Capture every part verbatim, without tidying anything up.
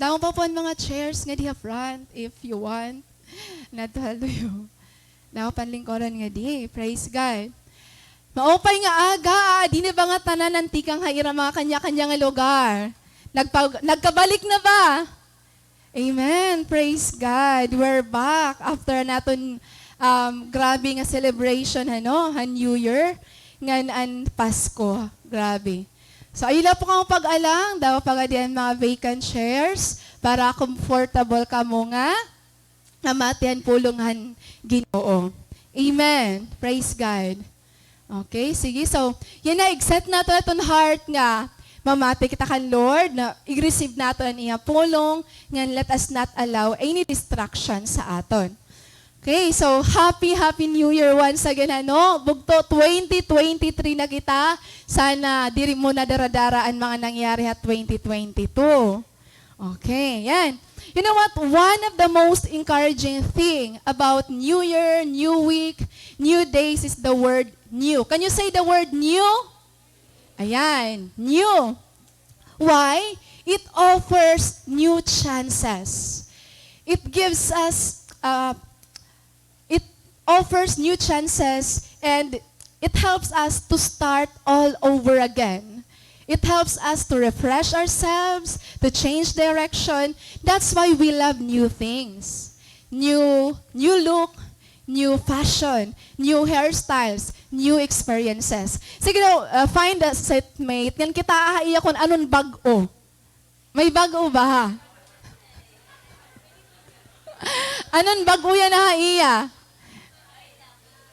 Damo pa po an mga chairs ngadi ha front, if you want. Ngadto ha luyo. Damo pa an lingkuran ngadi. Praise God. Maupay nga aga, aadi na ba ngatanan tikang ha ira mga kanya-kanya nga lugar? Nagpa-, nagkabalik na ba? Amen. Praise God. We're back after an aton, um, grabe nga celebration, ano, han New Year, ngan an Pasko. Grabe. So, ayaw la po kamo pag-alang, damo pa ngadi an mga vacant chairs para comfortable kamo nga mamati han pulong han Ginoo. Amen. Praise God. Okay, sige. So, yana, i-set naton aton heart nga mamati kita kan Lord, na i-receive naton an iya pulong, ngan let us not allow any distraction sa aton. Okay, so happy, happy New Year once again, ano? Bugto, twenty twenty-three na kita. Sana diri mo nadaradara an mga nangyari ha twenty twenty-two. Okay, yan. You know what? One of the most encouraging thing about New Year, New Week, New Days is the word new. Can you say the word new? Ayan, new. Why? It offers new chances. It gives us, uh, it offers new chances, and it helps us to start all over again. It helps us to refresh ourselves, to change direction. That's why we love new things. New, new look, new fashion, new hairstyles, new experiences. Sige daw, uh, find a seatmate. Ngan kitaa ha iya kon ano an bag-o. May bag-o ba, ha? Ano an bag-o yana ha iya?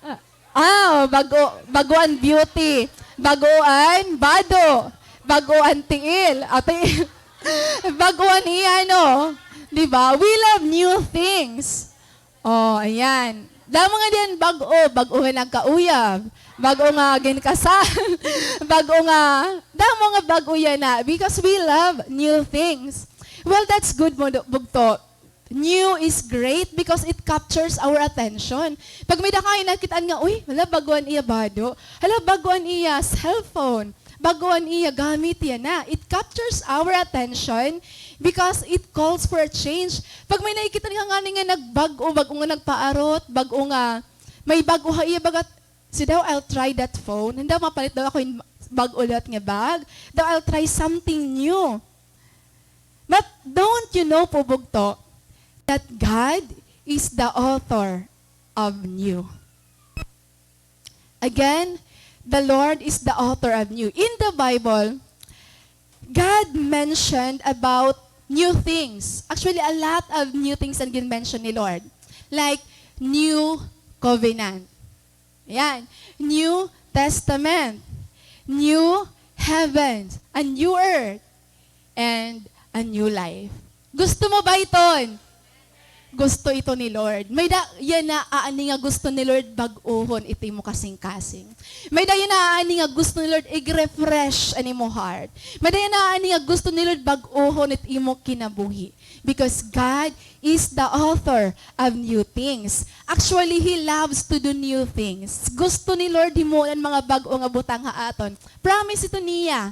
Ah, ah, bag-o, bag-o an beauty. Bag-o an bado. Bag-o an tiil. Ah, ti-, bag-o an iya, no? Di ba? We love new things. Oh, ayan. Damo ngadi an bag-o, bag-o nga nagkauyab, bag-o nga ginkasal, bag-o nga, damo nga bag-o yana, because we love new things. Well, that's good mo, bugto. New is great because it captures our attention. Pag may-ada ka nakit-an nga, uy, hala, bag-o an iya bado. Hala, bag-o an iya cellphone. Bag-o an iya gamit yana. It captures our attention because it calls for a change. Pag may nakikita ka ngani nga nagbag-o, bag-o nga nagpaarot, bag-o nga may bag-o ha iya, baga, "Sige daw, I'll try that phone. Hain daw mapalit daw ako hin bag-o liwat nga bag. Daw, I'll try something new." But don't you know po, bugto, that God is the author of new? Again, the Lord is the author of new. In the Bible, God mentioned about new things. Actually, a lot of new things an gin-mention ni Lord. Like, new covenant. Yan. New Testament. New heavens. A new earth. And a new life. Gusto mo ba iton? Gusto ito ni Lord. May-ada yana aani nga gusto ni Lord bag-ohon it imo kasingkasing. May-ada yana aani nga gusto ni Lord ig-refresh an imo heart. May-ada yana aani nga gusto ni Lord bag-ohon it imo kinabuhi. Because God is the author of new things. Actually, He loves to do new things. Gusto ni Lord himuon an mga bag-o nga butang ha aton. Promise ito niya.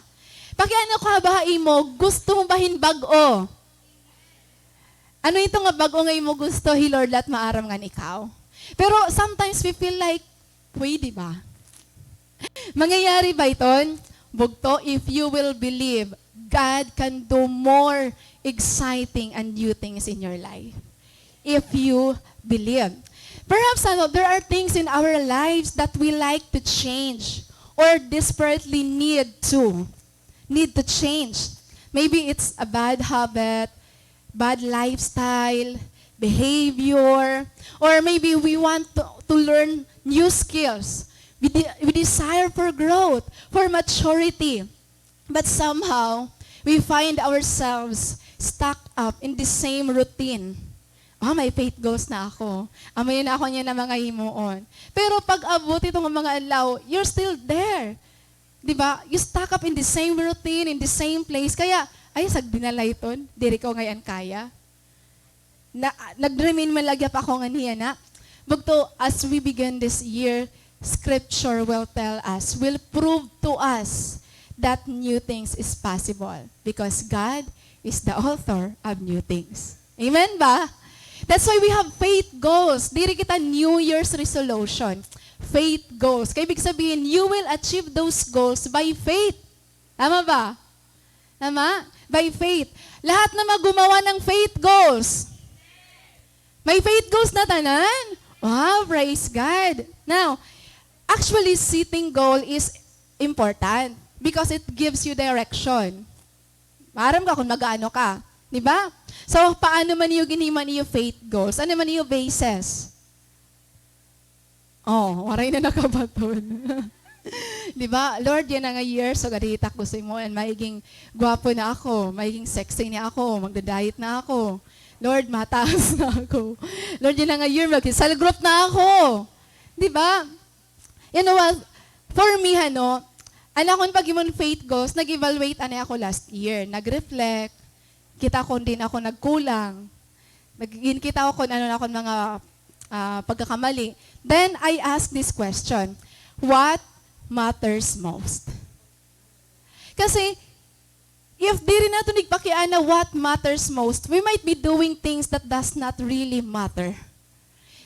Pakiana ko ha ba ha imo, gusto mo ba hin bag-o? Ano ito nga bag-o nga imo gusto, hi Lord la it maaram ngan ikaw? Pero sometimes we feel like, pwede ba? Mangyayari ba iton? Bugto, if you will believe, God can do more exciting and new things in your life. If you believe. Perhaps, ano, there are things in our lives that we like to change or desperately need to. need to change. Maybe it's a bad habit, bad lifestyle, behavior, or maybe we want to, to learn new skills. We de-, we desire for growth, for maturity. But somehow, we find ourselves stuck up in the same routine. Ah, may faith goals na ako. Amo yana ako niyan nga mga himuon. Pero pag-abot ito nga mga adlaw, you're still there. Di ba? You stuck up in the same routine, in the same place. Kaya, ay, sagdi na la iton. Diri ko ngay-an kaya. Na, nag-remain man la gihap ako nganhi yana. Bugto, as we begin this year, Scripture will tell us, will prove to us that new things is possible because God is the author of new things. Amen ba? That's why we have faith goals. Diri kita New Year's resolution. Faith goals. Kay ibig sabihin, you will achieve those goals by faith. Tama ba? Tama? By faith. Lahat na magumawa ng faith goals. May faith goals na tanan? Wow, praise God. Now, actually, setting goal is important because it gives you direction. Maaram ka kung mag-aano ka. Di ba? So, paano man iyo ginhimo an iyo faith goals? Ano man iyo basis? Oh, waray na nakabaton. Di ba? Lord, yana nga year, sugad hita ko sa imo, and magiging gwapo na ako, magiging sexy na ako, magda-diet na ako. Lord, mataas na ako. Lord, yana nga year, mag-cell group na ako. Di ba? You know what? For me, hano, an akon paghimo hin faith goals, nag-evaluate anay ako last year. Nag-reflect, kita ko kon diin ako nagkulang. Nag-, ginkita ko kon ano an akon mga, ah, pagkakamali. Then, I ask this question, what matters most? Kasi, if diri naton igpakiana what matters most, we might be doing things that does not really matter.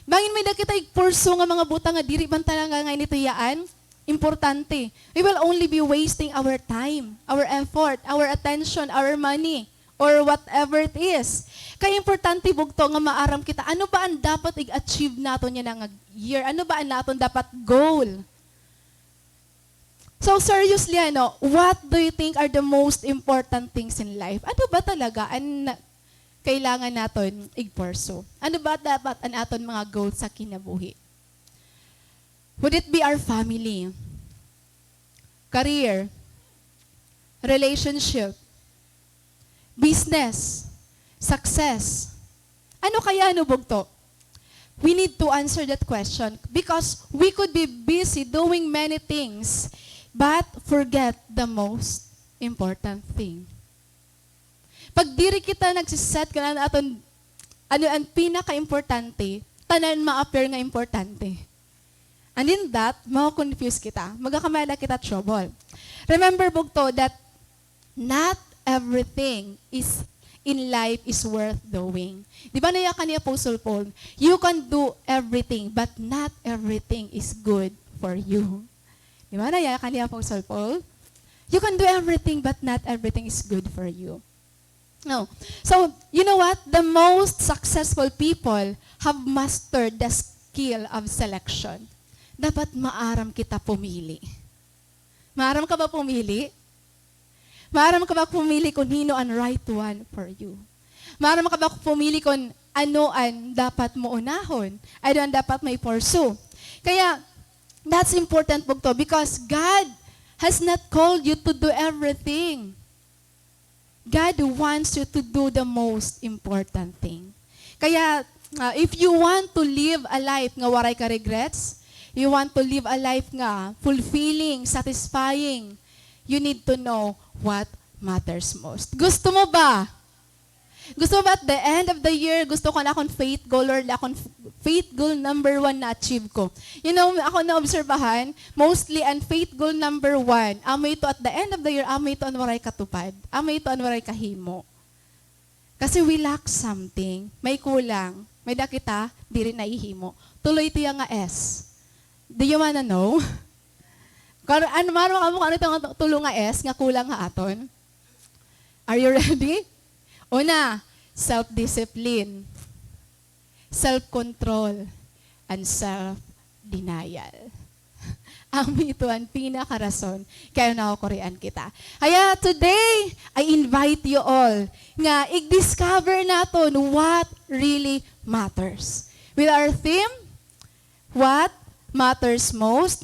Bangin may-ada kita igpursu nga mga butang nga diri man talaga nga ini tuyaan importante. We will only be wasting our time, our effort, our attention, our money, or whatever it is. Kay importante, bugto, nga maaram kita, ano ba an dapat ig-achieve naton yana nga year? Ano ba an aton dapat goal? So, seriously, ano, what do you think are the most important things in life? Ano ba talaga an kailangan naton igpursu? Ano ba dapat an aton mga goals sa kinabuhi? Would it be our family, career, relationship, business, success? Ano kaya, no, bugto? We need to answer that question because we could be busy doing many things but forget the most important thing. Pag diri kita nagsiset kan ano aton, ano an pinakaimportante, tanan ma-appear nga importante. And in that, mako-confuse kita. Magkakamay-ada kita trouble. Remember, bugto, that not everything is, in life is worth doing. Di ba nayakan ni Apostle Paul, "You can do everything, but not everything is good for you." Di ba nayakan ni Apostle Paul? "You can do everything, but not everything is good for you." No. So, you know what? The most successful people have mastered the skill of selection. Dapat maaram kita pumili. Maaram ka ba pumili? Maaram ka ba pumili kon hin-o an right one for you? Maaram ka ba pumili kon ano an dapat mo unahon, ano an dapat mo i-pursue? Kaya, that's important, bugto, because God has not called you to do everything. God wants you to do the most important thing. Kaya, ah, if you want to live a life nga waray ka regrets, you want to live a life nga fulfilling, satisfying, you need to know what matters most. Gusto mo ba? Gusto mo ba at the end of the year, gusto ko na akon faith goal, Lord, akon f-, faith goal number one na-achieve ko? You know, ako naobserbahan, mostly an faith goal number one, amo ito at the end of the year, amo ito an waray katupad, amo ito an waray kahimo. Kasi we lack something, may kulang, may-ada kita diri nahihimo. Tulo ito iya nga S. Do you wanna know? Kar-, ano, maaram kamo kon ano ito nga tulo nga S nga kulang ha aton? Are you ready? Una, self-discipline, self-control, and self-denial. Amo ito an pinakarason kay ano nakukurian kita. Kaya today, I invite you all nga i-discover naton what really matters. With our theme, what matters most?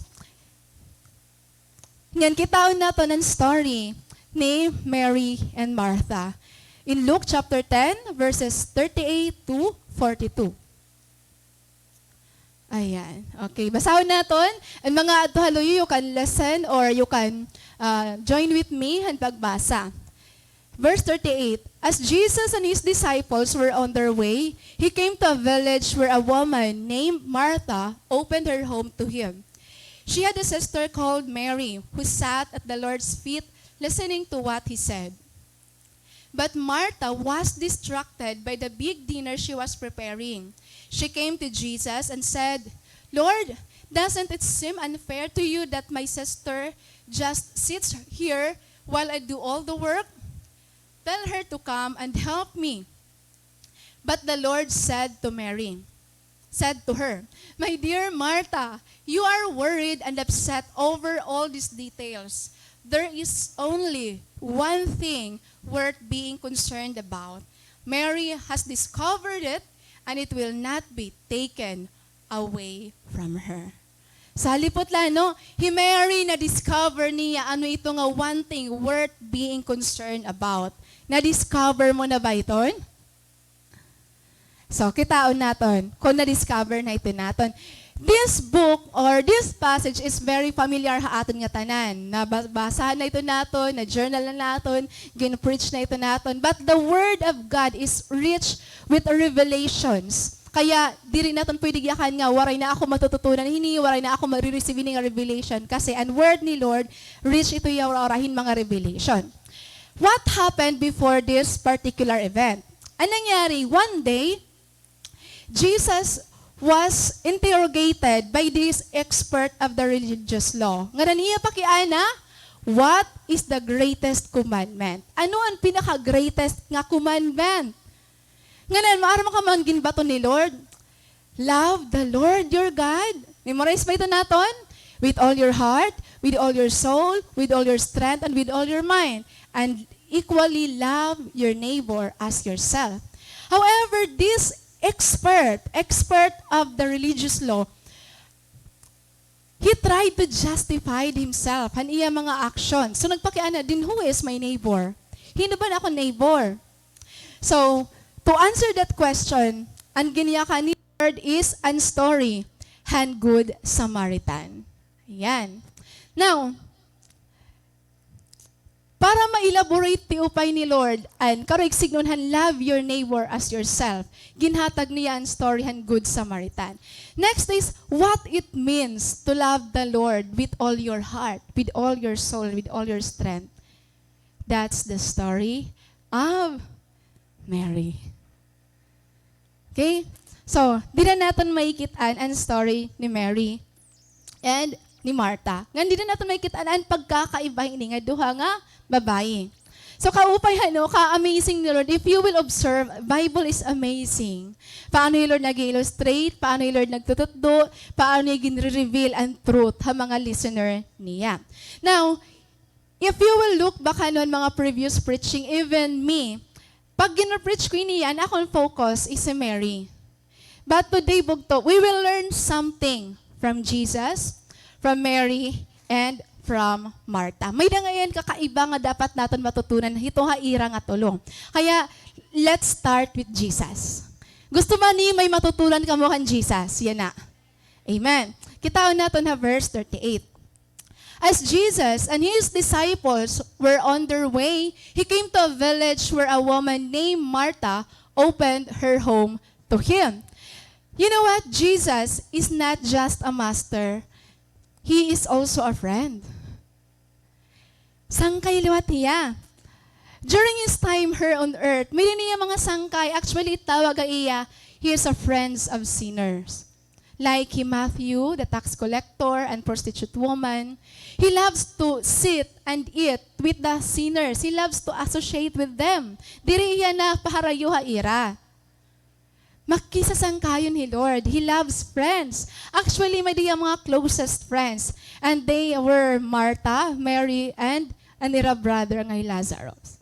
Ngan kitaon naton an story ni Mary and Martha in Luke chapter ten, verses thirty-eight to forty-two. Ayan. Okay, basahon naton. An mga adto ha luyo, you can listen or you can, ah, join with me han pagbasa. Verse thirty-eight, as Jesus and his disciples were on their way, he came to a village where a woman named Martha opened her home to him. She had a sister called Mary, who sat at the Lord's feet listening to what he said. But Martha was distracted by the big dinner she was preparing. She came to Jesus and said, "Lord, doesn't it seem unfair to you that my sister just sits here while I do all the work? Tell her to come and help me." But the Lord said to Mary, said to her, "My dear Martha, you are worried and upset over all these details. There is only one thing worth being concerned about. Mary has discovered it, and it will not be taken away from her." Salipot la, no? Hi Mary, na-discover niya ano ito nga one thing worth being concerned about. Na-discover mo na ba iton? So, kitaon naton kon na-discover na ito naton. This book or this passage is very familiar ha aton nga tanan. Naba-, basahan na ito naton, na-journal na naton, gin-preach na ito naton. But the Word of God is rich with revelations. Kaya, diri naton pwede giyakan nga, "Waray na ako matututunan hini, waray na ako mare-receive hini nga revelation." Kasi, an Word ni Lord, rich ito hiya ura-ura hin mga revelation. What happened before this particular event? An nangyari, one day, Jesus was interrogated by this expert of the religious law. Ngada niya pakiana, "What is the greatest commandment?" Ano an pinaka-greatest nga commandment? Ngada, maaram ka man ginbaton ni Lord, "Love the Lord your God." Memorize ba ito naton? "With all your heart, with all your soul, with all your strength, and with all your mind. And equally love your neighbor as yourself." However, this expert, expert of the religious law, he tried to justify himself han iya mga action. So, nagpakiana, "Then who is my neighbor? Hin-o ba an akon neighbor?" So, to answer that question, an ginyakan ni Lord is an story han Good Samaritan. Ayan. Now, para ma-elaborate ti upay ni Lord an karuyag sidngon han "Love your neighbor as yourself," ginhatag niya an story han Good Samaritan. Next is what it means to love the Lord with all your heart, with all your soul, with all your strength. That's the story of Mary. Okay? So, dida naton makikit-an an story ni Mary and ni Martha. Ngan dida naton makikit-an an pagkakaiba hini nga duha nga babayi. So, kaupay, ano, ka-amazing ni Lord. If you will observe, Bible is amazing. Paano hi Lord nag-illustrate, paano hi Lord nagtututdo, paano niya ginre-reveal an truth ha mga listener niya. Now, if you will look back, ano, an mga previous preaching, even me, pag gin-preach ko ini, an akon focus is si Mary. But today, bugto, we will learn something from Jesus, from Mary, and from Martha. May-ada ngay-an kakaiba nga dapat naton matutunan hito ha ira nga tulo. Kaya, let's start with Jesus. Gusto ba niyo may matutunan kamo kan Jesus? Yana. Amen. Kitaon naton ha verse thirty-eight. As Jesus and his disciples were on their way, he came to a village where a woman named Martha opened her home to him. You know what? Jesus is not just a master. He is also a friend. Sangkay liwat hiya. During his time here on earth, may-ada hiya mga sangkay. Actually, tawag ha iya, he is a friends of sinners. Like hi Matthew, the tax collector and prostitute woman, he loves to sit and eat with the sinners. He loves to associate with them. Diri hiya napaharayo ha ira. Makisasangkayon hi Lord. He loves friends. Actually, may-ada hiya mga closest friends. And they were Martha, Mary, and an ira brother nga hi Lazarus.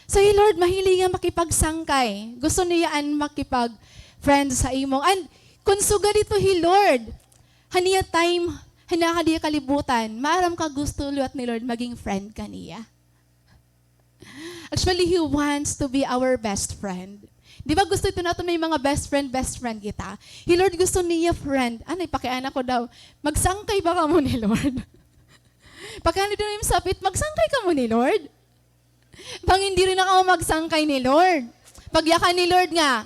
So, hi Lord, mahilig nga makipagsangkay. Gusto niya an makipag-friends ha imo. And kun sugad ito hi Lord, han iya time, han iya kalibutan, maaram ka gusto liwat ni Lord maging friend kaniya. Actually, he wants to be our best friend. Di ba gusto ito naton may mga best friend, best friend kita? Hi Lord gusto niya friend. Anay, pakiana ko daw, magsangkay ba kamo ni Lord? Pakiana daw im sapit, magsangkay kamo ni Lord? Bangin diri na kamo magsangkay ni Lord. Pagyakan ni Lord nga,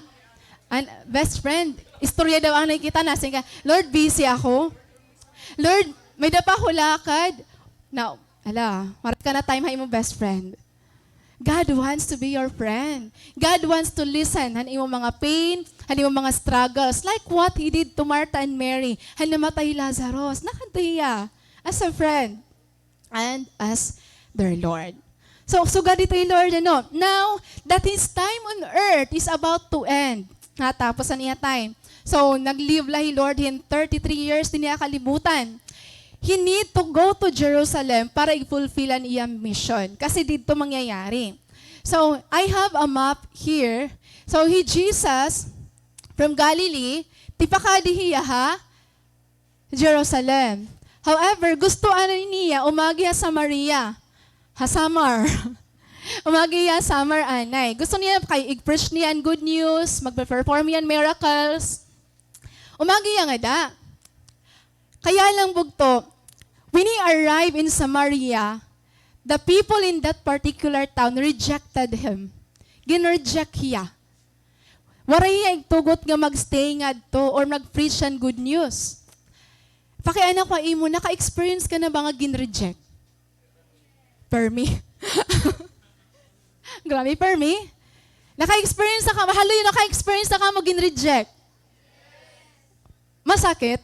an, best friend, istorya daw anay kita, nasiring ka, "Lord, busy ako. Lord, may-ada pa ako lakad." Na, hala, maray ka na time ha imo best friend. God wants to be your friend. God wants to listen han imo mga pain, han imo mga struggles. Like what He did to Martha and Mary, han namatay hi Lazarus. Nakadto hiya as a friend and as their Lord. So, sugad dito hi Lord, ano, now that His time on earth is about to end. Natapos an iya time. So, nag-live la hi Lord hin thirty-three years dinhi ha kalibutan. He need to go to Jerusalem para i-fulfill an iya mission. Kasi didto mangyayari. So, I have a map here. So, hi Jesus from Galilee, tipakadi hiya ha Jerusalem. However, gusto anay niya umagi ha Samaria, ha Samar. Umagi hiya ha Samar anay. Gusto niya kay ig-preach niya an good news, magpe-perform hiya hin miracles. Umagi hiya ngada. Kaya lang bugto, when he arrived in Samaria, the people in that particular town rejected him. Gin-reject hiya. Waray hiya igtugot nga mag-stay ngadto or mag-preach han good news. Pakiana ko ha imo, naka-experience ka na ba nga gin-reject? Permi. Grabe, permi. Naka-experience na ka, haloy, naka-experience na kamo gin-reject? Masakit?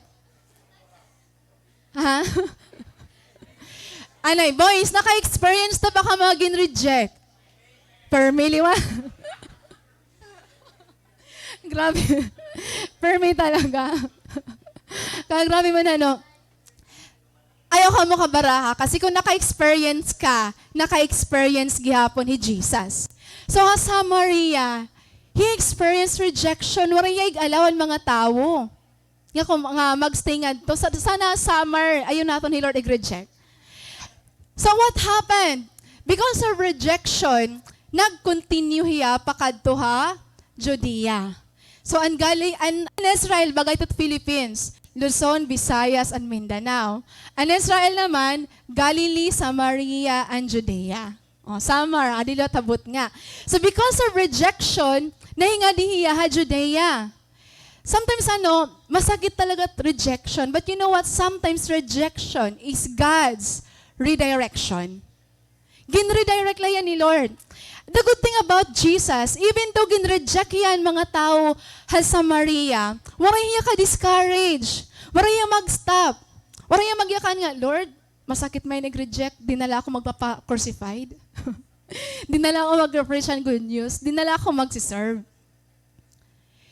Ha? Anay, boys, naka-experience na ba kamo gin-reject? Permi, liwa. Grabe. Permi talaga. Ka-, grabe man, ano. Ayaw kamo kabaraha, kasi kon naka-experience ka, naka-experience gihapon hi Jesus. So, ha Samaria, he experienced rejection. Waray hiya ig-allow han mga tawo nga kon, nga mag-stay ngadto. Sa, sana Samar, ayaw naton hi Lord ig-reject. So what happened? Because of rejection, nag-continue hiya pakadto ha Judea. So an Gali-, an, an Israel, baga ito Philippines, Luzon, Visayas, and Mindanao. An Israel naman, Galilee, Samaria, and Judea. O, Samar, adi la tabot nga. So because of rejection, nahingadi hiya ha Judea. Sometimes, ano, masakit talaga rejection. But you know what? Sometimes rejection is God's redirection. Gin-redirect la hiya ni Lord. The good thing about Jesus, even though gin-reject hiya han mga tawo ha Samaria, waray hiya ka-discourage. Waray hiya mag-stop. Waray hiya magyakan nga, "Lord, masakit man ig-reject, di na la ako magpapa-crucified. Di na la ako mag-preach han good news. Di na la ako magsi-serve."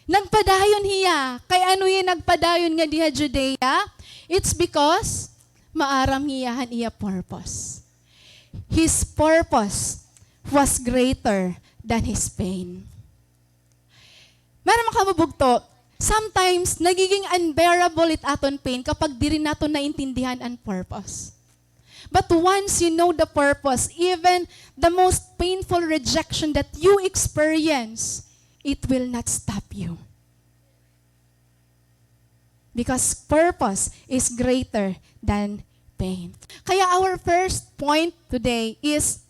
Nagpadayon hiya. Kay ano hiya nagpadayon ngadi ha Judea? It's because maaram hiya han iya purpose. His purpose was greater than his pain. Maaram kamo bugto, sometimes nagiging unbearable it aton pain kapag diri naton naintindihan an purpose. But once you know the purpose, even the most painful rejection that you experience, it will not stop you. Because purpose is greater than pain. Kaya our first point today is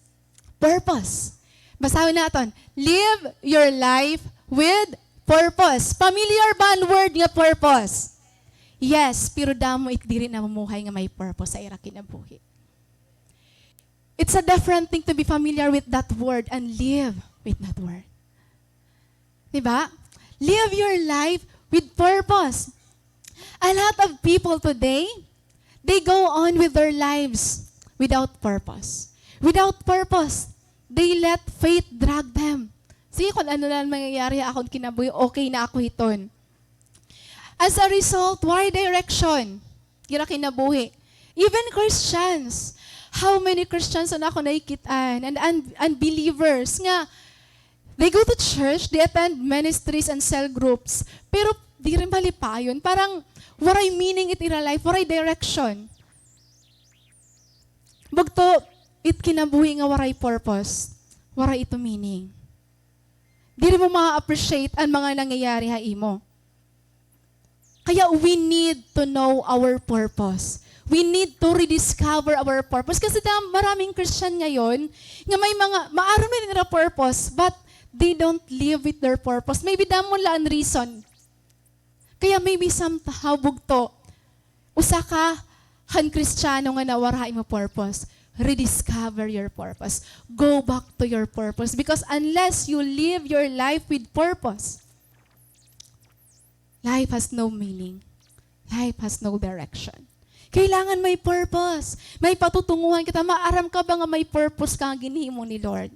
purpose. Basahon naton, "Live your life with purpose." Familiar ba an word nga purpose? Yes, pero damo it diri namumuhay nga may purpose sa ira kinabuhi. It's a different thing to be familiar with that word and live with that word. Di ba? Live your life with purpose. A lot of people today, they go on with their lives without purpose. Without purpose, they let fate drag them. Sige, kon ano la an mangyayari ha akon kinabuhi, okay na ako hiton. As a result, waray direction it ira kinabuhi. Even Christians, how many Christians an akon nakikit-an, and un-, unbelievers nga, they go to church, they attend ministries and cell groups, pero diri malipayon. Parang waray meaning it ira life, waray direction. Bugto, it kinabuhi nga waray purpose, waray ito meaning. Diri mo ma-appreciate an mga nangyayari ha imo. Kaya we need to know our purpose. We need to rediscover our purpose. Kasi dam-, maraming Christian ngayon nga may mga, maaram na nira purpose, but they don't live with their purpose. Maybe damo la an reason. Kaya maybe somehow bugto, usa ka han Kristiyano nga nawara imo purpose. rediscover your purpose. Go back to your purpose. Because unless you live your life with purpose, life has no meaning. Life has no direction. Kailangan may purpose. May patutunguhan kita. Maaram ka ba nga may purpose ka nga ginhimo ni Lord?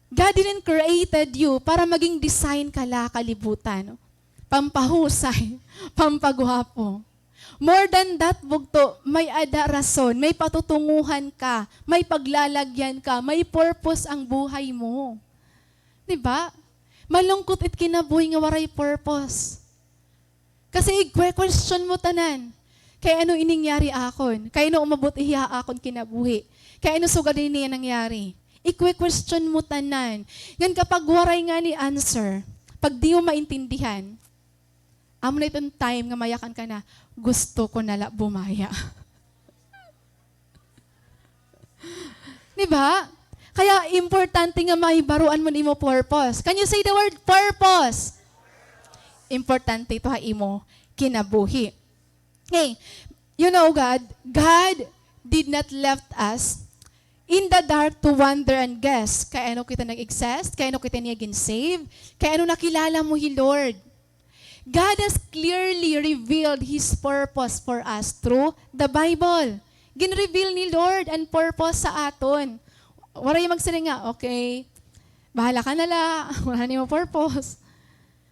God didn't created you para maging design ka la ha kalibutan. Pampahusay, pampagwapo. More than that, bugto, may ada rason, may patutunguhan ka, may paglalagyan ka, may purpose ang buhay mo. Di ba? Malungkot it kinabuhi nga waray purpose. Kasi igkwe-question mo tanan. Kay ano ini nangyari akon? Kay ano umabot hiya ha akon kinabuhi? Kay ano sugad ini nangyari? Igkwe-question mo tanan. Ngan kapag waray ngani answer, pag di mo maintindihan, amo na iton time nga mayakan ka na, gusto ko na la bumaya. Di ba? Kaya importante nga mahibaroan mo an imo purpose. Can you say the word purpose? Importante ito ha imo kinabuhi. Hey, you know, God, God did not left us in the dark to wonder and guess. Kay ano kita nag-exist? Kay ano kita niya gin-save? Kay ano nakilala mo hi Lord? God has clearly revealed His purpose for us through the Bible. Gin-reveal ni Lord an purpose sa aton. Waray magsiring nga, "Okay, bahala ka na la, wala na imo purpose."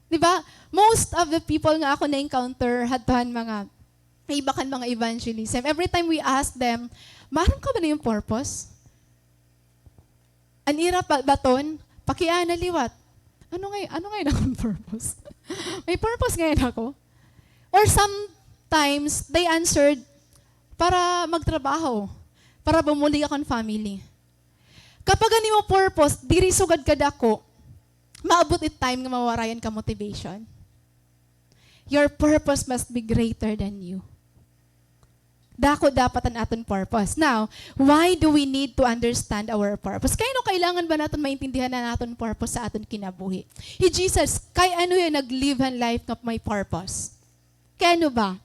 Di ba? Most of the people nga ako na-encounter, hadto han mga, iba kan mga evangelism, every time we ask them, "Maaram ka ba na imo purpose?" An ira pa-, baton, pakiana liwat. Ano ngay-, ano ngay-an akon purpose? May purpose ngay-an ako? Or sometimes, they answered, "Para magtrabaho, para bumulig akon family." Kapag an imo purpose diri sugad kadako, maabot it time nga mawarayan ka motivation. Your purpose must be greater than you. Dako dapat an aton purpose. Now, why do we need to understand our purpose? Kay ano kailangan ba naton maintindihan an aton purpose sa aton kinabuhi? Hi Jesus, kay ano hiya nag-live han life nga may purpose? Kay ano ba?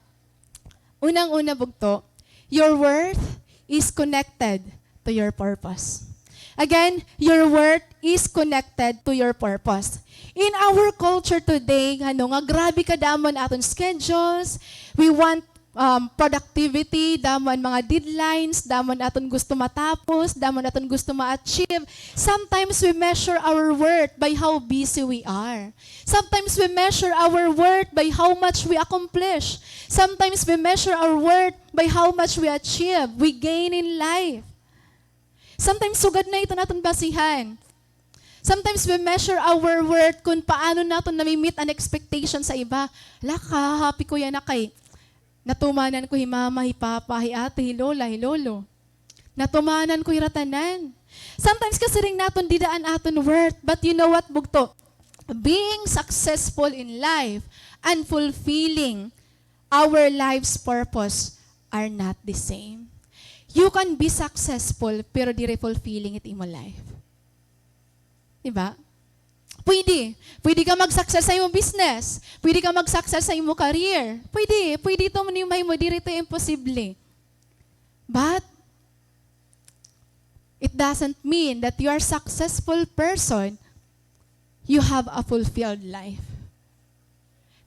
Unang-una, bugto, your worth is connected to your purpose. Again, your worth is connected to your purpose. In our culture today, ano, nga grabe kadamo an aton schedules, we want, um, productivity, damo an mga deadlines, damo an aton gusto matapos, damo an aton gusto ma-achieve. Sometimes we measure our worth by how busy we are. Sometimes we measure our worth by how much we accomplish. Sometimes we measure our worth by how much we achieve, we gain in life. Sometimes sugad na ito an aton basihan. Sometimes we measure our worth kun paano naton nami-meet an expectation sa iba. Hala, ka-happy ko yana kay natumanan ko hi mama, hi papa, hi ate, hi lola, hi lolo. Natumanan ko hira tanan. Sometimes kasiring naton dida an aton worth, but you know what, bugto? Being successful in life and fulfilling our life's purpose are not the same. You can be successful, pero diri fulfilling it imo life. Di ba? Pwede. Pwede ka mag-success sa imo business. Pwede ka mag-success sa imo career. Pwede. Pwede ito man imo mahimo, diri ito imposible. But it doesn't mean that you are successful person, you have a fulfilled life.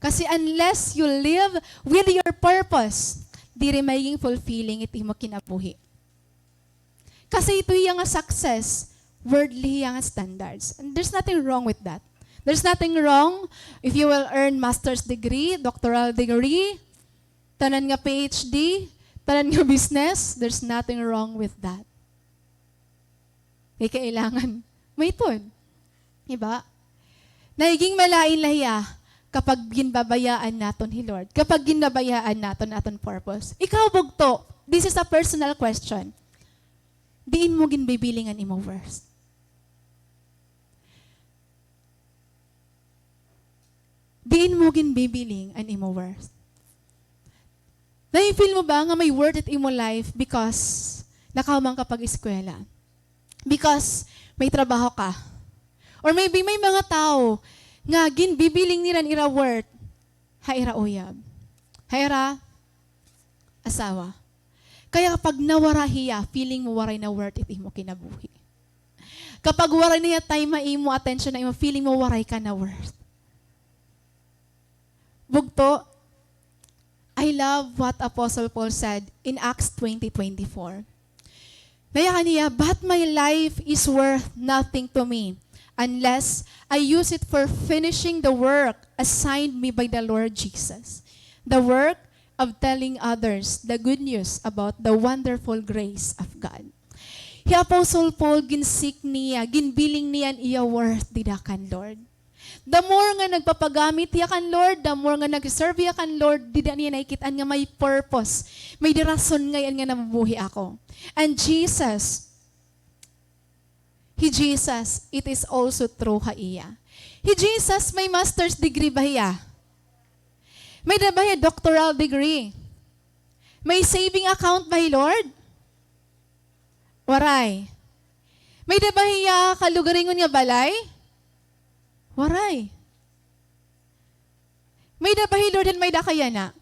Kasi unless you live with your purpose, diri magiging fulfilling it imo kinabuhi. Kasi ito hiya nga success, worldly hiya nga standards. And there's nothing wrong with that. There's nothing wrong if you will earn master's degree, doctoral degree, tanan nga P H D, tanan nga business, there's nothing wrong with that. Kay kailangan may ipon. Di ba? Nagiging malain la hiya kapag ginbabayaan naton hi Lord, kapag ginbabayaan naton aton purpose. Ikaw, bugto, this is a personal question. Diin mo ginbibiling an imo worth? Diin mo ginbibiling an imo worth? Nahi-feel mo ba nga may worth it imo life because nakahuman ka pag-eskwela? Because may trabaho ka? Or maybe may mga tawo nga ginbibiling nira an ira worth ha ira uyab, ha ira asawa. Kaya kapag nawara hiya, feeling mo waray na worth it imo kinabuhi. Kapag waray na hiya time ha imo, attention ha imo, feeling mo waray ka na worth. Bugto, I love what Apostle Paul said in Acts twenty twenty-four. Nayakan niya, "But my life is worth nothing to me unless I use it for finishing the work assigned me by the Lord Jesus, the work of telling others the good news about the wonderful grace of God." Hi Apostle Paul, ginseek niya, ginbiling niya an iya worth dida kan Lord. The more nga nagpapagamit hiya kan Lord, the more nga nag-serve hiya kan Lord, dida niya nakikit-an nga may purpose, may rason ngay-an nga nabubuhi ako. And Jesus, hi Jesus, it is also true ha iya. Hi Jesus, may master's degree ba hiya? May-ada ba hiya doctoral degree? May saving account ba hi Lord? Waray. May-ada ba hiya kalugaringon nga balay? Waray. May-ada ba hi Lord han may-ada ka yana?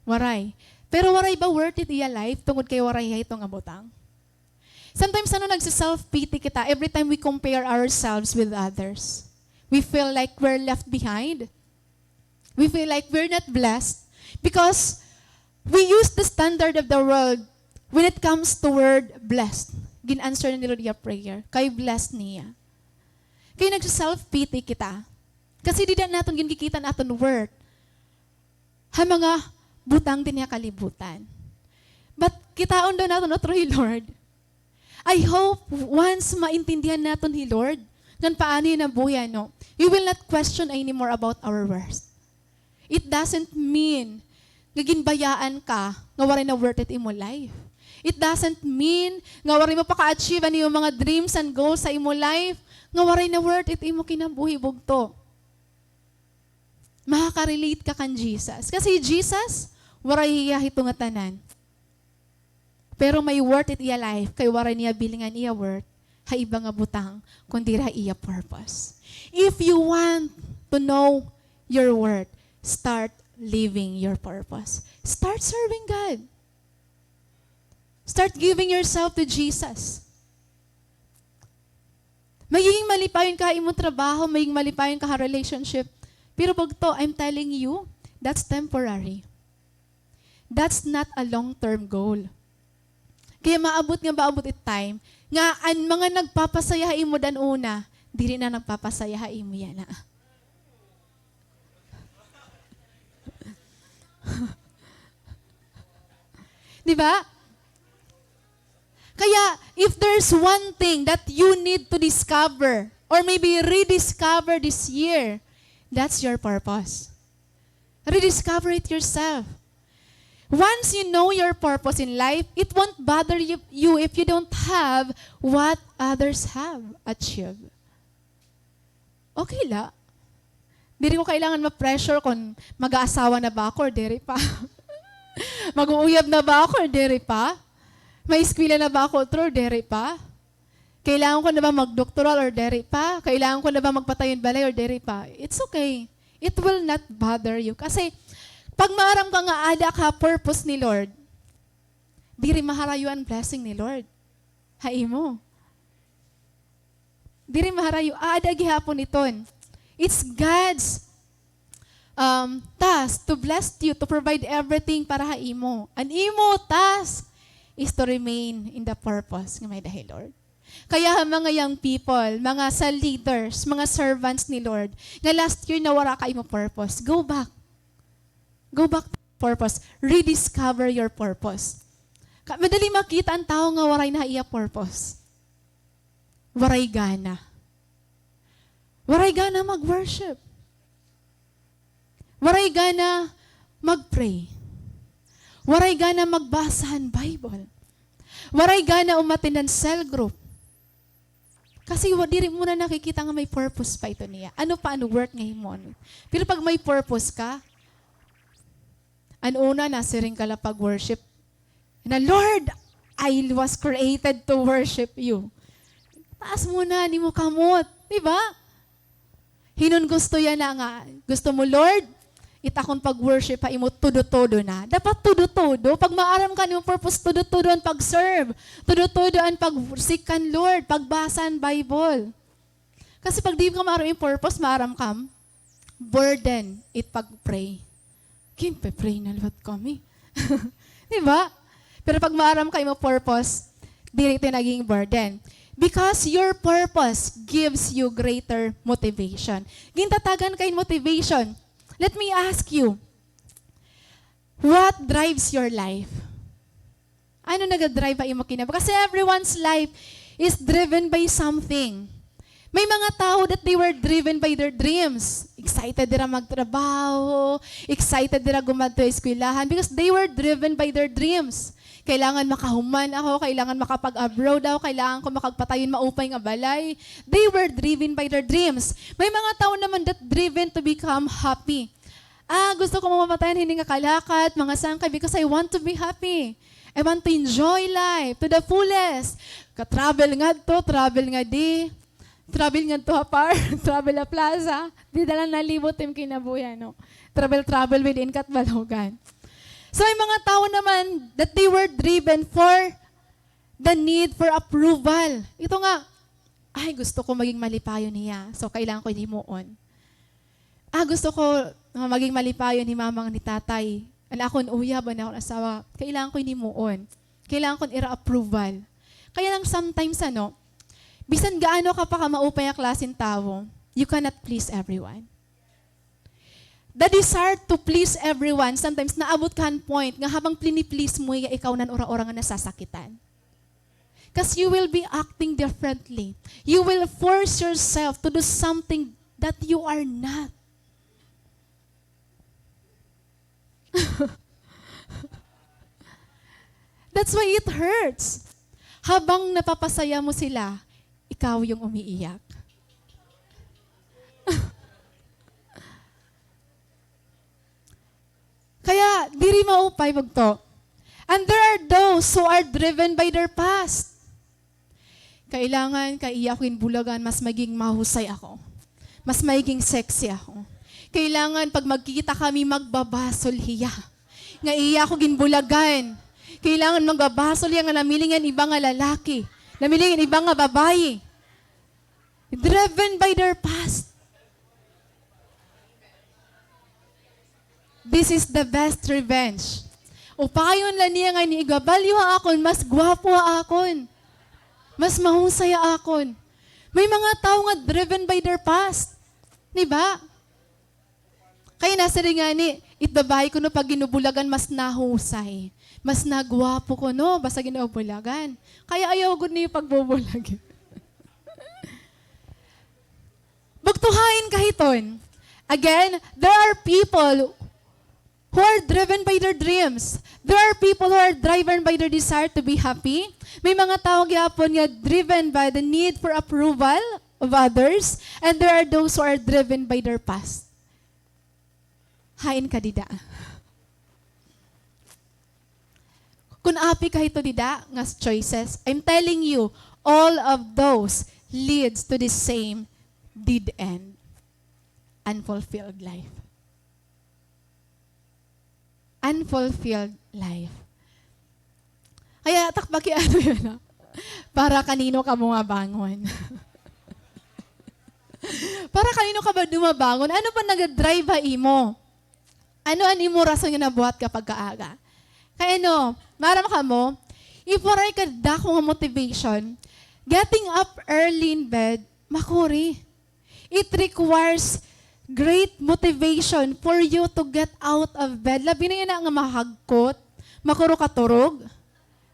Waray. Pero waray ba worth it iya life tungod kay waray hiya hito nga butang? Sometimes, ano, nagsi-self-pity kita every time we compare ourselves with others. We feel like we're left behind. We feel like we're not blessed because we use the standard of the world when it comes to word blessed. Gin-answer na ni Lord iya prayer. Kay blessed niya. Kay nagsi-self-pity kita. Kasi dida naton ginkikita an aton worth ha mga butang dinhi ha kalibutan. But kitaon daw naton utro hi Lord. I hope once maintindihan naton hi Lord ngan paano hiya nabuhi, ano, we will not question anymore about our worth. It doesn't mean nga ginbayaan ka nga waray na worth it imo life. It doesn't mean nga waray mo paka-achieve an imo mga dreams and goals sa imo life, nga waray na worth it imo kinabuhi, bugto. Makaka-relate ka kan Jesus. Kasi Jesus, waray hiya hito nga tanan. Pero may worth it iya life, kay waray niya bilingan iya worth ha iba nga butang, kundi ha iya purpose. If you want to know your worth, start living your purpose. Start serving God. Start giving yourself to Jesus. Magiging malipayon ka ha imong trabaho, magiging malipayon ka ha relationship. Pero bugto, I'm telling you, that's temporary. That's not a long-term goal. Kaya maabot nga, maabot it time nga an mga nagpapasaya ha imo dan una, diri na nagpapasaya ha imo yana. Di ba? Kaya, if there's one thing that you need to discover or maybe rediscover this year, that's your purpose. Rediscover it yourself. Once you know your purpose in life, it won't bother you, you if you don't have what others have achieved. Okay la. Diri ko kailangan ma-pressure kon mag-aasawa na ba ako or diri pa. Mag-uuyab na ba ako or diri pa. May eskwela na ba ako utro or diri pa. Kailangan ko na ba magdoktoral or diri pa? Kailangan ko na ba magpatayon balay or diri pa? It's okay. It will not bother you. Kasi, pag maaram ka nga aada ka ha purpose ni Lord, diri maharayo an blessing ni Lord ha imo. Diri maharayo, aada gihapon iton. It's God's, um, task to bless you, to provide everything para ha imo. An imo task is to remain in the purpose nga may-ada hi Lord. Kaya ha mga young people, mga cell leaders, mga servants ni Lord, nga last year nawara ka imo purpose, go back. Go back to purpose. Rediscover your purpose. Ka-, madali makita an tawo nga waray na iya purpose. Waray gana. Waray gana mag-worship. Waray gana mag-pray. Waray gana magbasa han Bible. Waray gana umattend han cell group. Kasi wa-, diri mo na nakikita nga may purpose pa ito niya. Ano pa an work nga himuon? Pero pag may purpose ka, an una, nasiring ka la pag-worship, na, "Lord, I was created to worship you." Taas mo na, di mo kamot, di ba? Hin-o an gusto yana nga, gusto mo, "Lord, It akon pag-worship ha imo todo-todo na. Dapat todo-todo. Pag maaram ka an imo purpose, todo-todo an pag-serve. Todo-todo an pag-seek kan Lord, pagbasa han Bible. Kasi pag di ka maaram it purpose, maaram ka, burden it pag-pray. Ginpe-pray na liwat kami. Di ba? Pero pag maaram ka imo purpose, diri ito naging burden. Because your purpose gives you greater motivation. Gintatagan ka hin motivation. Let me ask you, what drives your life? Ano naga-drive ha imo kinabuhi? Kasi everyone's life is driven by something. May mga tawo that they were driven by their dreams. Excited dira magtrabaho, excited dira gumadto ha eskwelahan because they were driven by their dreams. Kailangan makahuman ako, kailangan makapag-abroad ako, kailangan ko makagpatayon maupay nga balay. They were driven by their dreams. May mga tawo naman that driven to become happy. Ah, gusto ko mamatayan hini nga kalakat, mga sangkay, because I want to be happy. I want to enjoy life to the fullest. Ka-travel ngadto, travel ngadi. Travel ngadto ha park, travel ha plaza. Dida la nalibot im kinabuhi, no? Travel, travel within Catbalogan. So, may mga tawo naman that they were driven for the need for approval. Ito nga, "Ay, gusto ko maging malipayon hiya. So, kailangan ko himuon." Ah, gusto ko, ah, maging malipayon hi mama ngan hi tatay. An akon uyab, an akon asawa, kailangan ko himuon. Kailangan ko nira approval. Kaya lang sometimes, ano, bisan gaano ka pa kamaupay nga klaseng tawo, you cannot please everyone. The desire to please everyone, sometimes naabot ka han point nga habang plini-please mo hiya, ikaw na an ura-ura nga nasasakitan. 'Cause you will be acting differently. You will force yourself to do something that you are not. That's why it hurts. Habang napapasaya mo sila, ikaw yung umiiyak. Kaya diri maupay bugto. And there are those who are driven by their past. Kailangan, kay iya ako ginbulagan, mas maging mahusay ako. Mas maging sexy ako. Kailangan, pag magkikita kami, magbabasol hiya nga iya ako ginbulagan. Kailangan magbabasol hiya nga namili niya an iba nga lalaki. Namili niya an iba nga babayi. Driven by their past. This is the best revenge. Upayon la niya nga ini igabalyo ha akon, mas gwapo ha akon. Mas mahusay ha akon. May mga tawo nga driven by their past. Di ba? Kay nasiring ngani, it babayi kuno pag ginubulagan mas nahusay, mas nagwapo kuno basta ginubulagan. Kaya ayaw gud niyo pagbubulagi. Bugto hain ka hiton. Again, there are people who are driven by their dreams. There are people who are driven by their desire to be happy. May mga tawo gihapon nga driven by the need for approval of others, and there are those who are driven by their past. Hain ka dida? Kun api ka hito dida nga choices, I'm telling you, all of those leads to the same dead end, unfulfilled life. Unfulfilled life. Kaya tak pakiano yun, ah. Para kanino ka bumabangon? Para kanino ka ba dumabangon? Ano ba naga-drive ha imo? Ano an imo rason nga nabuhat ka pagkaaga? Kay ano, maaram kamo, if waray ka dako nga motivation, getting up early in bed, makuri. It requires great motivation for you to get out of bed. Labi na yana nga mahagkot, makuro ka turog.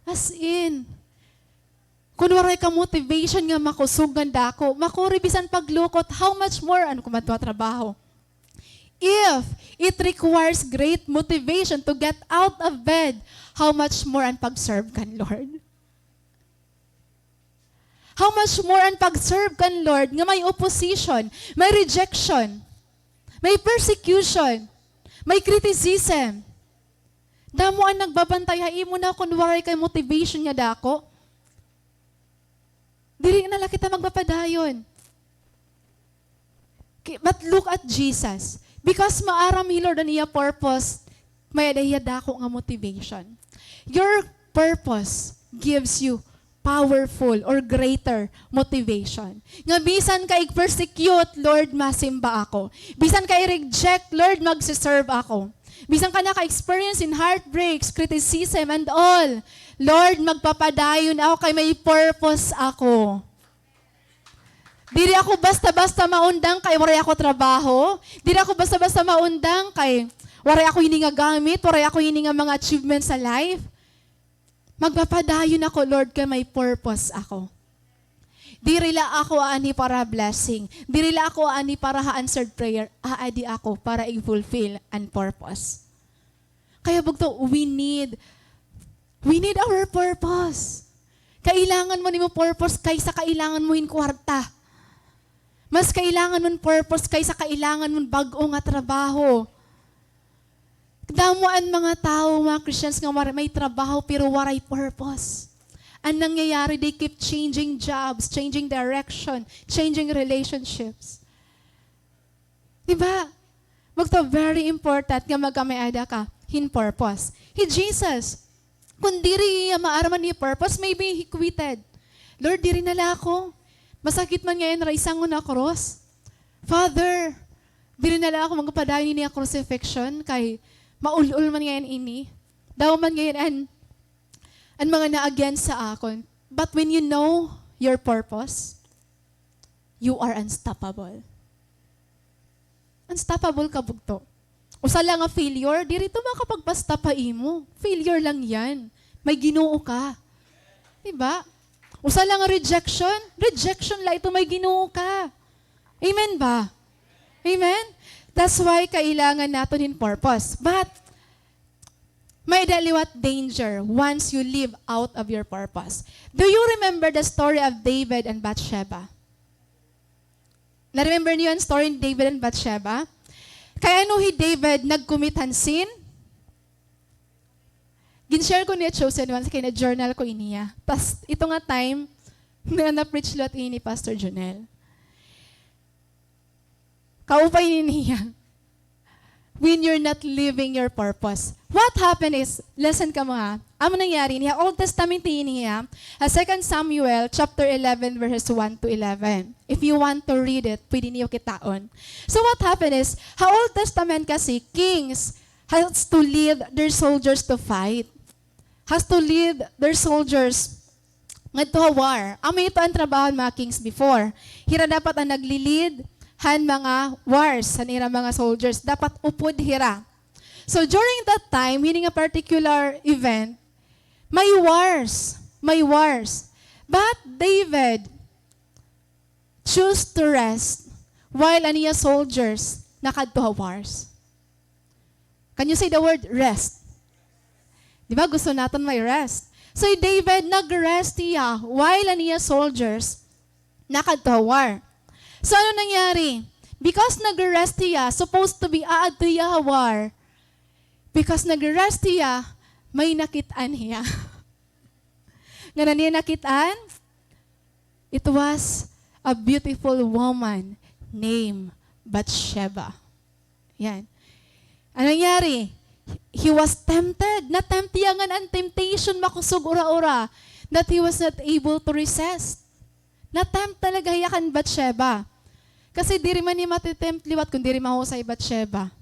As in, kun waray ka motivation nga makusog ngan dako, makuri bisan paglukot, how much more an kumadto ha trabaho? If it requires great motivation to get out of bed, how much more an pag-serve kan Lord? How much more an pag-serve kan Lord nga may opposition, may rejection, may persecution, may criticism? Damo an nagbabantay ha imo na kun waray kay motivation nga dako. Diri na la kita magpapadayon. Ki-, but look at Jesus. Because maaram hi Lord an iya purpose, may-ada hiya dako nga motivation. Your purpose gives you powerful or greater motivation. Nga bisan ka i-persecute, Lord, masimba ako. Bisan ka i-reject, Lord, magse-serve ako. Bisan ka naka-experience in heartbreaks, criticism, and all, Lord, magpapadayon ako kay may purpose ako. Diri ako basta-basta maundang kay waray ako trabaho. Diri ako basta-basta maundang kay waray ako ini nga gamit, waray ako ini nga mga achievements sa life. Magpapadayon ako, Lord, kay may purpose ako. Diri la ako aanhi para blessing. Diri la ako aanhi para ha answered prayer. Aadi ako para i-fulfill an purpose. Kaya bugto, we need, we need our purpose. Kailangan mo nimo purpose kaysa kailangan mo hin kwarta. Mas kailangan mo hin purpose kaysa kailangan mo hin bag-o nga trabaho. Damo an mga tawo, mga Christians nga waray, may trabaho pero waray purpose. An nangyayari, they keep changing jobs, changing direction, changing relationships. Di ba? Bugto, very important nga magkamay-ada ka hin purpose. Hi Jesus, kon diri hiya maaram an iya purpose, maybe he quitted. Lord, diri na la ako. Masakit man ngay-an raisangon ha krus. Father, diri na la ako magpadayon ini nga crucifixion kay maul-ol man ngay-an ini. Damo man ngay-an an, an mga na-against sa akon. But when you know your purpose, you are unstoppable. Unstoppable ka, bugto. Usa la nga failure, diri ito makapagpa-stop ha imo. Failure lang yan. May Ginoo ka. Di ba? Usa la nga rejection, rejection la ito, may Ginoo ka. Amen ba? Amen? That's why kailangan naton hin purpose. But, may-ada liwat danger once you live out of your purpose. Do you remember the story of David and Bathsheba? Na-remember niyo an story ni David and Bathsheba? Kay ano hi David nag-commit han sin? Gin-share ko niya, chosen ones, kay na-journal ko ini, ah. Tas, ito nga time, na, na-preach liwat ini ni Pastor Jonel. Kaupay ini niya. When you're not living your purpose. What happened is, listen kamo ha. Amo nangyari niya, Old Testament ini niya, ha Second Samuel chapter eleven verses one to eleven. If you want to read it, pwede niyo kitaon. So what happened is, ha Old Testament kasi, kings has to lead their soldiers to fight. Has to lead their soldiers ngadto ha war. Amo ito an trabaho han mga kings before. Hira dapat an nagli-lead han mga wars, han ira mga soldiers. Dapat upod hira. So, during that time, hini nga particular event, may wars. May wars. But David choose to rest while an iya soldiers nakadto ha wars. Can you say the word rest? Di ba, gusto naton may rest? So, hi David, nag-rest hiya while an iya soldiers nakadto ha war. So, ano nangyari? Because nag-rest hiya, supposed to be aadto hiya ha war. Because nag-rest hiya, may nakit-an hiya. Ngan ano an iya nakit-an? It was a beautiful woman named Bathsheba. Yan. Ano nangyari? He was tempted. Na-tempt hiya ngan an temptation makusog ura-ura that he was not able to resist. Na-tempt talaga hiya kan Bathsheba. Kasi diri man hiya mati-tempt liwat kon diri mahusay hi Bathsheba.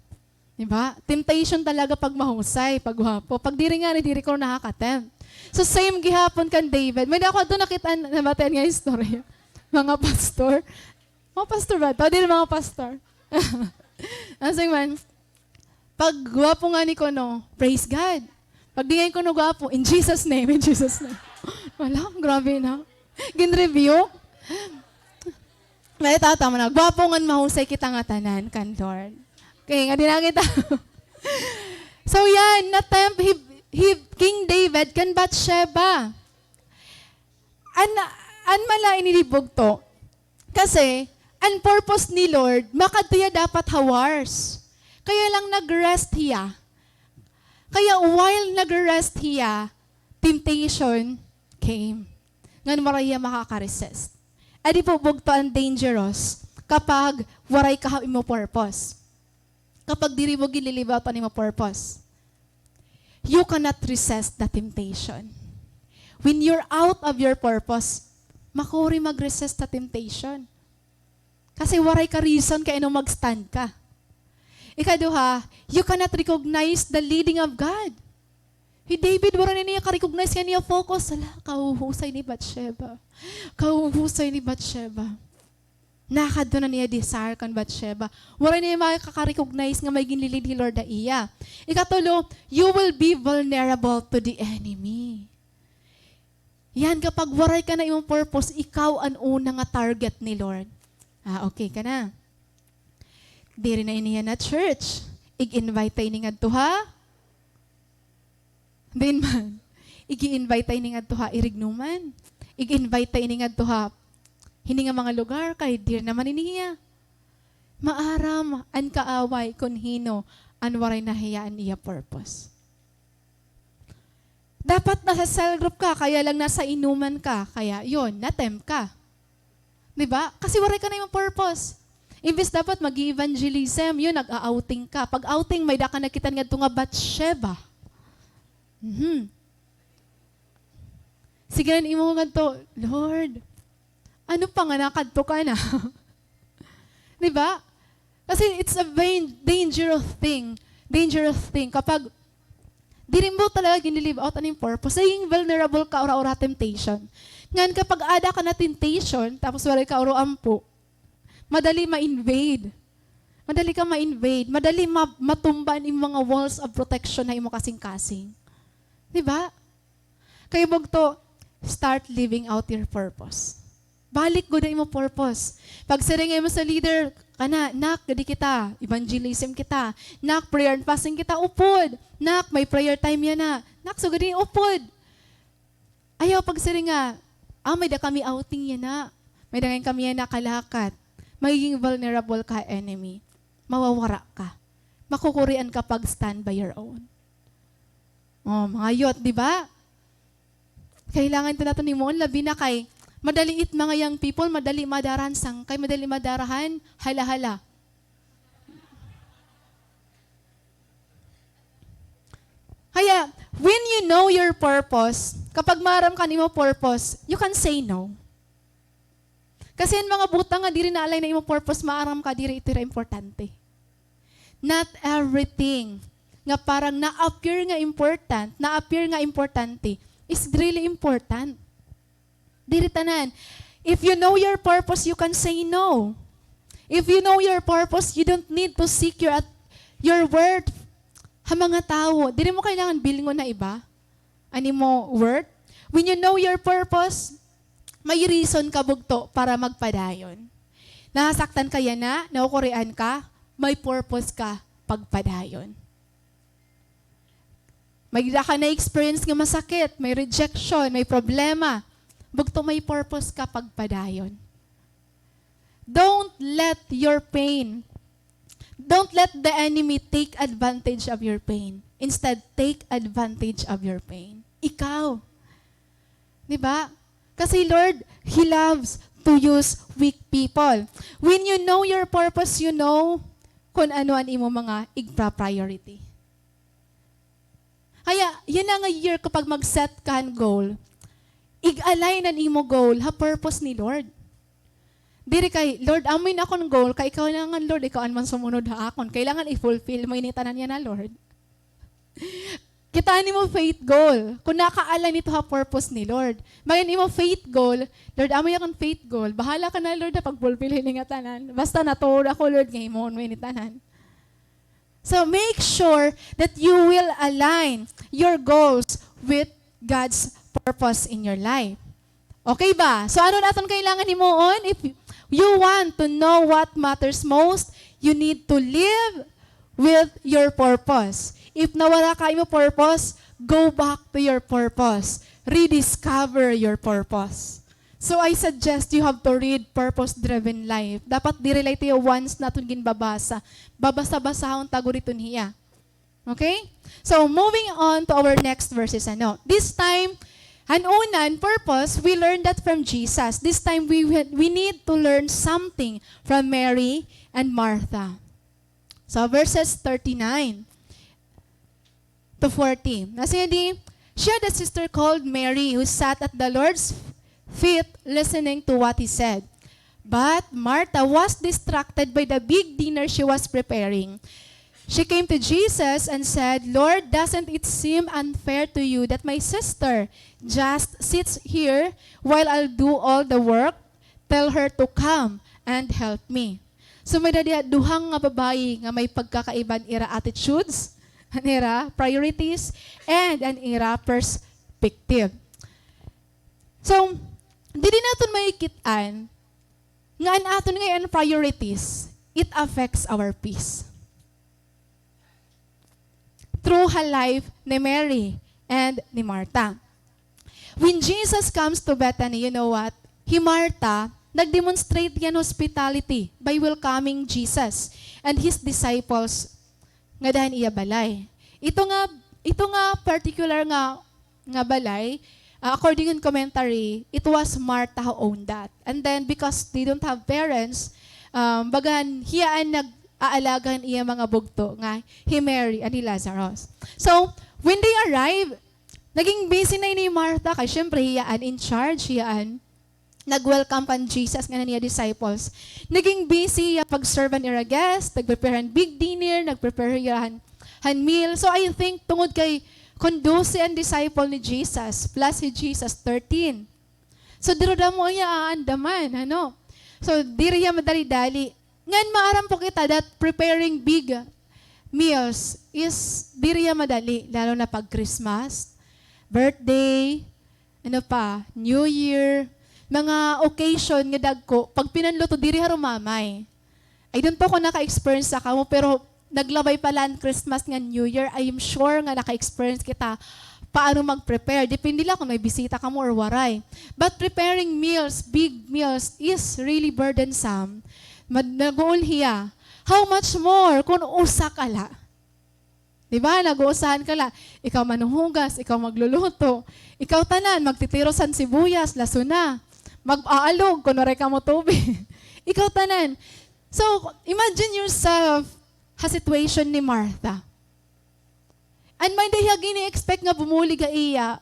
Di ba? Temptation talaga pag mahusay, pag gwapo. Pag diri ngani, diri ko nakaka-tempt. So, same gihapon kan David. May-ada ako adto nakit-an, nabatian nga istorya. Mga pastor. Mga pastor ba ito? Diri mga pastor. Asing man, pag gwapo ngani kuno, praise God. Pag di ngani kuno gwapo, in Jesus' name, in Jesus' name. Wala, grabe na. Gin-rebuke. May tata mo na, gwapo ngan mahusay kita ngatanan kan Lord. Okay, nga di na kita. So yan, na-tempt hi, hi King David kan Bathsheba. An, an mala ini, bugto. Kasi, an purpose ni Lord, makadto hiya dapat ha wars. Kaya lang nag-rest hiya. Kaya while nag-rest hiya, temptation came. Ngan waray hiya makaka-resist. Adi po bugto an dangerous kapag waray ka ha imo purpose. kapag diri mo ginlilive out an imo purpose. You cannot resist the temptation. When you're out of your purpose, makuri mag-resist the temptation. Kasi waray ka reason kay ano mag-stand ka. Ikaduha, you cannot recognize the leading of God. Hi David, waray na niya ka-recognize kay niya focus. Hala, kahuhusay ni Bathsheba. Kahuhusay ni Bathsheba. Nakadto na niya desire kan Bathsheba. Waray niya makaka-recognize nga may ginlilid hi Lord ha iya. Ikatulo, you will be vulnerable to the enemy. Yan, kapag waray ka na imong purpose, ikaw an una nga target ni Lord. Ah, okay ka na. Diri na ini yana church. Ig-invite ta ini ngadto ha? Diin man. Ig-invite ta ini ngadto ha Irignuman. Ig-invite ta ini ngadto ha hini nga mga lugar kay diri naman ini hiya. Maaram an kaaway kon hin-o an waray na hiya an iya purpose. Dapat nasa cell group ka, kaya lang nasa inuman ka, kaya yun, na-tempt ka. Di ba? Kasi waray ka na imong purpose. Imbes dapat mag-evangelism, yun, nag-a-outing ka. Pag outing, may-ada ka nakita ngadto nga Bathsheba. Mhm. Sige na imo ngadto, Lord, ano pa nga nakadto ka na? Di ba? Kasi it's a vain, dangerous thing. Dangerous thing. Kapag diri mo talaga ginli-live out an im purpose, nagiging vulnerable ka ura-ura temptation. Ngan kapag ada ka na temptation, tapos waray ka ura-ura ampo, madali ma-invade. Madali ka ma-invade. Madali ma-, matumba an im mga walls of protection ha imo kasingkasing. Di ba? Kay bugto, start living out your purpose. Balik gud ha imo purpose. Pagsiring ha imo sa leader, kana, nak, gadi kita, evangelism kita. Nak, prayer and fasting kita, upod. Nak, may prayer time yana. Nak, sugad hini, upod. Ayaw pagsiring nga, ah, may-ada kami outing yana. May-ada kami yana kalakat. Magiging vulnerable ka ha enemy. Mawawara ka. Makukurian ka pag-stand by your own. Oh, mga youth, di ba? Kailangan ito naton himuon, labi na kay madali it mga young people, madali madara han sangkay, madali madara han hala-hala. Kaya, when you know your purpose, kapag maaram ka an imo purpose, you can say no. Kasi an mga butang nga diri na-align ha imo purpose, maaram ka, diri ito hira importante. Not everything nga parang na-appear nga important, na-appear nga importante, is really important. Diri tanan. If you know your purpose, you can say no. If you know your purpose, you don't need to seek your at-, your worth ha mga tawo. Diri mo kailangan bilngon ha iba an imo worth. When you know your purpose, may reason ka bugto para magpadayon. Nasaktan ka yana, nakukurian ka, may purpose ka pagpadayon. May-ada ka na-experience nga masakit, may rejection, may problema. Bugto may purpose ka pagpadayon. Don't let your pain, don't let the enemy take advantage of your pain. Instead, take advantage of your pain. Ikaw. Di ba? Kasi Lord, He loves to use weak people. When you know your purpose, you know kon ano an imo mga igpa-priority. Kaya, yana nga year kapag mag-set ka han goal, ig-align an imo goal ha purpose ni Lord. Diri kay, "Lord, amo ini akon goal, kay ikaw na nga, Lord, ikaw an man sumunod ha akon. Kailangan i-fulfill mo ini tanan yana, Lord." Kitaa nimo faith goal, kon naka-align ito ha purpose ni Lord. May-ada imo faith goal, "Lord, amo ini akon faith goal. Bahala ka na, Lord, ha pag-fulfill hini nga tanan. Basta natuod ako, Lord, nga himuon mo ini tanan." So, make sure that you will align your goals with God's purpose in your life. Okay ba? So, ano an aton kailangan himuon? If you want to know what matters most, you need to live with your purpose. If nawara ka ha imo purpose, go back to your purpose. Rediscover your purpose. So I suggest you have to read Purpose-Driven Life. Dapat diri la ito once naton ginbabasa. Babasa-basahon ta gud iton hiya. Okay? So, moving on to our next verses, ano. This time, han una, an purpose, we learned that from Jesus. This time, we, we need to learn something from Mary and Martha. So, verses thirty-nine to forty. Nasiring, she had a sister called Mary who sat at the Lord's feet listening to what he said. But Martha was distracted by the big dinner she was preparing. She came to Jesus and said, "Lord, doesn't it seem unfair to you that my sister just sits here while I'll do all the work? Tell her to come and help me." So, may-ada diha duha nga babayi nga may pagkakaiba an ira attitudes, an ira priorities, and an ira perspective. So, diri naton makikit-an nga an aton ngay-an priorities, it affects our peace. Through ha life ni Mary and ni Martha. When Jesus comes to Bethany, you know what? Hi Martha, nag-demonstrate hiya hin hospitality by welcoming Jesus and his disciples ngada han iya balay. Ito nga, ito nga particular nga, nga balay, ah, according in commentary, it was Martha who owned that. And then, because they don't have parents, um, bagan hiya an nag-aalaga han iya mga bugto nga hi Mary and hi Lazarus. So, when they arrive, naging busy na ini hi Martha, kay syempre, hiya an in charge, hiya an nag-welcome kan Jesus ngan han iya disciples. Naging busy hiya pag-serve han ira guest, nag-prepare han big dinner, nag-prepare hiya han, han meal. So, I think, tungod kay kon dose an disciple ni Jesus, plus hi Jesus, thirteen. So, duro damo iya aandaman, ano? So, diri hiya madali-dali. Ngan maaram po kita that preparing big meals is diri hiya madali, lalo na pag Christmas, birthday, ano pa, New Year, mga occasion nga dagko, pag pinanluto, diri harumamay. I don't know kon naka-experience na kamo, pero naglabay pa la an Christmas ngan New Year, I am sure nga naka-experience kita paano mag-prepare. Depende la kon may bisita kamo or waray. But preparing meals, big meals, is really burdensome. Mad-, naguol hiya. How much more kon usa ka la? Di ba? Nag-uusahan ka la. Ikaw manhuhugas, ikaw magluluto. Ikaw tanan, magtitiros han sibuyas, lasona. Mag-aalog, kon waray kamo tubig. Ikaw tanan. So, imagine yourself ha situation ni Martha. An may-ada hiya gini-expect nga bumulig ha iya,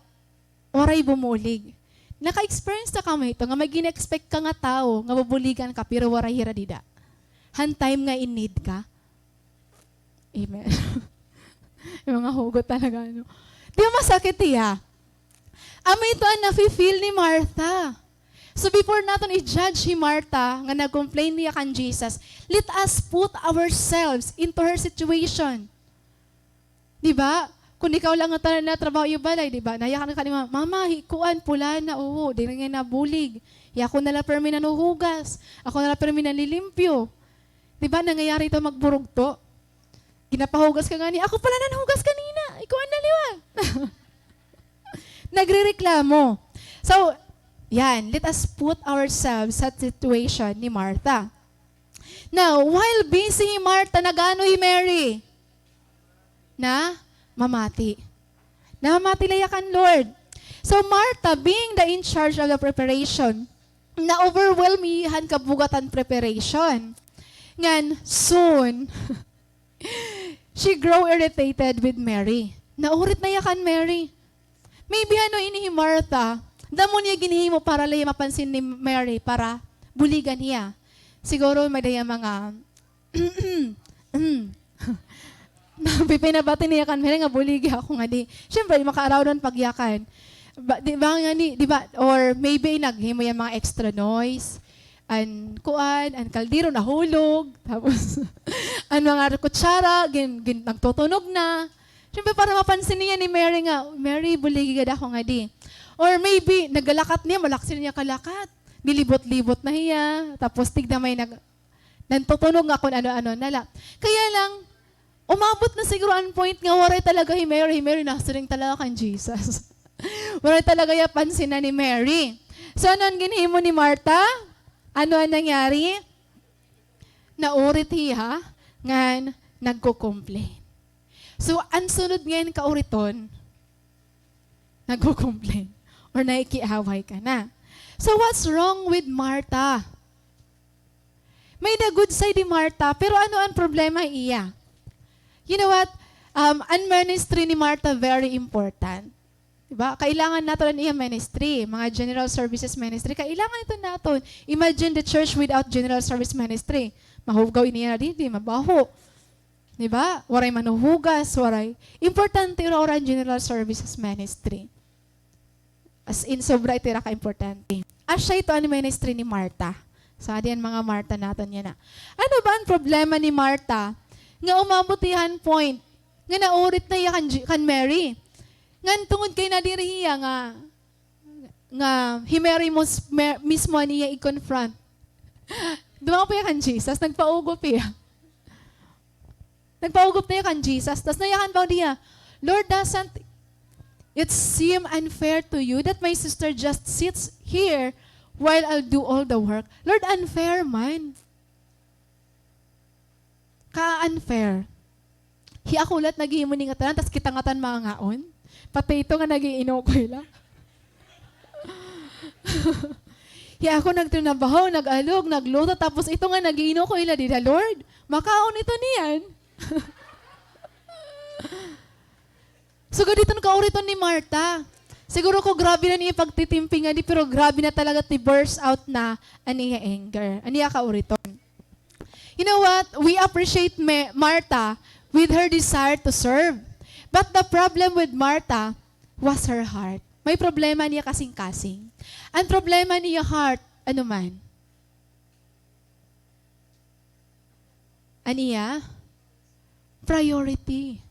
waray bumulig. Naka-experience na kamo hito nga may gini-expect ka nga tawo nga bubuligan ka, pero waray hira dida. Han time nga in need ka. Amen. May mga hugot talaga, ano. Di ba masakit hiya? Amo ito an nafi-feel ni Martha. So before naton i-judge hi Martha nga nag-complain hiya kan Jesus, let us put ourselves into her situation. Di ba? Kon ikaw la nga tanan natrabaho ha iyo balay, di ba? Nayakan ka ni mama, "Mama, hi kuan, pula na, oo, diri ngay-an nabulig. Hi ako na la pirmi nanhuhugas. Ako na la pirmi nanlilimpyo." Di ba? Nangyayari ito magburugto. Ginapahugas ka ngani, "Ako pala nanhugas kanina. Ikaw an naliwat." Nagrereklamo. So, yan, let us put ourselves sa situation ni Martha. Now, while busy hi Martha, nag-ano hi Mary? Namamati. Namamati la hiya kan Lord. So, Martha, being the in charge of the preparation, na-overwhelm hiya han kabugat han preparation. Ngan, soon, she grow irritated with Mary. Naurit na hiya kan Mary. Maybe ano ini hi Martha, damo niya ginhimo para la hiya mapansin ni Mary para buligan hiya. Siguro may-ada hiya mga, pipinabati niya kan Mary nga buligi ako ngadi. Siyempre, makaaraw na an pagyakan. Ba, di ba ngani, di ba? Or maybe naghimo hiya mga extra noise. An kuan, an kaldero nahulog, tapos an mga kutsara, gin-, gin-, nagtutunog na. Siyempre, para mapansin niya ni Mary nga, "Mary, buligi gad ako ngadi." Or maybe, nagalakat niya, malaksi na niya kalakat. Nilibot-libot na hiya, tapos tigda may nag-, nagtutunog nga kon ano-ano na la. Kaya lang, umabot na siguro an point nga waray talaga hi Mary, hi Mary nasiring talaga kan Jesus. Waray talaga hiya pansinan ni Mary. So, ano an ginhimo ni Martha? Ano an nangyari? Naurit hiya, ngan nagko-complain. So, an sunod ngay-an kauriton, nagko-complain or nakikiaway ka na. So, what's wrong with Martha? May-ada good side hi Martha, pero ano an problema ha iya? You know what? Um, an ministry ni Martha very important. Diba? Kailangan naton an iya ministry, mga general services ministry. Kailangan ito naton. Imagine the church without general service ministry. Mahugaw ini nga didi, mabaho. Diba? Waray manuhugas, waray. Importante ura-ura an general services ministry. As in, sobra ito ira ka-importante. Asya ito an ministry ni Martha. So, adi an mga Martha naton yana. Ano ba an problema ni Martha nga umabot hiya han point nga naurit na hiya kan Ji-, kan Mary? Ngan tungod kay nadiri hiya nga, nga hi Mary mos-, Mer-, mismo an iya i-confront. Dumangop hiya kan Jesus, nagpaugop hiya. Nagpaugop na hiya kan Jesus. Tas nayakan pa niya, "Lord, doesn't it seem unfair to you that my sister just sits here while I'll do all the work?" Lord, unfair man. Ka-unfair. Hi ako la it naghihimo ini ngatanan, tas kita ngatanan mangangaon. Pati ito nga nag-iinukoy la. Hi ako nagtrinabaho, nag-alog, nagluto, tapos ito nga nag-iinukoy la dida, Lord. Makaon ito niyan. Sugad iton kauriton ni Martha. Siguro ko grabe na niya pagtitimpi ngadi, pero grabe na talaga ti burst out na an iya anger, an iya kauriton. You know what? We appreciate Ma-, Martha with her desire to serve. But the problem with Martha was her heart. May problema niya kasing-kasing. An problema niya heart, ano man? An iya? Priority.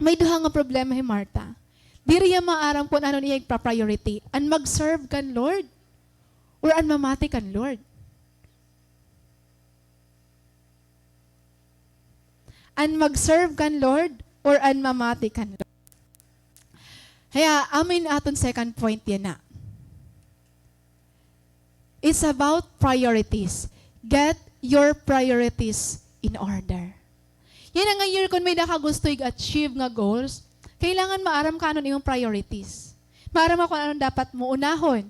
May duha nga problema hi Martha. Diri hiya maaram kon ano an iya igpa-priority. An mag-serve kan Lord or an mamati kan Lord? An mag-serve kan Lord or an mamati kan Lord? Kaya, amo ini aton second point yana. It's about priorities. Get your priorities in order. Yana nga year, kon may-ada ka gusto ig-achieve nga goals, kailangan maaram ka ano an imong priorities. Maaram ka kon ano an dapat mo unahon.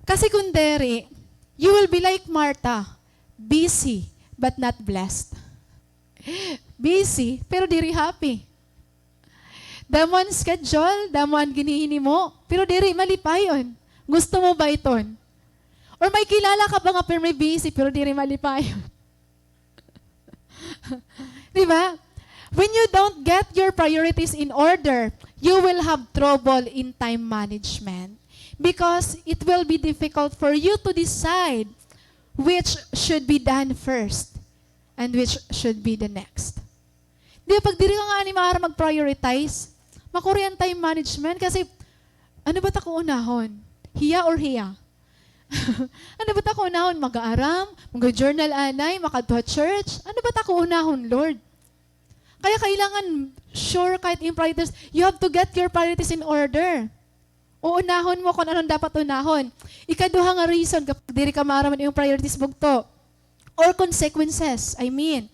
Kasi kon diri, you will be like Martha, busy but not blessed. Busy, pero diri happy. Damo an schedule, damo an ginhihinimo, pero diri malipayon. Gusto mo ba iton? Or may kilala ka ba nga pirmi busy, pero diri malipayon? Di ba? When you don't get your priorities in order, you will have trouble in time management because it will be difficult for you to decide which should be done first and which should be the next. Di ba, pag diri ka ngani maaram mag-prioritize, makuri an time management kasi, ano ba it ako unahon? Hiya or hiya? Ano ba it ako unahon? Mag-aaram? Mag-journal anay? Makadto ha church? Ano ba it ako unahon, Lord? Kaya kailangan sure ka it imo priorities. You have to get your priorities in order. Uunahon mo kon ano an dapat unahon. Ikaduha nga reason, kapag diri ka maaram an imo priorities, bugto. Or consequences, I mean.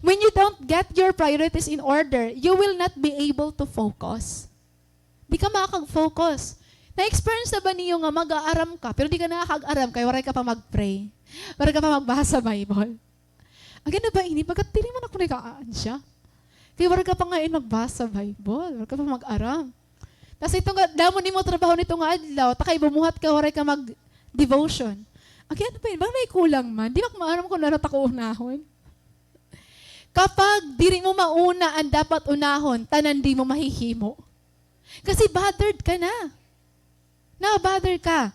When you don't get your priorities in order, you will not be able to focus. Di ka makakag-focus. Na-experience na ba niyo nga mag-aaram ka, pero di ka nakakag-aram kay waray ka pa mag-pray? Waray ka pa magbasa Bible? Agi, ano ba ini? Baga diri man ako nag-aansya. Kay waray ka pa ngain magbasa Bible, waray ka pa mag-aram. Tas ito nga, damo nimo trabaho nito nga adlaw, ta kay bumuhat ka, waray ka mag-devotion. Agi, ano ba ini? Baga may kulang man. Di ba maaram kon ano it ako unahon? Kapag diri mo mauna an dapat unahon, tanan di mo mahihimo. Kasi bothered ka na. Na-bother ka.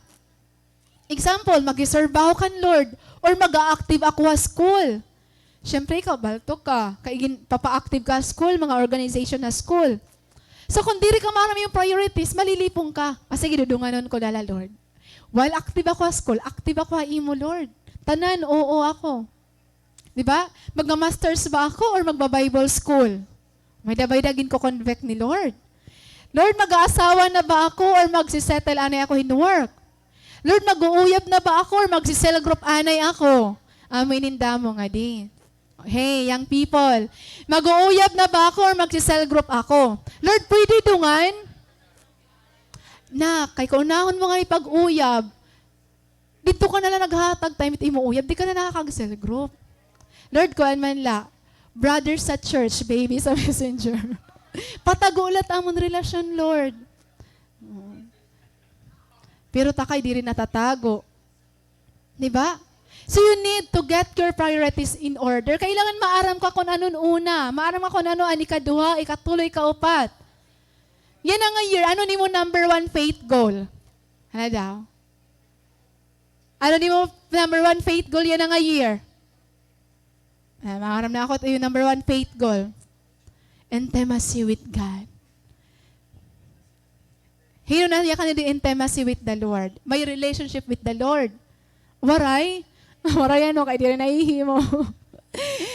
Example, magsiserbaho kan Lord or mag-a-active ako ha school. Siyempre, ikaw, balto ka. Kay gin-, papa-active ka ha school, mga organization ha school. So, kung diri ka maaram imo priorities, malilipong ka. Ah, sige, dudunganon ko la la, Lord. While active ako ha school, active ako ha imo, Lord. Tanan, oo ako. Di ba? Magma-masters ba ako or magba-Bible school? May-ada, may-ada ginko-convict ni Lord. Lord, mag-aasawa na ba ako or magse-settle anay ako hin work? Lord, mag-uuyab na ba ako or magse-cell group anay ako? Amo ini an damo ngadi. Hey, young people. Mag-uuyab na ba ako or magse-cell group ako? Lord, pwede dungan? Nak, kay kaunahon mo ngani pag-uyab, Didto ka na la naghatag time it imo uyab, di ka na nakakag-cell group. Lord, kuan man la, brothers sa church, baby sa messenger. Patago la it amon relasyon, Lord. Pero ta kay diri natatago. Di ba? So you need to get your priorities in order. Kailangan maaram ka kun ano an una. Maaram ka kun ano an ikaduha, ikatulo, ikaupat. Yana nga year, ano nimo number one faith goal? Ano daw? Ano nimo number one faith goal yana nga year? Ah, maaram na ako it iyo number one faith goal. Intimacy with God. Hin-o na yakan didi intimacy with the Lord? My relationship with the Lord. Waray? Waray ano, kay diri nahihimo.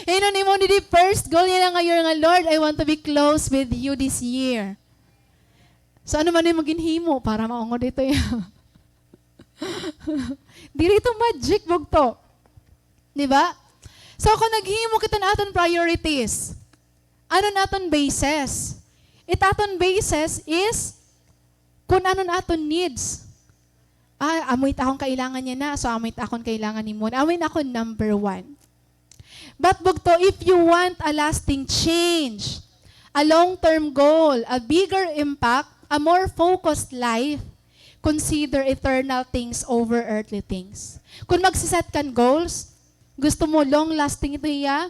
Hin-o nimo didi first goal yana nga year nga, "Lord, I want to be close with you this year." So, ano man imo ginhimo para maungod ito ya? Diri ito magic, bugto. Di ba? So, kung naghimo kita hin aton priorities, ano an aton basis? It aton basis is kung ano an aton needs. Ah, amo it akon kailangan yana, so amo it akon kailangan himon. Amo it akon number one. But bugto, if you want a lasting change, a long-term goal, a bigger impact, a more focused life, consider eternal things over earthly things. Kung magsiset kan goals, gusto mo long-lasting ito hiya,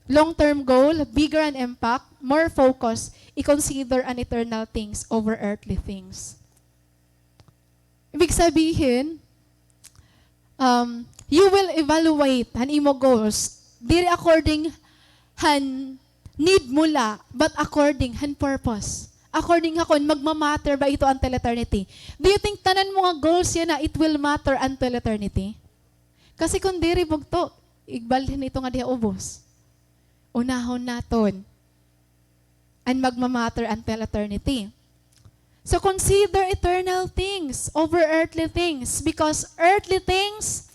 long-term goal, bigger an impact, more focus, i-consider an eternal things over earthly things. Ibig sabihin, um, you will evaluate han imo goals, diri according han need mo la, but according han purpose. According ha kon magma-matter ba ito until eternity. Do you think tanan mo nga goals yana, it will matter until eternity? Kasi kon diri, bugto, igbalhin ito nga diha ubos. Unahon naton an magma-matter until eternity. So consider eternal things over earthly things, because earthly things,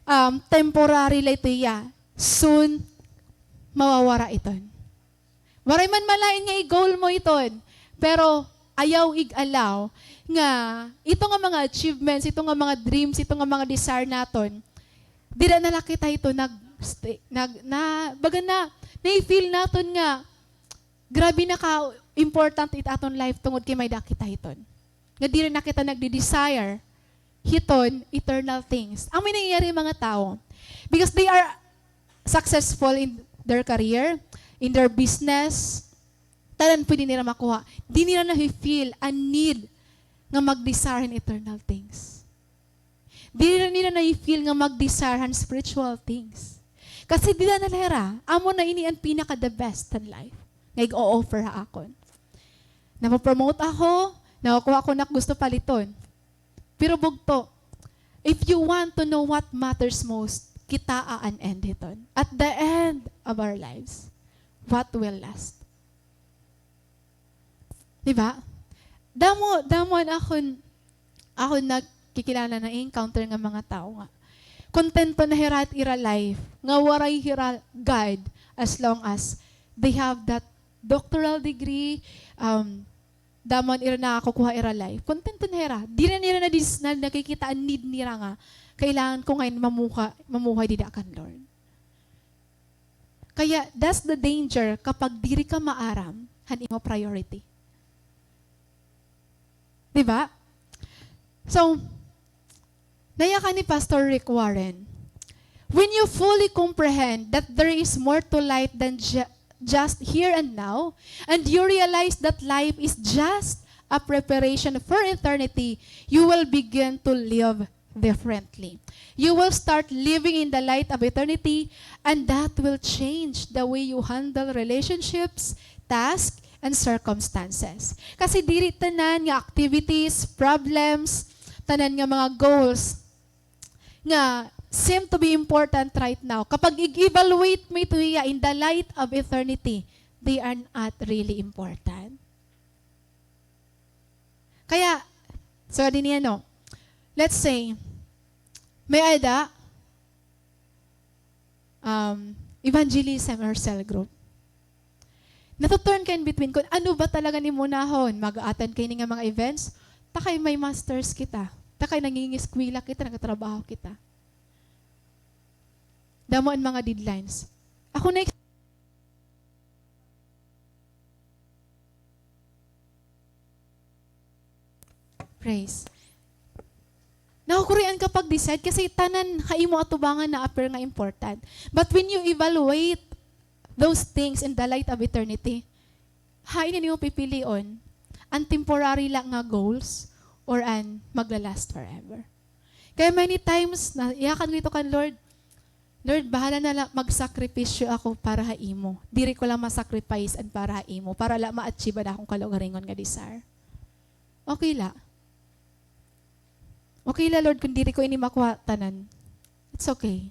um, temporary la ito hiya. Soon, mawawara iton. Waray man malain nga i-goal mo iton, pero ayaw ig-allow nga ito nga mga achievements, ito nga mga dreams, ito nga mga desire naton, dida na la kita ito nag-, nag-, na, baga na, na-feel naton nga grabe na ka-important it aton life tungod kay may-ada kita hiton. Nga diri na kita nagde-desire hiton eternal things. Amo it nangyayari mga tawo. Because they are successful in their career, in their business, tanan pwede nira makuha. Di nira nahi-feel an need nga mag-desire hin eternal things. Diri nira nahi-feel nga mag-desire han spiritual things. Kasi dida na la hira, amo na ini an pinaka the best han life nga ig-o-offer ha akon. Napo-promote ako, nakukuha ko nak gusto paliton. Pero bugto, if you want to know what matters most, kitaa an end hiton. At the end of our lives, what will last? Di ba? Damo, damo an akon, akon nakikilala, na-encounter nga mga tawo nga kontento na hira it ira life, nga waray hira God, as long as they have that doctoral degree, um, damo an ira nakukuha ira life. Kontento na hira. Diri na nira nadis-, na, nakikita an need nira nga kailangan ko ngay-an mamuha-, mamuhay dida kan Lord. Kaya, that's the danger kapag diri ka maaram han imo priority. Di ba? So, nayakan ni Pastor Rick Warren, "When you fully comprehend that there is more to life than ju-, just here and now, and you realize that life is just a preparation for eternity, you will begin to live differently. You will start living in the light of eternity, and that will change the way you handle relationships, tasks, and circumstances." Kasi diri tanan nga activities, problems, tanan nga mga goals nga seem to be important right now, kapag ig-evaluate mo ito hiya in the light of eternity, they are not really important. Kaya, so, adi niya, no? Let's say, may-ada, um, evangelism or cell group. Nato-torn ka in between kon ano ba talaga an imo unahon, mag-attend ka hini nga mga events, ta kay may masters kita. Ta kay nangingiskwela kita, nagtatrabaho kita. Damo an mga deadlines. Ako na Praise. Nakukurian ka pag-decide kasi tanan ha imo atubangan na-appear nga important. But when you evaluate those things in the light of eternity, hain an imo pipilion? An temporary la nga goals or an magla-last forever? Kaya many times, naiyakan ko ito kan Lord, "Lord, bahala na la, magsakripisyo ako para ha imo. Diri ko la ma-sacrifice an para ha imo, para la ma-achieve an akon kalugaringon nga desire." Okay la. Okay la, Lord, kun diri ko ini makuha tanan. It's okay.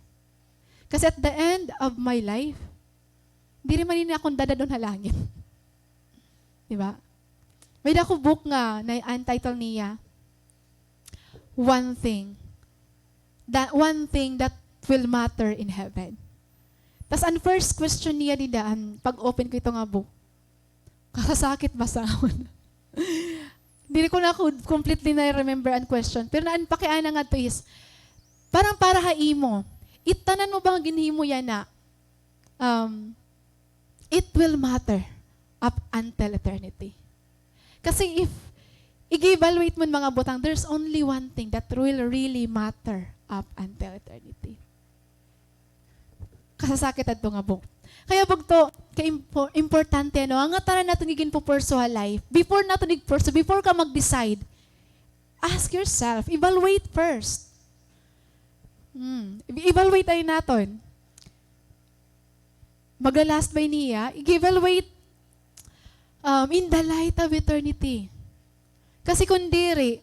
Kasi at the end of my life, diri man ini akon dadad-on ha langit. Di ba? May-ada ako book nga, na, an title niya, One Thing. That, One Thing That Will Matter in Heaven. Tas an first question niya dida, an pag-open ko ito nga book, kasasakit basahon. Diri ko na ako completely na-remember an question. Pero an pakiana ngadto is, parang para ha imo, it tanan mo ba nga ginhimo yana, um, it will matter up until eternity. Kasi if ig-evaluate mo an mga butang, there's only one thing that will really matter up until eternity. Kasasakit adto nga book. Kaya bugto, ka-impo-, importante, ano, nga ngatanan naton nga ginpupurso ha life. Before naton ig-pursue, before ka mag-decide, ask yourself, evaluate first. Hmm, evaluate ay naton. Magla-last ba ini hiya? Ig-evaluate, um, in the light of eternity. Kasi kun diri,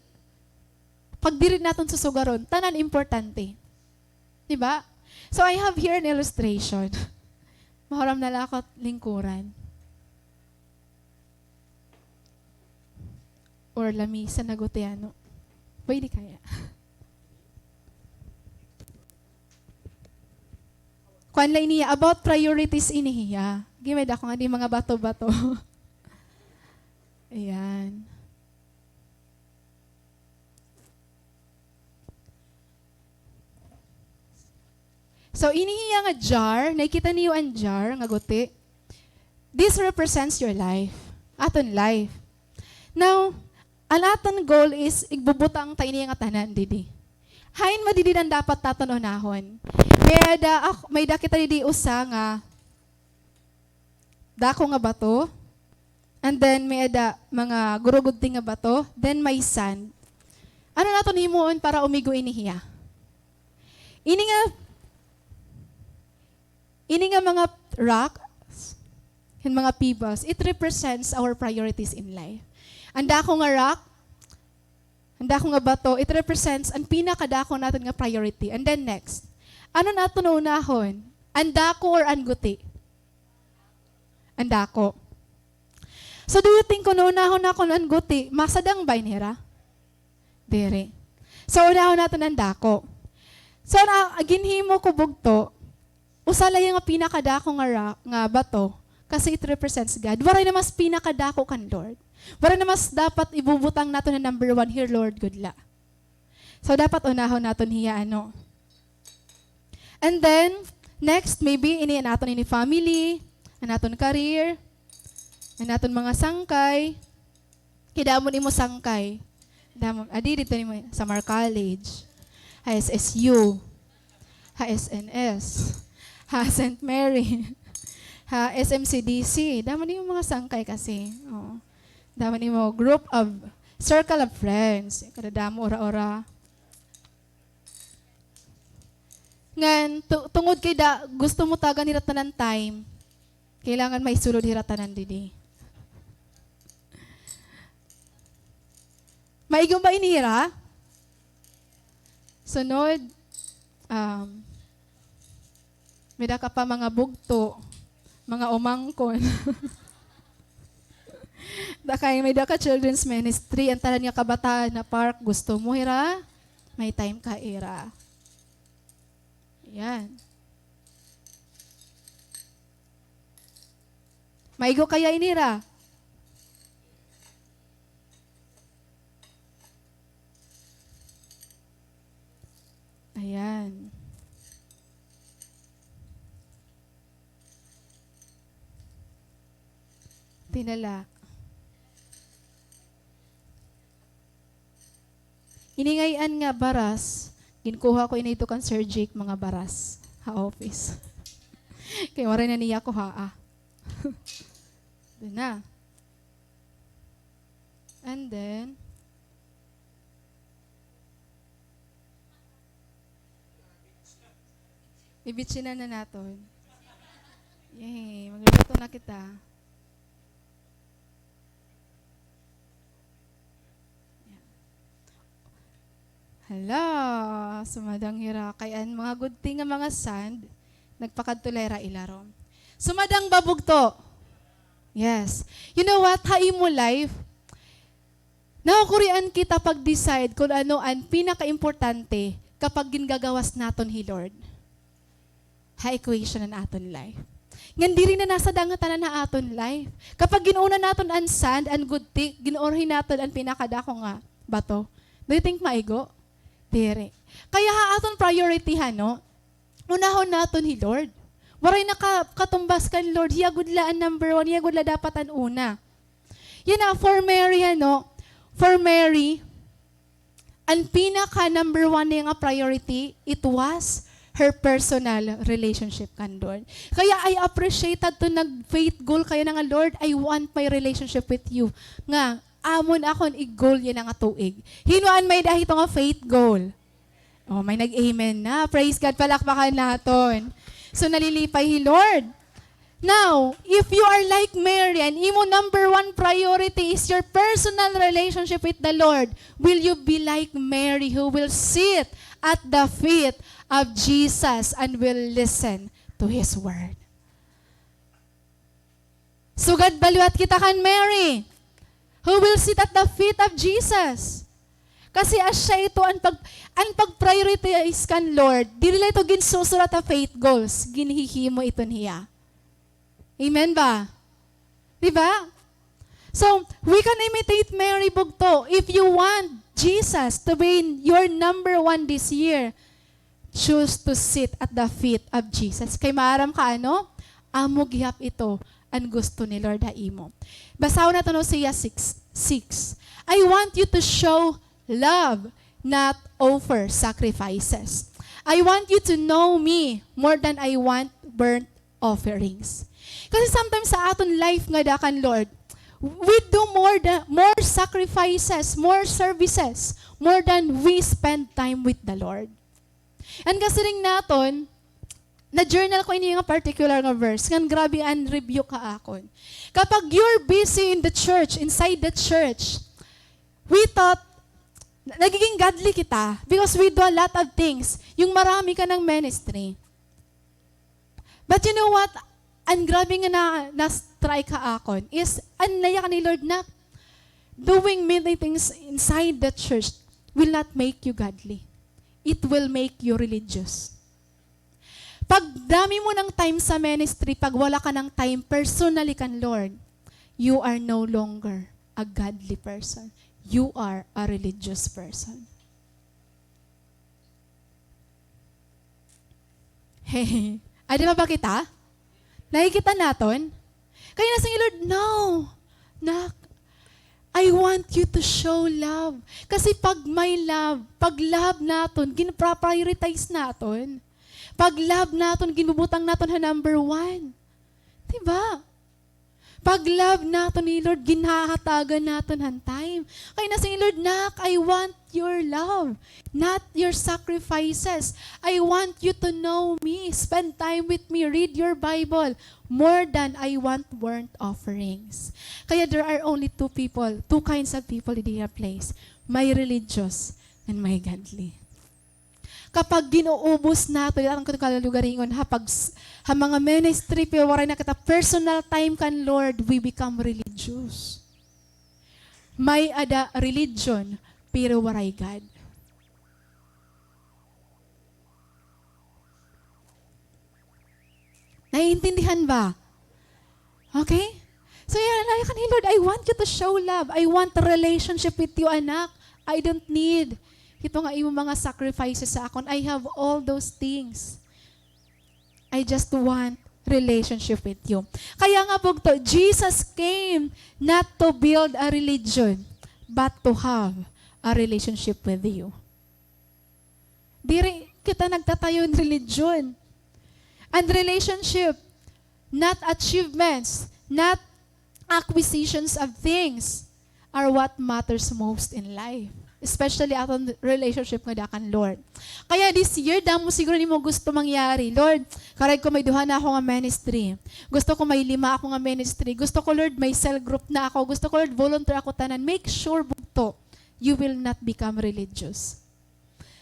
pag diri naton susugaron, tanan importante. Di ba? So, I have here an illustration. Mahuram na la ako lingkuran. Or lamisa na gutiano. Pwede kaya? Kuan la ini hiya, about priorities ini hiya. Gimay da ko nga di mga bato-bato. Ayan. So, ini hiya nga jar, nakikita niyo an jar nga guti? This represents your life. Aton life. Now, an aton goal is igbubutang ta ini nga tanan didi. Hain man didi an dapat naton unahon? May-ada ak-, may-ada kita didi usa nga dako nga bato. And then, may-ada mga gurugudti nga bato. Then, may sand. Ano naton himuon para umigo ini hiya? Ini nga, ini nga mga rocks, hin mga pebbles, it represents our priorities in life. An dako nga rock, an dako nga bato, it represents an pinakadako naton nga priority. And then next, ano naton unahon? An dako or an guti? An dako. So, do you think kun unahon naton an guti, masadang ba ini hira? Diri. So, unahon naton an dako. So, na, ginhimo ko bugto, usa la hiya nga pinakadako nga ra-, nga bato, kasi it represents God. Waray na mas pinakadako kan Lord. Waray na mas dapat ibubutang naton nga number one, here, Lord, gud la. So, dapat unahon naton hiya, ano. And then, next, maybe, ini an aton ini family, an aton career, an aton mga sangkay. Kay damo nimo sangkay. Damo, adi, didto nimo, Samar College, ha S S U, ha S N S, ha Saint Mary, ha S M C D C. Damo nimo mga sangkay kasi. Oo. Damo nimo group of, circle of friends. Kadadamo, ura-ura. Ngan, tu-, tungod kay da, gusto mo tagan hira tanan time, kailangan maisulod hira tanan didi. Maigo ba ini hira? Sunod, um, may-ada ka pa mga bugto, mga umangkon. Da kay may-ada ka children's ministry, an tanan nga kabataan ha park, gusto mo hira, may time ka ira. Yan. Maigo kaya ini hira? Tinala. Ini ngay-an nga baras, ginkuha ko ini didto kan Sir Jake, mga baras ha office. Kay waray na niya kuhaa. Duna. And then, ibitsinan na naton. Yay, magluluto na kita. Hala, sumadang hira. Kay an mga good thing nga mga sand, nagpakadto la hira ilarom. Sumadang ba, bugto? Yes. You know what? Ha imo life, nakukurian kita pag-decide kun ano an pinakaimportante kapag gingagawas naton hi Lord ha equation han aton life. Ngan diri na nasadang nga tanan ha aton life. Kapag gin-una naton an sand, an good thing, gin-una naton an pinakadako nga bato, do you think maigo? Diri. Kaya ha aton priority, hano, unahon naton hi Lord. Waray na ka-, katumbas kan Lord. Hiya gud la an number one. Hiya gud la dapat an una. Yana, for Mary, hano, for Mary, an pinaka number one niya nga priority, it was her personal relationship kan Lord. Kaya I appreciate hadto nag-faith goal kaya na nga, "Lord, I want my relationship with you." Nga, amon akon i-goal yana nga tuig. Hin-o an may-ada hito nga faith goal? Oh, may nag-amen na. Praise God, palakpakan naton. So, nalilipay hi Lord. Now, if you are like Mary and imo number one priority is your personal relationship with the Lord, will you be like Mary who will sit at the feet of Jesus and will listen to His word? Sugad ba liwat kita kan Mary, who will sit at the feet of Jesus? Kasi asya ito an pag-, an pag-prioritize kan Lord, diri la ito ginsusurat ha faith goals, ginhihimo ito niya. Amen ba? Di ba? So, we can imitate Mary, bugto. If you want Jesus to be your number one this year, choose to sit at the feet of Jesus. Kay maaram ka, ano? Amo gihap ito an gusto ni Lord ha imo. Basahon naton Hosea six six. "I want you to show love, not offer sacrifices. I want you to know me more than I want burnt offerings." Kasi sometimes sa aton life ngada kan Lord, we do more than, more sacrifices, more services, more than we spend time with the Lord. An kasiring naton, na-journal ko ini nga particular nga verse, ngan grabe an rebuke ha akon. Kapag you're busy in the church, inside the church, we thought, na-, nagiging godly kita because we do a lot of things. Yung marami ka ng ministry. But you know what? An grabe nga na, na-strike ha akon is, an nayakan ni Lord na, doing many things inside the church will not make you godly. It will make you religious. Pag dami mo ng time sa ministry, pag wala ka ng time personally kan Lord, you are no longer a godly person. You are a religious person. Hey, adi pa ba kita? Nakikita naton? Kaya nasiring hi Lord, "No, nak, I want you to show love." Kasi pag may love, pag love naton, gin-prioritize naton. Pag love naton, ginbubutang naton ha number one. Di ba? Pag love naton ni Lord, ginhahatagan naton han time. Kay nasiring ni Lord, "Nak, I want your love, not your sacrifices. I want you to know me, spend time with me, read your Bible, more than I want burnt offerings." Kaya there are only two people, two kinds of people in this place. May religious and may godly. Kapag gin-uubos naton it aton kalugaringon ha pag-, ha mga ministry, pero waray na kita personal time kan Lord, we become religious. May-ada religion, pero waray God. Naiintindihan ba? Okay? So, yana, nayakan hi Lord, "I want you to show love. I want a relationship with you, anak. I don't need hito nga imo mga sacrifices ha akon. I have all those things. I just want relationship with you. Kaya nga, bugto, Jesus came not to build a religion, but to have a relationship with you. Diri kita nagtatayo hin religion. And relationship, not achievements, not acquisitions of things, are what matters most in life. Especially aton relationship ngada kan Lord. Kaya this year, damo siguro nimo gusto mangyari. Lord, karuyag ko may duha na ako nga ministry. Gusto ko may lima ako nga ministry. Gusto ko, Lord, may cell group na ako. Gusto ko, Lord, volunteer ako tanan. Make sure, bugto, you will not become religious.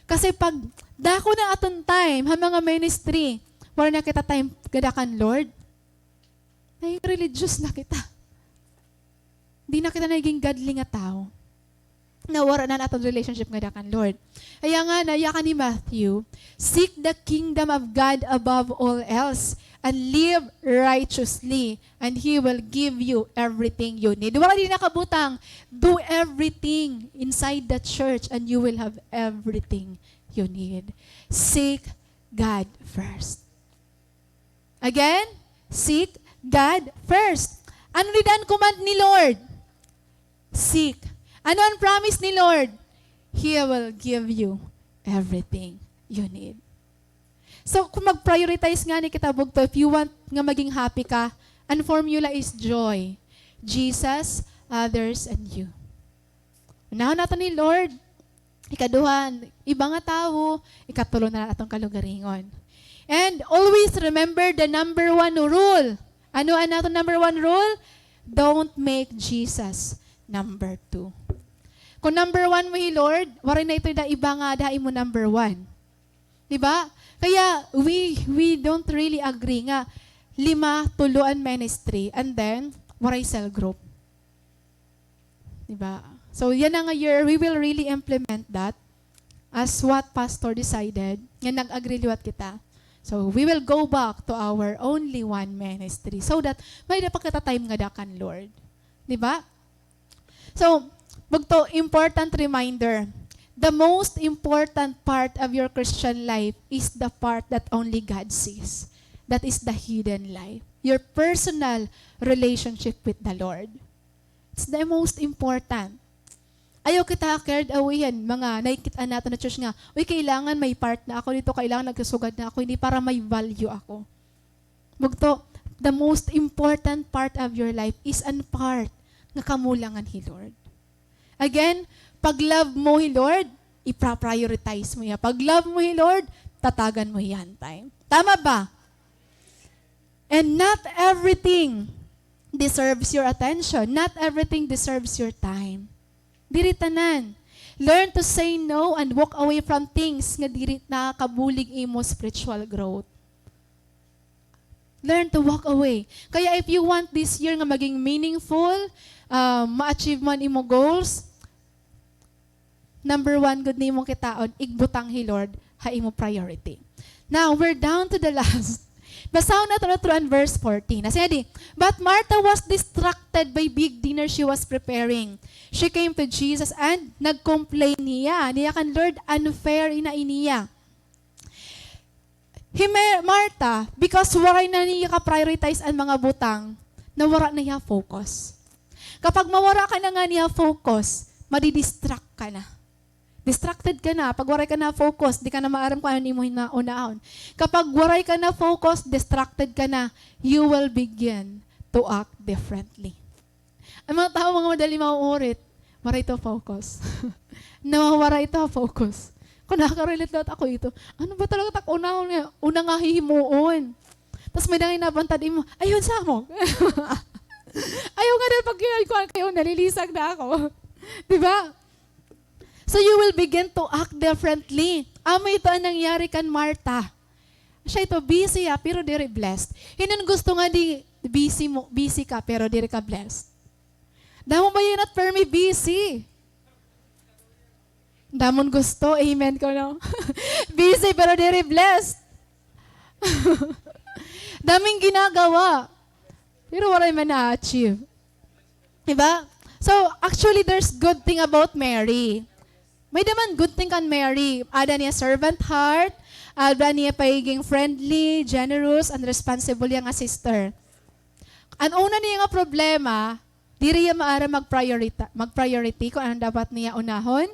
Kasi pag dako na aton time ha mga ministry, wala na kita time ngada kan Lord, nahireligious na kita. Di na kita naging godly nga tawo. Nawara na an aton relationship ngada kan Lord. Kaya nga, yakan ni Matthew, "Seek the kingdom of God above all else, and live righteously, and He will give you everything you need." Wala di nakabutang, do everything inside the church, and you will have everything you need. Seek God first. Again, seek God first. Ano dida an command ni Lord? Seek. Ano an promise ni Lord? He will give you everything you need. So, kung mag-prioritize ngani kita, bugto, if you want nga maging happy ka, an formula is joy. Jesus, others, and you. Unahon naton ni Lord. Ikaduha, iba nga tawo. Ikatulo na la aton kalugaringon. And always remember the number one rule. Ano an aton number one rule? Don't make Jesus number two. Kung number one mo hi Lord, waray na ito da iba nga da imo number one. Di ba? Kaya we, we don't really agree nga lima, tulo an ministry, and then waray cell group. Di ba? So, yana nga year, we will really implement that as what Pastor decided, nga nag-agree liwat kita. So, we will go back to our only one ministry so that may-ada pa kita time ngada kan Lord. Di ba? So, bugto, important reminder. The most important part of your Christian life is the part that only God sees. That is the hidden life. Your personal relationship with the Lord. It's the most important. Ayaw kita carried away han mga nakikit-an naton ha church nga, "Uy, kailangan may part na ako dito, kailangan nagsusugad na ako, hindi para may value ako." Bugto, the most important part of your life is an part nga kamo la ngan hi Lord. Again, pag love mo hi Lord, ipra-prioritize mo hiya. Pag love mo hi Lord, tatagan mo hiya han time. Tama ba? And not everything deserves your attention. Not everything deserves your time. Diri tanan. Learn to say no and walk away from things nga diri nakakabulig imo spiritual growth. Learn to walk away. Kaya if you want this year nga maging meaningful, ah, ma-achieve mo an imo goals, number one gud nimo kitaon, igbutang hi Lord ha imo priority. Now, we're down to the last. Basahon naton utro an verse fourteen. Nasiring, "But Martha was distracted by big dinner she was preparing. She came to Jesus and nag-complain hiya." Niya kan Lord, unfair ini niya. Hi Mar-, Martha, because waray na niya ka-prioritize an mga butang, nawara na hiya focus. Kapag mawara ka na ngani ha focus, madi-distract ka na. Distracted ka na. Pag waray ka na focus, di ka na maaram kung ano an imo hina-, unahon. Kapag waray ka na focus, distracted ka na, you will begin to act differently. An mga tawo, mga madali mauurit, waray ito focus. Nawawara ito ha focus. Kung nakaka-relate liwat ako ito, ano ba talaga it ak unahon nga, una nga hihimuon? Tas may-ada nga napantad imo, "Ay, unsa mo?" Ayaw nga daw pagkuan kay una, nalilisag na ako. Di ba? So you will begin to act differently. Amo ito an nangyari kan Martha. Siya ito, busy hiya, pero diri blessed. Hin-o an gusto nga di busy mo, busy ka, pero diri ka blessed? Damo ba yana it permi busy? Damo an gusto, amen kuno. Busy, pero diri blessed. Damo hin ginagawa, pero waray man na-achieve. Di ba? So, actually, there's good thing about Mary. May-ada man good thing kan Mary. Aada niya servant heart, Alba niya pagiging friendly, generous, and responsible niya nga sister. An una niya nga problema, diri niya maaram mag-priorita-, mag-priority kung ano dapat niya unahon.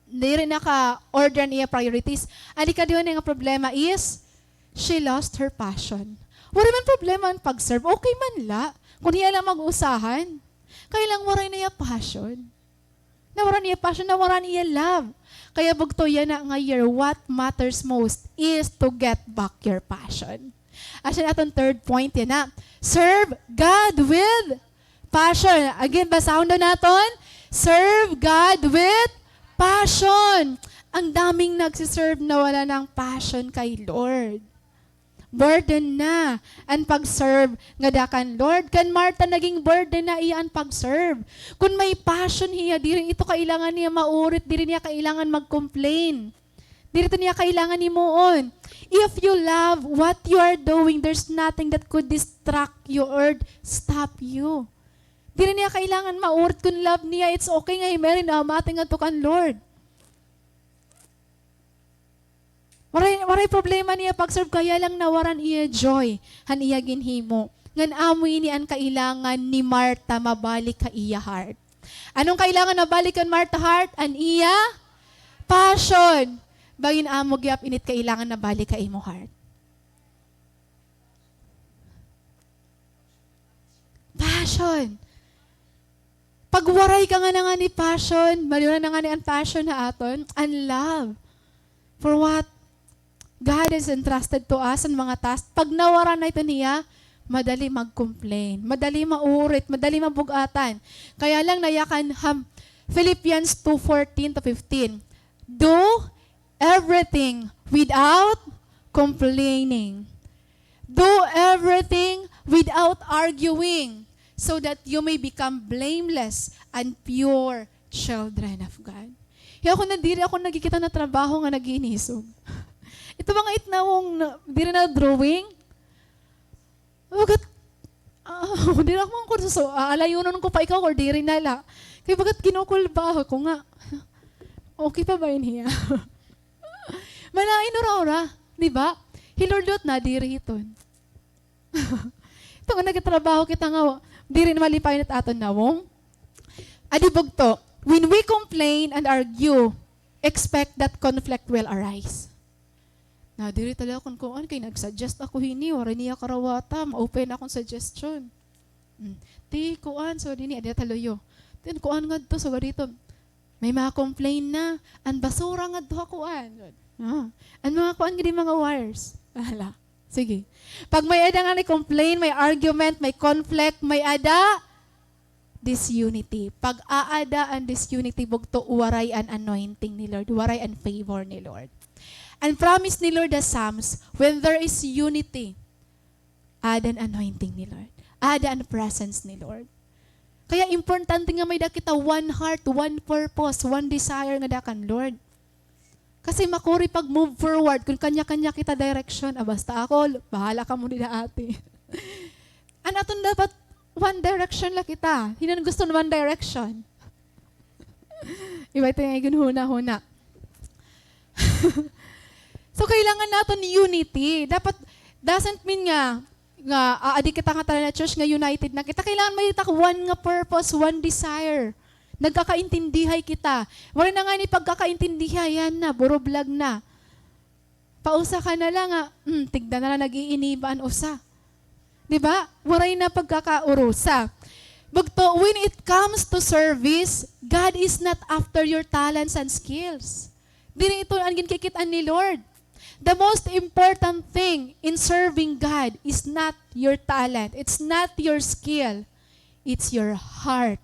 Diri naka-order an iya priorities. An ikaduha niya nga problema is, she lost her passion. Waray man problema an pag-serve. Okay man la. Kung hiya lang mag-usahan. Kay lang waray na iya passion. Nawara niya passion, nawara niya love. Kaya bugto yana nga year, what matters most is to get back your passion. Asya an aton third point yana. Serve God with passion. Again, basahon daw naton. Serve God with passion. Ang daming nagsiserve na wala ng passion kay Lord. Burden na an pag-serve ngada kan Lord. Kan Martha, naging burden na iya an pag-serve. Kun may passion hiya, diri ito kailangan niya maurit, diri niya kailangan mag-complain. Diri ito niya kailangan himuon. If you love what you are doing, there's nothing that could distract you or stop you. Diri niya kailangan maurit kun love niya, it's okay nga himay rin, ah, mati ngadto kan Lord. Waray, waray problema niya pag-serve, kaya lang nawaran iya joy han iya ginhimo. Ngan amo ini an kailangan ni Martha mabalik ha iya heart. Ano an kailangan mabalik kan Martha heart? An iya passion. Bangin amo gihap ini it kailangan mabalik ha imo heart. Passion. Pag waray ka ngani ngani passion, maliwara na ngani an passion ha aton, an love for what God has entrusted to us, an mga task. Pag nawara na ito niya, madali mag-complain, madali maurit, madali mabug-atan. Kaya lang nayakan ha Philippians two fourteen to fifteen, "Do everything without complaining. Do everything without arguing, so that you may become blameless and pure children of God." Kaya ako na, diri ako nagkikita na trabaho nga nag-iinisog. Ito mga itnawong na, diri na drawing. Bagat, ah, diri ako man kurso, so, ah, alayunon ko pa ikaw or diri na la. Kay bagat kinukulba ako nga, okay pa ba ini hiya? Malain ura-ura, di ba? Hi Lord liwat nadiri hiton. Ito nga nagtrabaho kita nga, diri na malipayon it aton nawong. Adi bugto, when we complain and argue, expect that conflict will arise. Na diri talaga kun kuan kay nag-suggest ako hini, waray niya karawata, maupay na akon suggestion. Hmm. Ti kuan, so dini, adi ta luyo. Ti kuan ngadto, so dito, may mga complain na, an basura ngadto ha kuan. Ah, an mga kuan gidi mga wires. Hala. Sige. Pag may-ada ngani complain, may argument, may conflict, may-ada disunity. Pag aada an disunity, bugto, waray an anointing ni Lord, waray an favor ni Lord. An promise ni Lord ha Psalms, when there is unity, aada an anointing ni Lord, aada an presence ni Lord. Kaya importante nga may-ada kita one heart, one purpose, one desire ngada kan Lord. Kasi makuri pag-move forward kun kanya-kanya kita direksyon. Ah, basta ako, bahala kamo dida, ate. An aton dapat one direction la kita. Hin-o an gusto hin one direction? Iba ito nga iginhuna-huna. So, kailangan naton unity. Dapat, doesn't mean nga, nga, ah, adi kita nga tara na church nga united na kita. Kailangan may-ada kita one nga purpose, one desire. Nagkakaintindihay kita. Waray na ngani pagkakaintindihay, yana, burublag na. Pausa ka na la nga, hmm, tigda na la nag-iiniba an usa. Di ba? Waray na pagkakaurusa. Bugto, when it comes to service, God is not after your talents and skills. Diri ito an ginkikit-an ni Lord. The most important thing in serving God is not your talent. It's not your skill. It's your heart.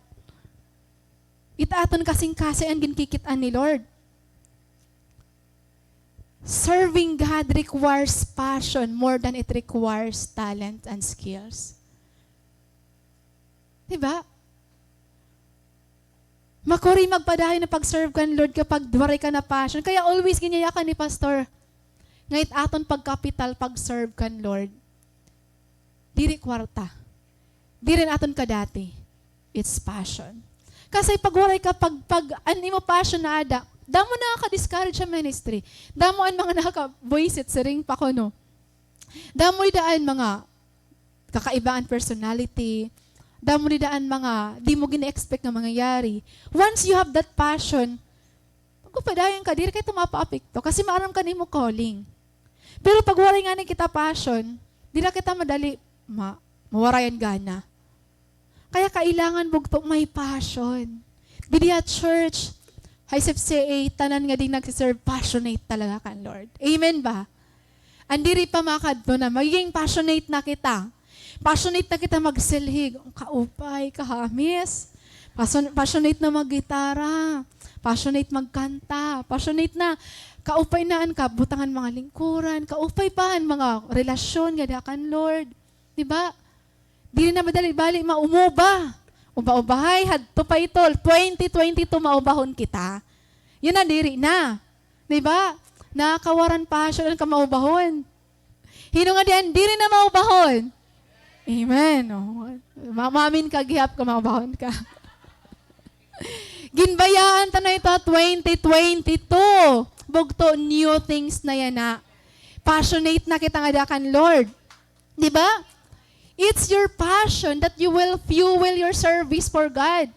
It aton kasingkasing an ginkikit-an ni Lord. Serving God requires passion more than it requires talent and skills. Di ba? Makuri magpadayon an pag-serve kan Lord kapag waray ka na passion. Kaya always ginyayakan ni Pastor nga it aton pagkapital pag-serve kan Lord. Diri kwarta. Diri an aton kadati. It's passion. Kasi pag waray ka, pag, pag an imo passion naada, Damo nakaka-discourage sa ministry. Damo an mga nakakabuwisit, siring pa kuno. Damo dida an mga kakaiba an personality. Damo dida an mga di mo gina-expect nga mangyayari. Once you have that passion, magpapadayon ka, diri kay ito mapaapekto kasi maaram ka an imo calling. Pero pag waray ngani kita passion, dira kita madali ma-, mawaray an gana. Kaya kailangan bugto may passion. Didi ha church, ha S F C A, tanan nga didi nagsi-serve, passionate talaga kan Lord. Amen ba? An diri pa makadto na, magiging passionate na kita. Passionate na kita magsilhig. Kaupay, kahamis. Passion-, passionate na maggitara. Passionate magkanta. Passionate na. Kaupay na an kabutangan mga lingkuran. Kaupay pa an mga relasyon nga diha kan Lord. Di ba? Diri na madali bali maumoba. Uba-ubahay, hadto pa ito, twenty twenty-two maubahon kita. Yana, diri na. Di ba? Nakakawaran passion an kamaubahon. Hin-o ngadi an diri na maubahon? Amen. Oh. Ma-, maamin ka gihap kamaubahon ka. Ginbayaan ta na ito, twenty twenty-two. Bugto, new things na yana. Passionate na kita ngada kan Lord. Di ba? It's your passion that you will fuel your service for God.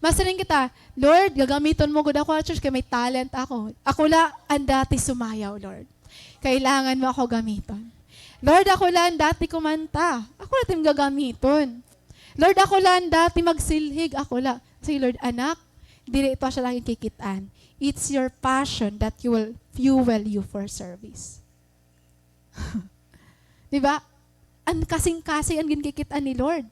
Masiring kita, "Lord, gagamiton mo gud ako ha church kay may talent ako. Ako la an dati sumayaw, Lord. Kailangan mo ako gamiton. Lord, ako la an dati kumanta. Ako la it im gagamiton. Lord, ako la an dati magsilhig. Ako la." Sige, Lord, anak, diri ito siya lagi kikit-an. It's your passion that you will fuel you for service. Di ba? An kasingkasing an ginkikit-an ni Lord.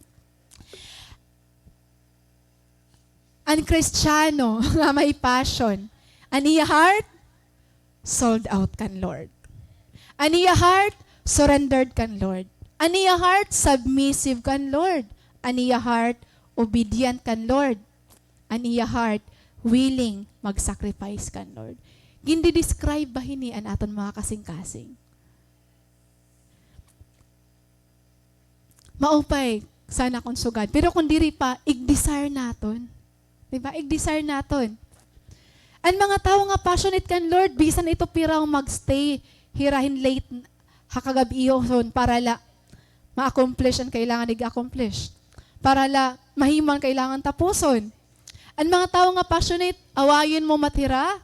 An Kristiyano nga may passion, an iya heart, sold out kan Lord. An iya heart, surrendered kan Lord. An iya heart, submissive kan Lord. An iya heart, obedient kan Lord. An iya heart, willing mag-sacrifice kan Lord. Gindi-describe ba hini an aton mga kasingkasing? Maupay sana kon sugad. Pero kon diri pa, ig-desire naton. Di ba? Ig-desire naton. An mga tawo nga passionate kan Lord, bisan ito pira mag-stay hira hin late ha kagab-ihon para la ma-accomplish an kailangan ig-accomplish. Para la mahimo an kailangan tapuson. An mga tawo nga passionate, awayon mo man hira,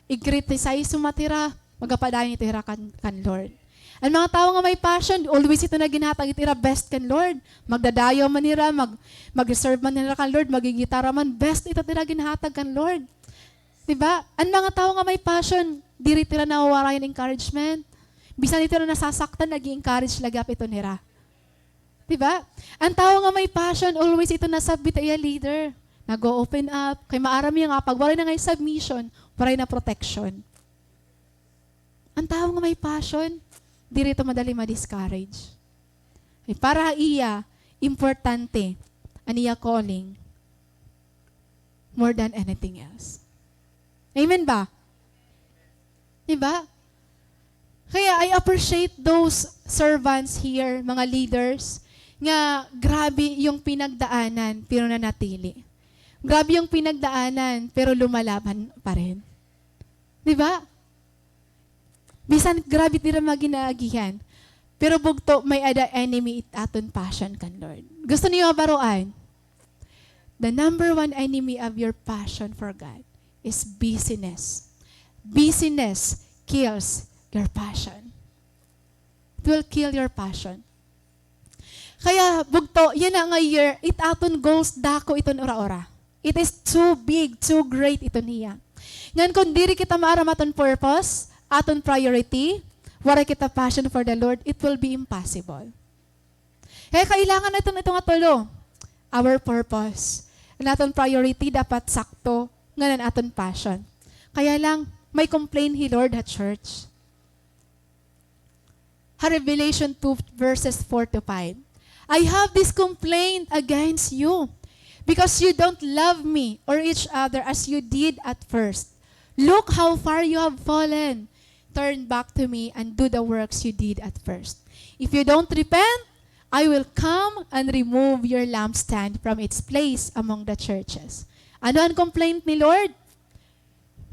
i-criticize mo man hira, magapadayon ito hira kan, kan Lord. An mga tawo nga may passion, always ito na ginhatag it ira best kan Lord. Magdadayaw man hira, mag-, mag-serve man hira kan Lord, maggigitara man, best ito it ira ginhatag kan Lord. Di ba? An mga tawo nga may passion, diri it ira nawawarayan encouragement. Bisan ito hira nasasaktan, nag-i-encourage la gihap ito nira. Di ba? An tawo nga may passion, always ito na-submit ha iya leader. Nag-o-open up. Kay maaram hiya nga pag waray na ngay submission, waray na protection. An tawo nga may passion, diri ito madali ma-discourage. Kay para ha iya, importante an iya calling more than anything else. Amen ba? Di ba? Kaya I appreciate those servants here, mga leaders, nga grabe yung pinagdaanan, pero nanatili. Grabe yung pinagdaanan, pero lumalaban pa rin. Di ba? Bisan grabe it ira mga ginaagihan, pero bugto, may-ada enemy it aton passion kan Lord. Gusto niyo mabaroan? The number one enemy of your passion for God is busyness. Busyness kills your passion. It will kill your passion. Kaya, bugto, yana nga year, it aton goals, dako iton ura-ura. It is too big, too great iton hiya. Ngan kon diri kita maaram aton purpose, aton priority, waray kita passion for the Lord, it will be impossible. Kaya kailangan naton ito nga tulo. Our purpose. An aton priority dapat sakto ngan an aton passion. Kaya lang, may complain hi Lord ha church. Ha Revelation two verses four to five, "I have this complaint against you, because you don't love me or each other as you did at first. Look how far you have fallen. Turn back to me and do the works you did at first. If you don't repent, I will come and remove your lampstand from its place among the churches." Ano an complaint ni Lord?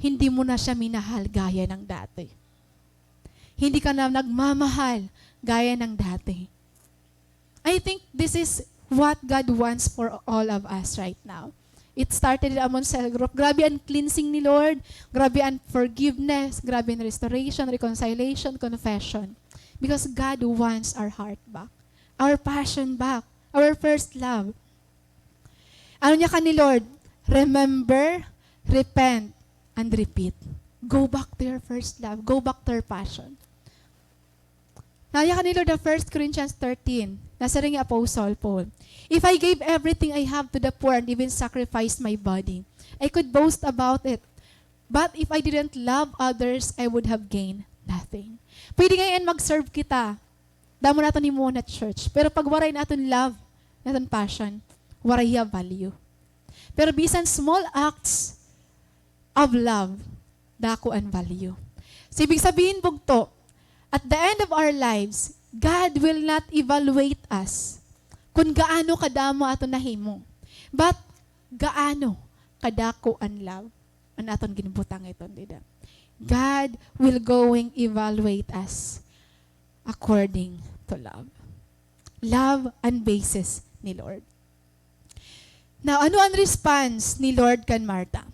hindi mo na siya minahal gaya ng dati. Hindi ka na nagmamahal gaya ng dati. I think this is what God wants for all of us right now. It started in amon cell group. Grabe an cleansing ni Lord. Grabe an forgiveness. Grabe an restoration, reconciliation, confession. Because God wants our heart back. Our passion back. Our first love. Ano niya ka ni Lord? Remember, repent, and repeat. Go back to your first love. Go back to your passion. Naya ka ni Lord, the First Corinthians thirteen, nasiring ni Apostle Paul, "If I gave everything I have to the poor and even sacrificed my body, I could boast about it. But if I didn't love others, I would have gained nothing." Pwede ngay-an mag-serve kita. Damo naton himuon ha church. Pero pag waray naton love, naton passion, waray hiya value. Pero bisan small acts of love, dako an value. So, ibig sabihin, bugto, at the end of our lives, God will not evaluate us kon gaano kadamo aton nahimo, but gaano kadako an love an aton ginbutang iton dida. God will going evaluate us according to love. Love an basis ni Lord. Now, ano an response ni Lord kan Martha?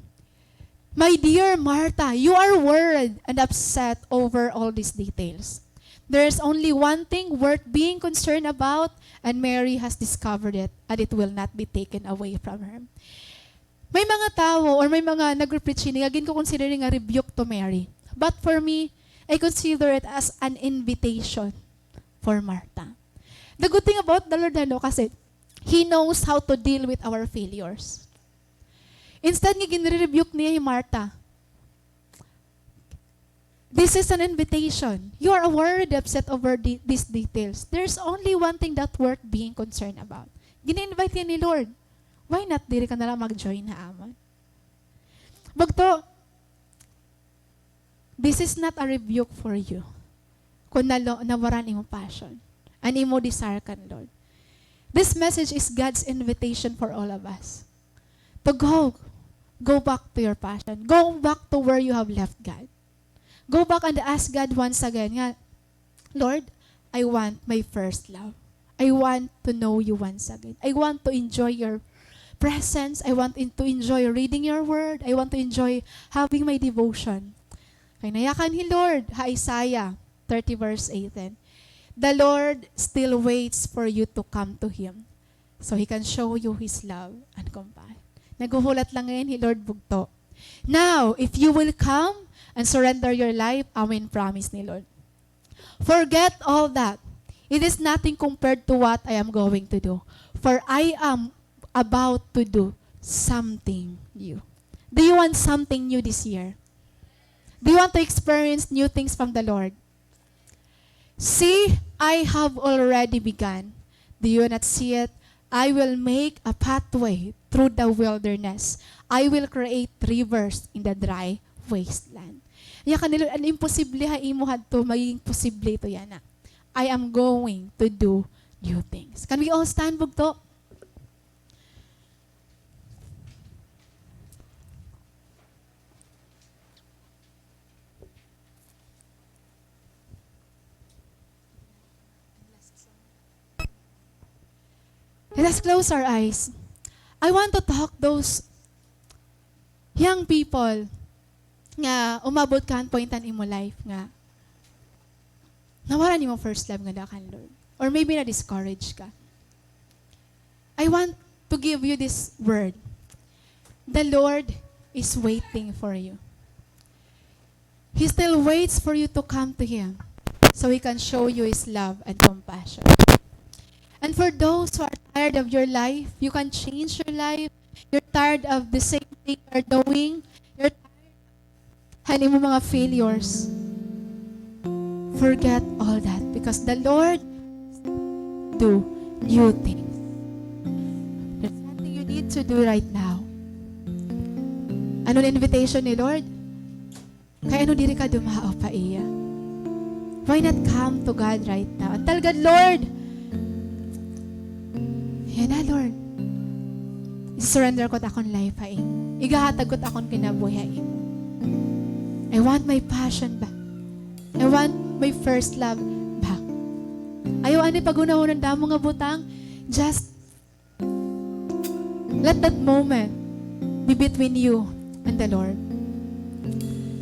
"My dear Martha, you are worried and upset over all these details. There is only one thing worth being concerned about, and Mary has discovered it, and it will not be taken away from her." May mga tawo or may mga nagre-preach hini nga ginko-consider nga rebuke to Mary. But for me, I consider it as an invitation for Martha. The good thing about the Lord, ano, kasi He knows how to deal with our failures. Instead nga ginre-rebuke niya hi Martha, this is an invitation. You are worried, upset over the, these details. There's only one thing that worth being concerned about. Gin-invite niya ni Lord. Why not diri ka na lang mag-join ha amon? Bugto, this is not a rebuke for you. Kon nalo-, nawara an imo passion, an imo desire kan Lord. This message is God's invitation for all of us to go. Go back to your passion. Go back to where you have left God. Go back and ask God once again nga, "Lord, I want my first love. I want to know you once again. I want to enjoy your presence. I want in-, to enjoy reading your word. I want to enjoy having my devotion." Kay nayakan hi Lord ha Isaiah thirty verse eighteen, "The Lord still waits for you to come to Him, so He can show you His love and compassion." Naghuhulat lang ngayon hi Lord, bugto. "Now, if you will come and surrender your life," amo in promise ni Lord. "Forget all that. It is nothing compared to what I am going to do. For I am about to do something new." Do you want something new this year? Do you want to experience new things from the Lord? "See, I have already begun. Do you not see it? I will make a pathway through the wilderness. I will create rivers in the dry wasteland." Yakan ni Lord, an imposible ha imo hadto, magiging posible ito yana. "I am going to do new things." Can we all stand, bugto? Let us close our eyes. I want to talk those young people nga umabot ka han point han imo life nga nawara an imo first love nga dida kan Lord. Or maybe na-discourage ka. I want to give you this word. The Lord is waiting for you. He still waits for you to come to Him so He can show you His love and compassion. And for those who are tired of your life, you can change your life. You're tired of the same thing you're doing. You're tired han imo mga failures. Forget all that because the Lord do new things. There's something you need to do right now. Ano an invitation ni Lord? Kay ano diri ka dumaop ha iya? Why not come to God right now and tell God, "Lord, yana, Lord. Isi-surrender ko it akon life ha imo. Igahatag ko it akon kinabuhi ha imo." I want my passion back. I want my first love back. Ayaw anay paghunahuna an damo nga butang. Just let that moment be between you and the Lord.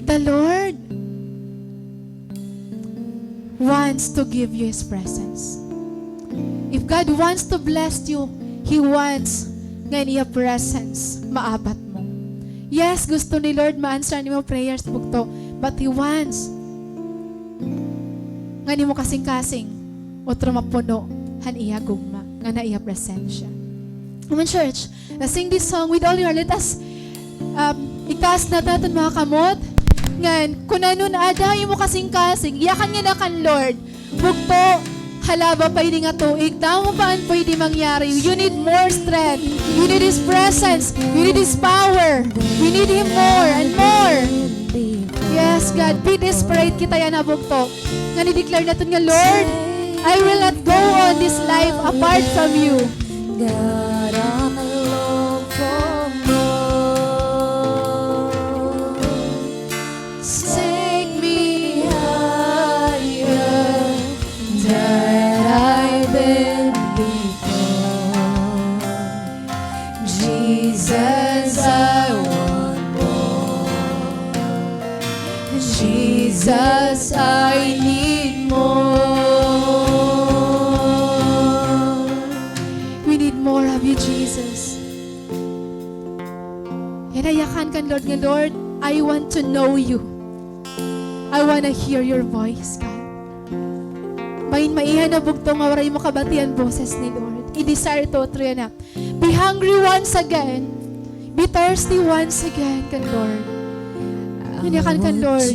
The Lord wants to give you His presence. If God wants to bless you, He wants nga an iya presence maabat mo. Yes, gusto ni Lord ma-answer an imo prayers, bugto, but He wants nga an imo kasingkasing utro mapuno han iya gugma, ngan han iya presensya. Come on, church. Let's sing this song with all your heart. Let us, um, itaas naton an mga kamot. Ngan, kun ano-ano ada imo kasingkasing, iyakan ngada kan Lord. Bugto, hala ba pa ini nga tuig, damo pa an pwede mangyari. You need more strength. You need His presence. You need His power. We need Him more and more. Yes, God. Be desperate kita yana, bugto. Ngan i-declare naton nga, Lord, I will not go on this life apart from you. God, I long for more. Take me higher than I've been before. Jesus, I want more. Jesus, I need more. We need more of you, Jesus. Yana, iyakan kan Lord nga, Lord, I want to know you. I wanna hear your voice, God. Bangin maiha na bugto nga waray mo kabati an boses ni Lord. I-desire ito utro yana. Be hungry once again. Be thirsty once again kan Lord. Yana, iyakan kan Lord.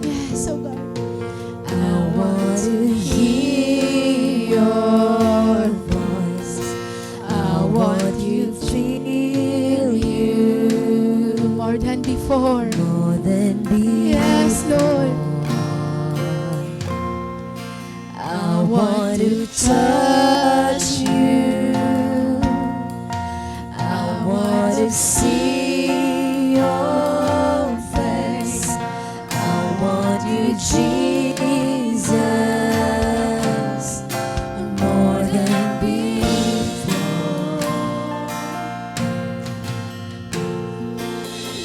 Yes, oh God. I want to hear your voice. I want to feel you more than before. More than before. Yes, Lord. I want to touch you. I want to see your face. I want you, Jesus, more than before.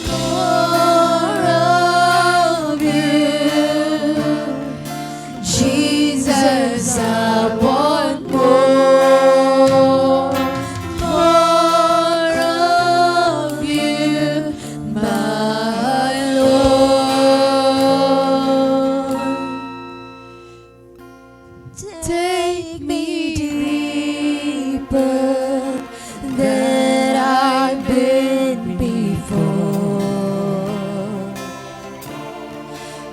More of you, Jesus, I want more. More of you, my Lord. Take me deeper than I've been before.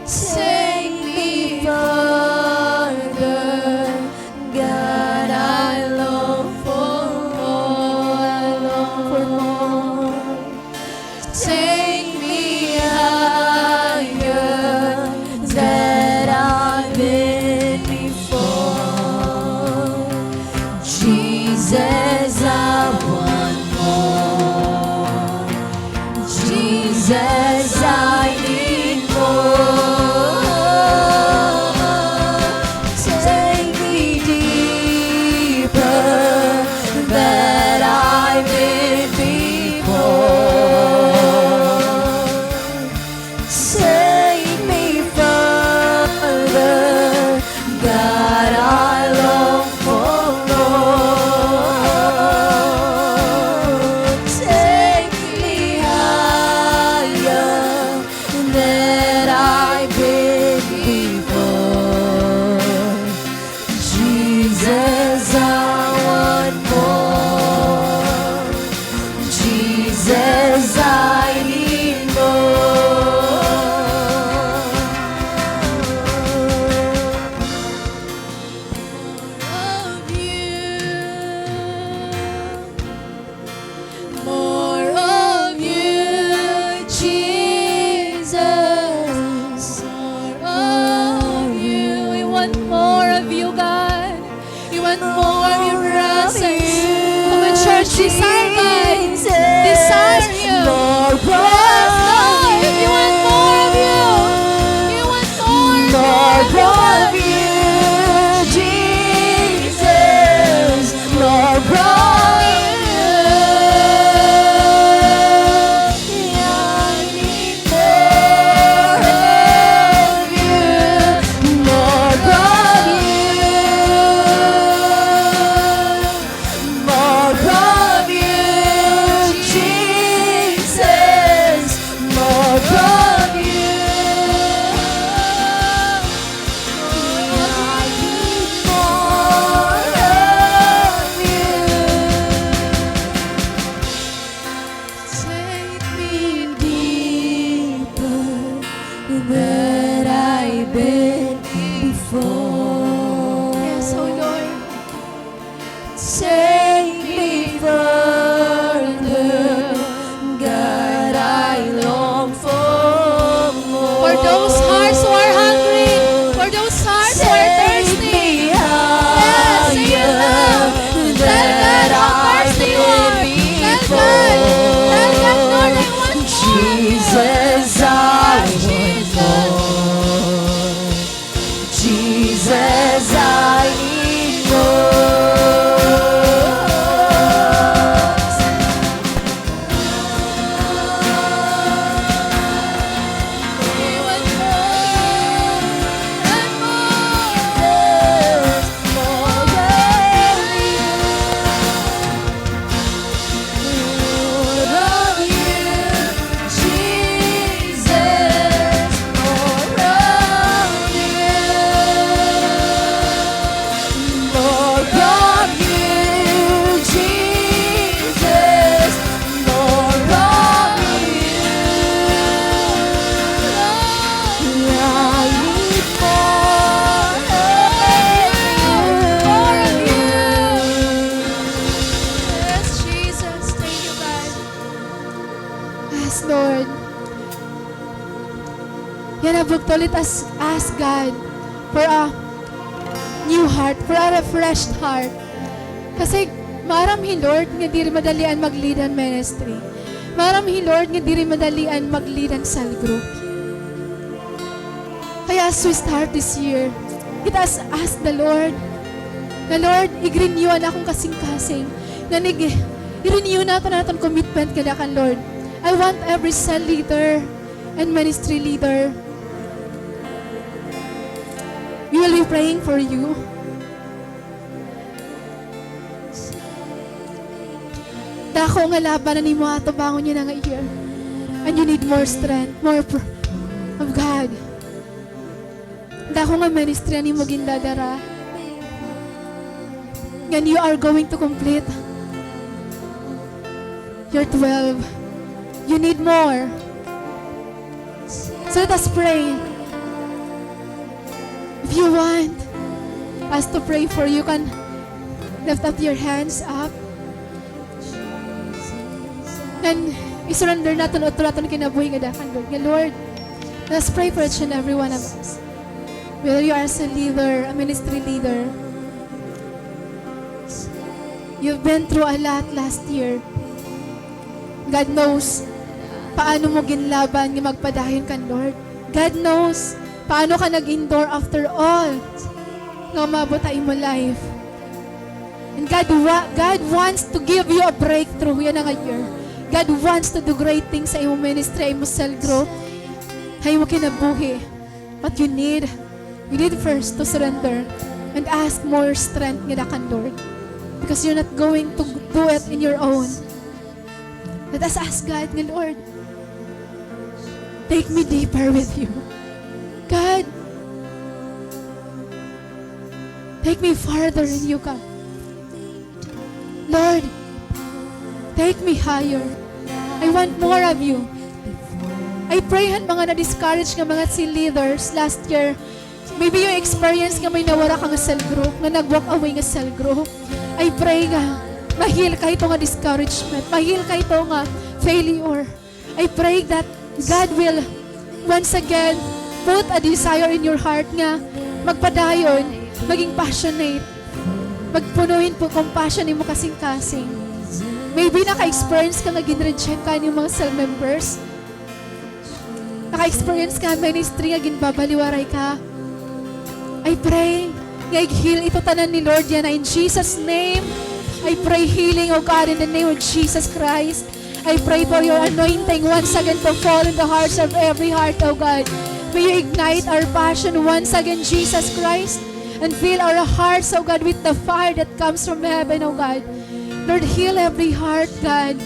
Take me farther, God, I long for more, I long for more. Take me higher than I've been before. Jesus, I want more. Jesus, I need more. Take me deeper than I've been before. Take me further, God, I long for more. Take me higher than I've been before. Jesus, I want more. Jesus, I need more. More of you. More of you, Jesus. More of you. We want more of you, God. We want more of your presence. Come on, church, desire God. Desire Him. More Yes, Jesus. Thank you, God. Yes, Lord. Yana bugto, let us ask God for a new heart, for a refreshed heart. Kasi maaram hi Lord nga diri madalian mag-lead an ministry. Maaram hi Lord nga diri madalian mag-lead an cell group. Kaya as we start this year, let us ask the Lord, nga, "Lord, ig-renew an akon kasingkasing. Ngan ig-, i-renew naton an aton commitment ngada kan Lord." I want every cell leader and ministry leader, we will be praying for you. Dako nga laban an imo atubangon yana nga year. And you need more strength, more pr-, of God. Dako nga ministry an imo gindadara. Ngan you are going to complete your twelve. You need more. So let us pray. If you want us to pray for you, you can lift up your hands up. Ngan i-surrender naton utro aton kinabuhi ngada kan Lord. Nga, Lord, let us pray for each and every one of us. Whether you are as a leader, a ministry leader, you've been through a lot last year. God knows paano mo ginlaban nga magpadayon kan Lord. God knows paano ka nag-endure after all nga umabot ha imo life. And God wa-, God wants to give you a breakthrough yana nga year. God wants to do great things ha imo ministry, ha imo cell group, ha imo kinabuhi. But you need, you need first to surrender and ask more strength ngada kan Lord. Because you're not going to do it in your own. Let us ask God nga, "Lord, take me deeper with you. God, take me farther in you, God. Lord, take me higher. I want more of you." I pray han mga na-discourage nga mga cell leaders last year. Maybe you experience nga may nawara ka nga cell group, nga nag-walk away nga cell group. I pray nga ma-heal ka hito nga discouragement, ma-heal ka hito nga failure. I pray that God will once again put a desire in your heart nga magpadayon, maging passionate, magpuno hin compassion imo kasingkasing. Maybe naka-experience ka nga gin-reject ka han imo mga cell members. Naka-experience ka ministry nga ginbabaliwaray ka. I pray nga ig-heal ito tanan ni Lord yana in Jesus' name. I pray healing, O God, in the name of Jesus Christ. I pray for your anointing once again to fall in the hearts of every heart, O God. May you ignite our passion once again, Jesus Christ, and fill our hearts, O God, with the fire that comes from heaven, O God. Lord, heal every heart, God.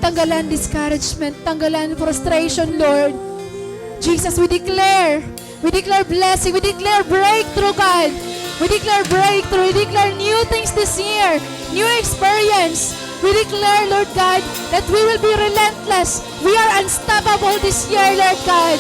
Tanggalan discouragement, tanggalan frustration, Lord. Jesus, we declare, we declare blessing, we declare breakthrough, God. We declare breakthrough, we declare new things this year, new experience. We declare, Lord God, that we will be relentless. We are unstoppable this year, Lord God.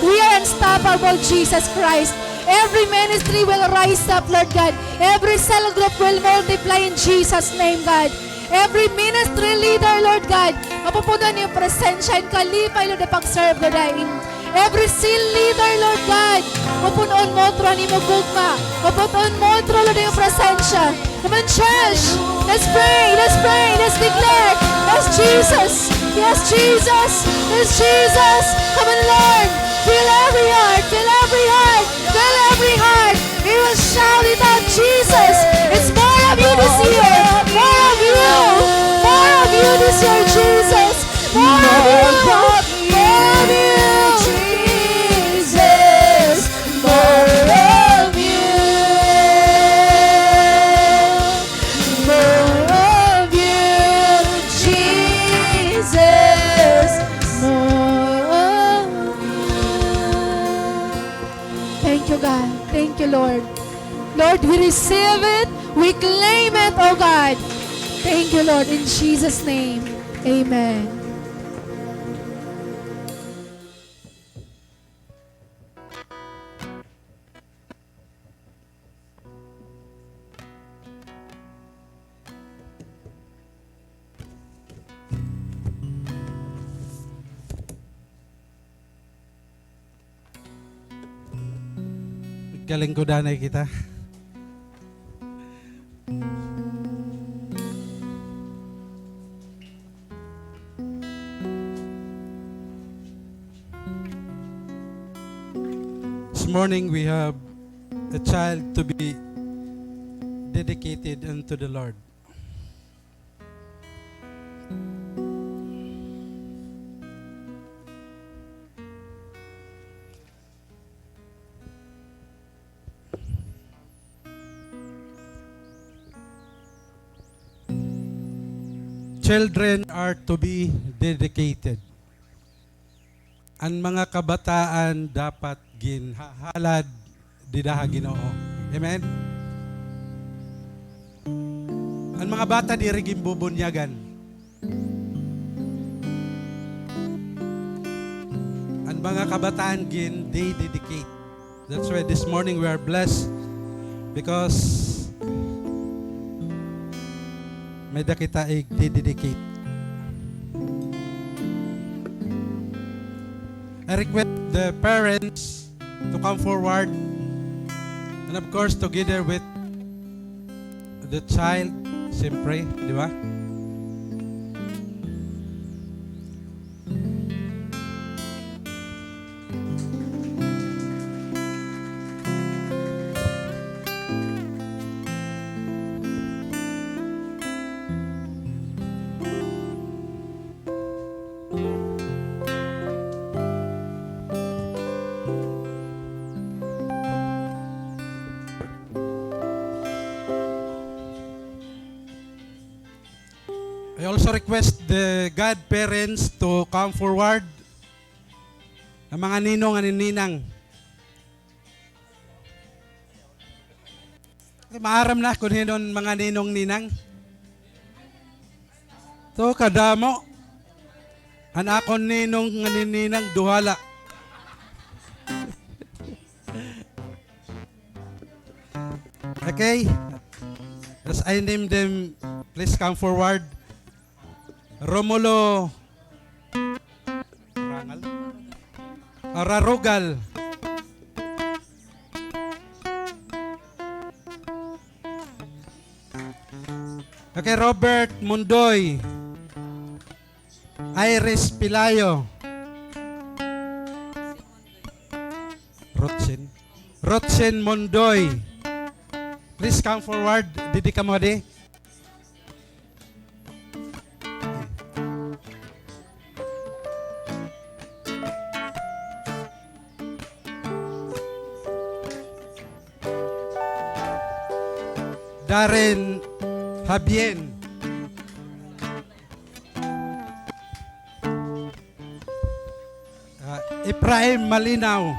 We are unstoppable, Jesus Christ. Every ministry will rise up, Lord God. Every cell group will multiply in Jesus' name, God. Every ministry leader, Lord God, mapupuno han imo presensya, hin kalipay, Lord, an pag-serve, Lord, ha imo. Every cell leader, Lord God, mapupun-on mo utro han imo gugma, mapupun-on mo utro, Lord, han imo presensya. Come on, church, let's pray, let's pray, let's declare. Yes, Jesus. Yes, Jesus. Yes, Jesus. Come on, Lord. Fill every heart, fill every heart, fill every heart. We will Shout it out, Jesus! It's more of you this year! More of you! More of you this year, Jesus! More of you! More of you, Jesus! More of you! More of you, Jesus! More of you! Thank you, God. Thank you, Lord. Lord, we receive it. We claim it, oh God. Thank you, Lord. In Jesus' name, amen. Galingkodanay kita. This morning we have a child to be dedicated unto the Lord. Children are to be dedicated. An mga kabataan dapat ginhahalad dida ha Ginoo. Amen? An mga bata diri ginbubunyagan. An mga kabataan gin-dedicate. That's why this morning we are blessed because may-ada kita ig-dedicate. I request the parents to come forward and of course together with the child, siyempre, di ba? I also request the godparents to come forward. An mga ninong ngan ninang. Maaram na kon hin-o an mga ninong ninang. To kadamo. An akon ninong ngan ninang duha la. Okay. As I name them, please come forward. Romulo Rangal? Rarugal. Okay, Robert Mundoy. Iris Pilayo. Rotsin. Rotsin Mondoy. Please come forward. Didi kamo, di. Darren Habien. Ah, Ephraim Malinaw.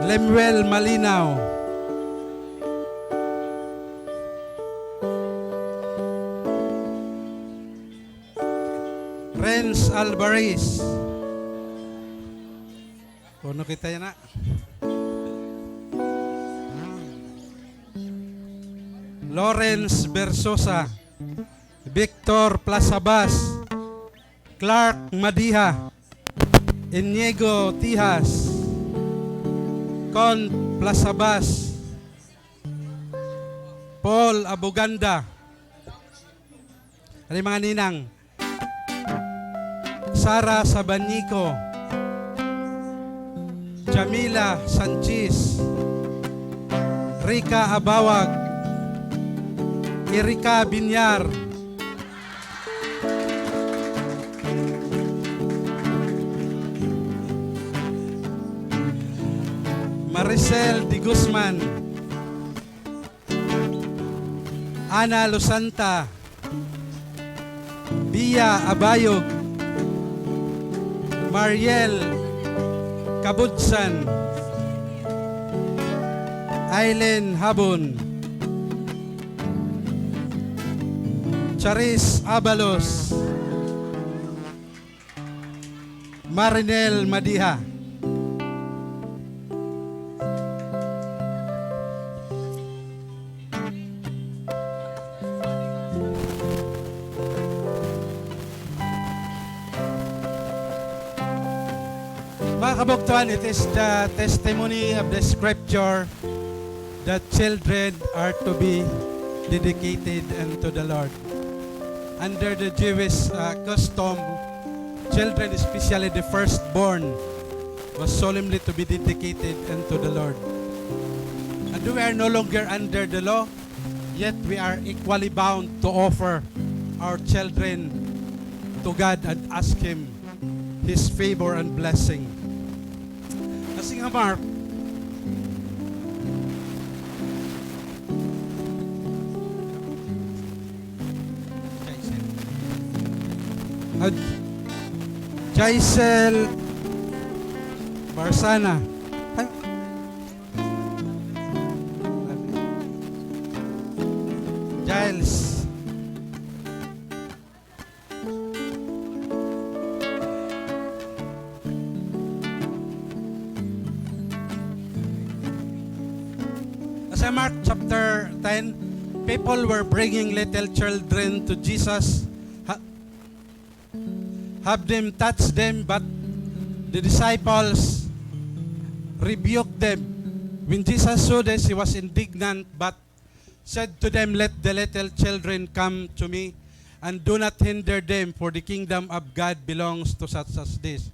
Lemuel Malinaw. Renz Alvarez. Kuno kita yana. Lawrence Versosa. Victor Plasabas, Clark Madiha, Inigo Tijas, Con Plasabas, Paul Abuganda. Ano yung mga ninang? Sara Sabanico, Camila Sanchez, Rica Abawag, Erika Binyar, Maricel de Guzman, Ana Losanta, Bia Abayog, Mariel Kabudsan, Aileen Habon, Charis Abalos, Marinel Madiha. Mga kabugtoan, it is the testimony of the scripture that children are to be dedicated unto the Lord. Under the Jewish, uh, custom, children, especially the firstborn, was solemnly to be dedicated unto the Lord. And we are no longer under the law, yet we are equally bound to offer our children to God and ask Him His favor and blessing. Asing ha Mark. At Jaisel Barsana. Ay. Giles. As in Mark chapter ten, people were bringing little children to Jesus, ha-, have them touch them, but the disciples rebuked them. When Jesus saw this, he was indignant, but said to them, "Let the little children come to me, and do not hinder them, for the kingdom of God belongs to such as this.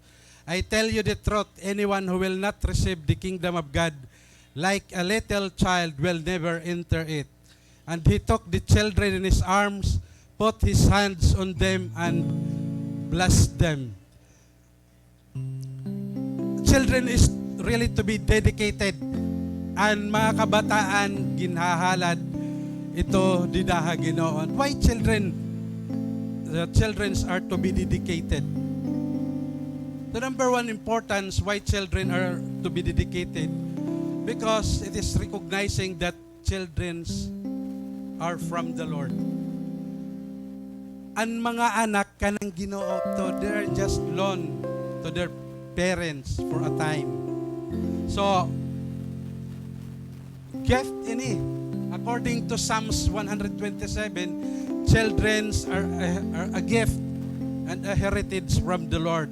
I tell you the truth, anyone who will not receive the kingdom of God like a little child will never enter it." And he took the children in his arms, put his hands on them, and blessed them. Children is really to be dedicated. An mga kabataan, ginhahalad ito dida ha Ginoo. Why children? The childrens are to be dedicated. The number one importance why children are to be dedicated, because it is recognizing that childrens are from the Lord. An mga anak kanan Ginoo to, they are just loan to their parents for a time. So, gift ini. According to Psalms one hundred twenty-seven, childrens are a, are a gift and a heritage from the Lord.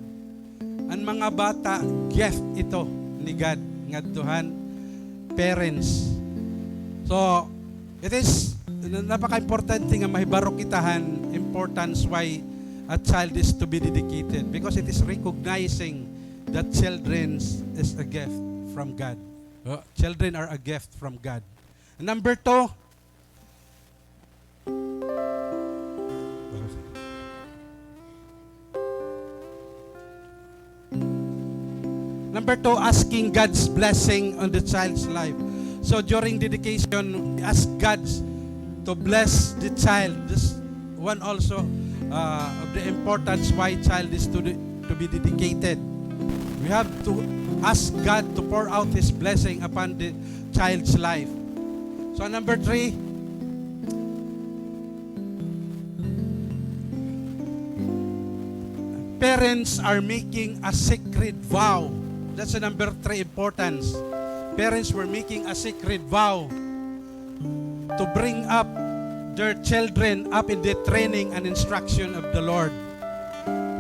An mga bata, gift ito ni God ngadto han parents. So, it is, na-, napaka-importante nga mahibaro kita han importance why a child is to be dedicated, because it is recognizing that children is a gift from God. Uh, children are a gift from God. Number two, number two, asking God's blessing on the child's life. So during dedication, we ask God to bless the child. This one also, uh, of the importance why child is to de-, to be dedicated. We have to ask God to pour out His blessing upon the child's life. So number three, parents are making a sacred vow. That's the number three importance. Parents were making a sacred vow to bring up their children up in the training and instruction of the Lord.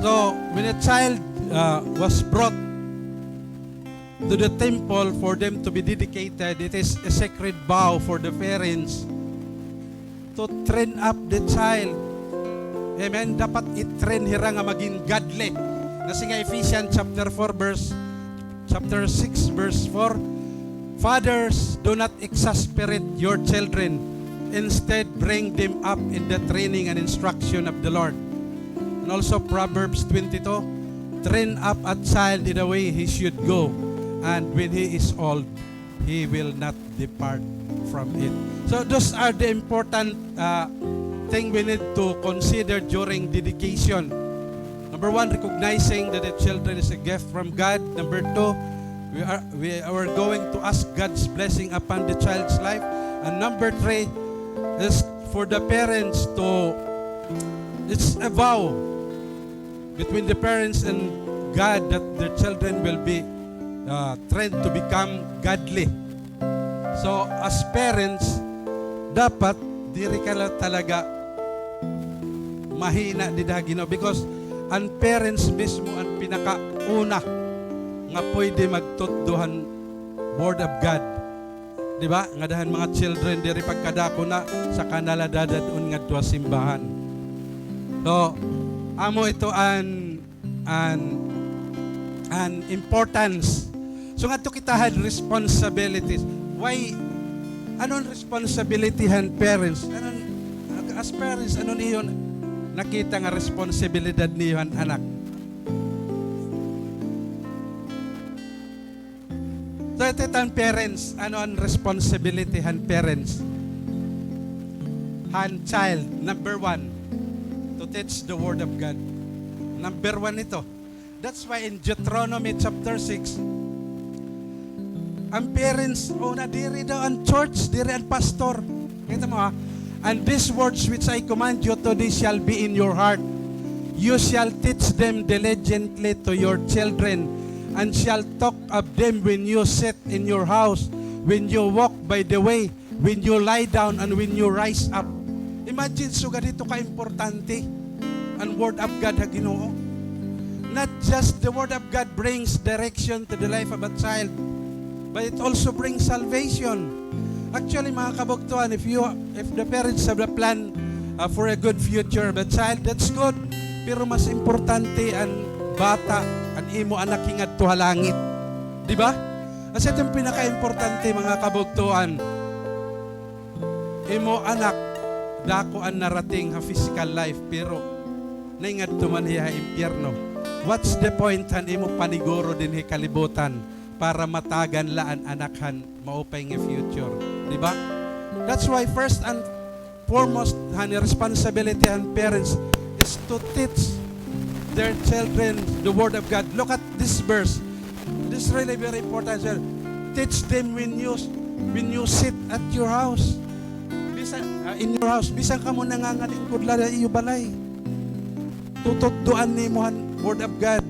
So, when a child, uh, was brought to the temple for them to be dedicated, it is a sacred vow for the parents to train up the child. Amen. Dapat i-train hira nga magin godly. Nasiring nga Ephesians chapter four, verse chapter six, verse four, "Fathers, do not exasperate your children. Instead, bring them up in the training and instruction of the Lord." And also Proverbs twenty-two, "Train up a child in the way he should go, and when he is old, he will not depart from it." So those are the important, uh, thing we need to consider during dedication. Number one, recognizing that the children is a gift from God. Number two, we are, we are going to ask God's blessing upon the child's life. And number three is for the parents to, it's a vow between the parents and God that their children will be, uh, trained to become godly. So, as parents, dapat diri ka la talaga mahina dida ha Ginoo, because an parents mismo an pinakauna nga pwede magtutdo han Word of God. Di ba? Ngada han mga children diri pagkadako na, saka na la dadad-on ngadto ha simbahan. So, amo ito an, an, an importance. So, ngadto kita han responsibilities. Why, ano an responsibility han parents? Ano an, as parents, ano niyo nakita nga responsibilidad niyo han anak? So, ito, ito an parents. Ano an responsibility han parents? Han child, number one, to teach the word of God. Number one ito. That's why in Deuteronomy chapter six, an parents, una, diri daw an church, diri an pastor. Kita mo, ha? "And these words which I command you today shall be in your heart. You shall teach them diligently to your children, and shall talk of them when you sit in your house, when you walk by the way, when you lie down, and when you rise up." Imagine, sugad hito ka importante an Word of God ha Ginoo. Not just the Word of God brings direction to the life of a child, but it also brings salvation. Actually, mga kabugtoan, if you, if the parents have a plan, uh, for a good future of a child, that's good. Pero mas importante an bata, an imo anak hingadto ha langit. Di ba? Kasi ito an pinakaimportante, mga kabugtoan. Imo anak, dako an narating ha physical life, pero naingadto man hiya ha impyerno. What's the point han imo paniguro dinhi kalibutan para matagan la an anak han maupay nga future? Di ba? That's why first and foremost han responsibility han parents is to teach their children the word of God. Look at this verse. This is really very important, sir. Teach them when you, when you sit at your house. Bisan, ah, in your house. Bisan kamo nangangalingkod la ha iyo balay, tututdoan nimo han word of God.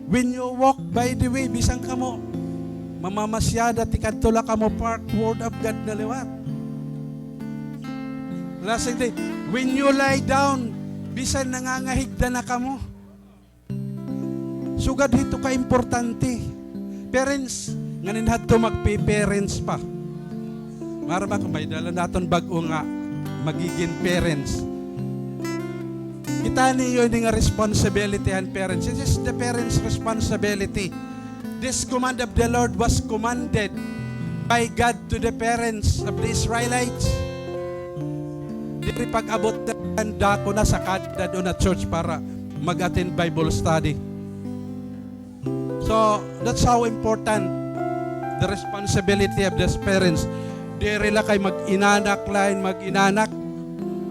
When you walk by the way, bisan kamo mamamasyada, tikadto la kamo park, word of God na liwat. Lastly, when you lie down, bisan nangangahigda na kamo. Sugad hito ka importante. Parents, ngan in hadto magpe-parents pa. Maaram ako, may-ada la naton bag-o nga magigin parents. Kita niyo ini nga responsibility han parents. This is the parents' responsibility. This command of the Lord was commanded by God to the parents of the Israelites. Diri pag-abot na, dako na, saka dad-on ha church para mag-attend Bible study. So, that's how important the responsibility of these parents. Diri la kay mag-inanak, lain mag-inanak.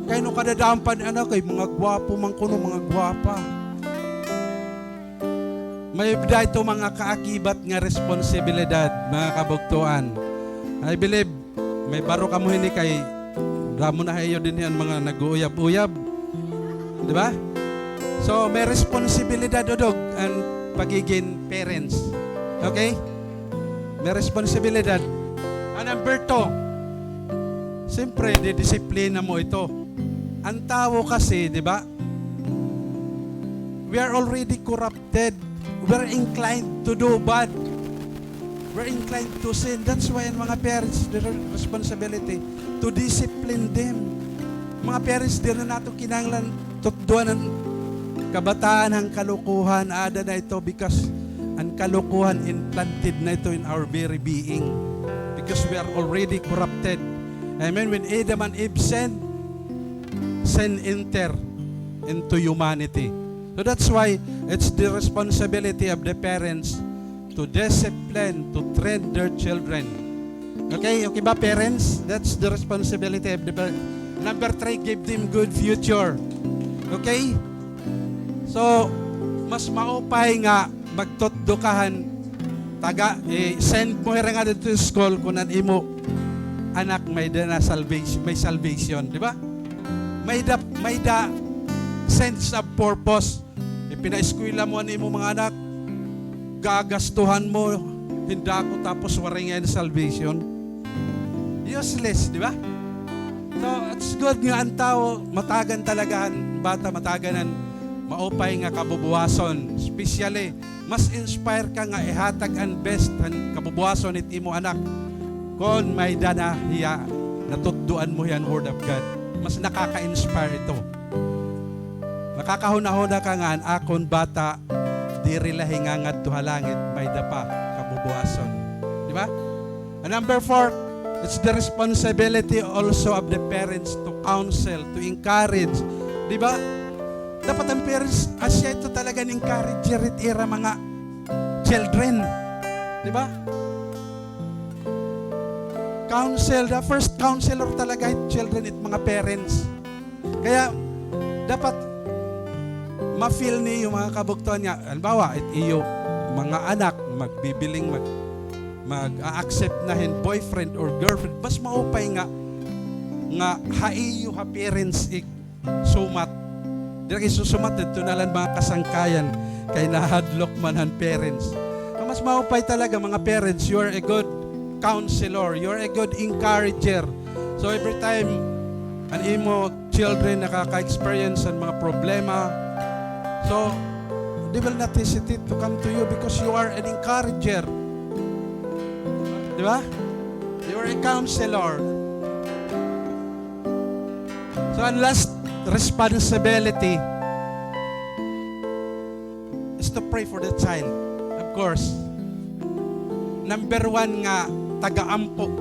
Kay ano kadadahan pa an anak, kay mga gwapo man kuno, mga gwapa. May-ada ito mga kaakibat nga responsibilidad, mga kabugtoan. I believe, may baro kamo hini kay damo na ha iyo dinhi an mga nag-uuyab-uyab. Di ba? So, may responsibilidad, udog, an pagigin parents. Okay? May responsibilidad. An number two, siyempre, didisiplina mo ito. An tawo kasi, di ba? We are already corrupted. We're inclined to do bad. We're inclined to sin. That's why an mga parents, their responsibility to discipline them. Mga parents, diri na naton kinahanglan tutdoan an kabataan han kalokohan, aada na ito because An kalokohan implanted na ito in our very being because we are already corrupted. Amen? When Adam and Eve sinned, sin enter into humanity. So that's why it's the responsibility of the parents to discipline, to train their children. Okay? Okay ba, parents? That's the responsibility of the parents. Number three, give them good future. Okay? So, mas maupay nga magtutdo ka han taga, i-send mo hira ngadto ha school kon an imo anak may-ada na salvation, may salvation, di ba? May-ada, may-ada sense of purpose. Ipinaeskwela mo an imo mga anak, gagastuhan mo hin dako tapos waray ngay-an salvation. Useless, di ba? So, it's good nga an tawo matagan talaga han bata, matagan han maupay nga kabubuwason. Especially, mas inspire ka nga ihatag an best han kabubuwason hit imo anak kon may-ada na hiya natutdoan mo hiya han Word of God. Mas nakaka-inspire ito. Makakahunahuna ka nga an akon bata diri la hingangadto ha langit, may-ada pa kabubuwason. Di ba? And number four, it's the responsibility also of the parents to counsel, to encourage. Di ba? Dapat an parents, asya ito talaga an encourager hit ira mga children. Di ba? Counsel, the first counselor talaga hit children, it mga parents. Kaya, dapat ma-feel niyo, mga kabugtoan, nga, halimbawa, it iyo mga anak, magbibiling, mag-, mag-a-accept na hin boyfriend or girlfriend, mas maupay nga, nga ha iyo, ha parents, isumat. Diri ka isusumat, didto na la an mga kasangkayan, kay nahadlok man han parents. Ang mas maupay talaga, mga parents, you are a good counselor, you are a good encourager. So every time an imo children nakaka-experience han mga problema, so they will not hesitate to come to you because you are an encourager. Di ba? You are a counselor. So, an last responsibility is to pray for the child. Of course, number one nga taga-ampo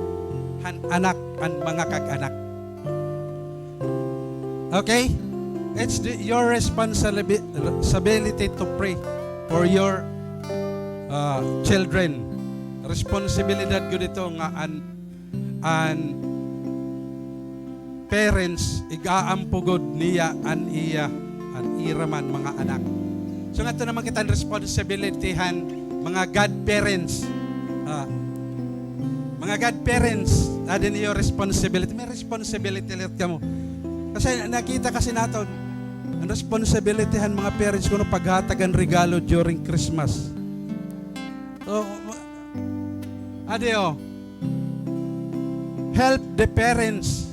han anak, an mga kag-anak. Okay? It's the, your responsibi-, responsibility to pray for your, uh, children. Responsibilidad gud ito nga an an parents, ig-aampo gud niya an iya, an ira man mga anak. So, ngadto naman kita han responsibility han mga godparents. Ah, mga godparents, adi an iyo responsibility. May responsibility liwat kamo. Kasi nakita kasi naton, an responsibility han mga parents kuno paghatag han regalo during Christmas. So, adi, o. Help the parents.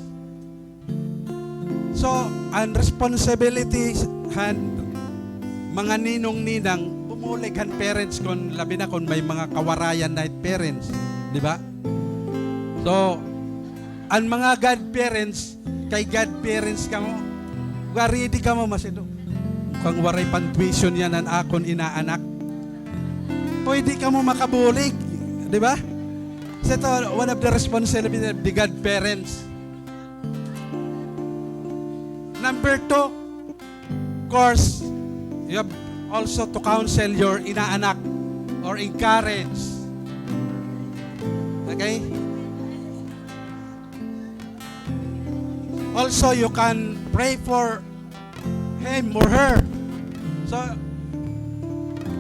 So, an responsibility han mga ninong-ninang, bumulig han parents kon, labi na kon may mga kawarayan na it parents, di ba? So, an mga godparents, kay godparents kamo, ready kamo, masido. Mukhang waray pan-tuition yana an akon inaanak. Pwede kamo makabulig, di ba? So, ito, one of the responsibility of the godparents. Number two, of course, you have also to counsel your inaanak or encourage. Okay? Also, you can pray for him or her. So,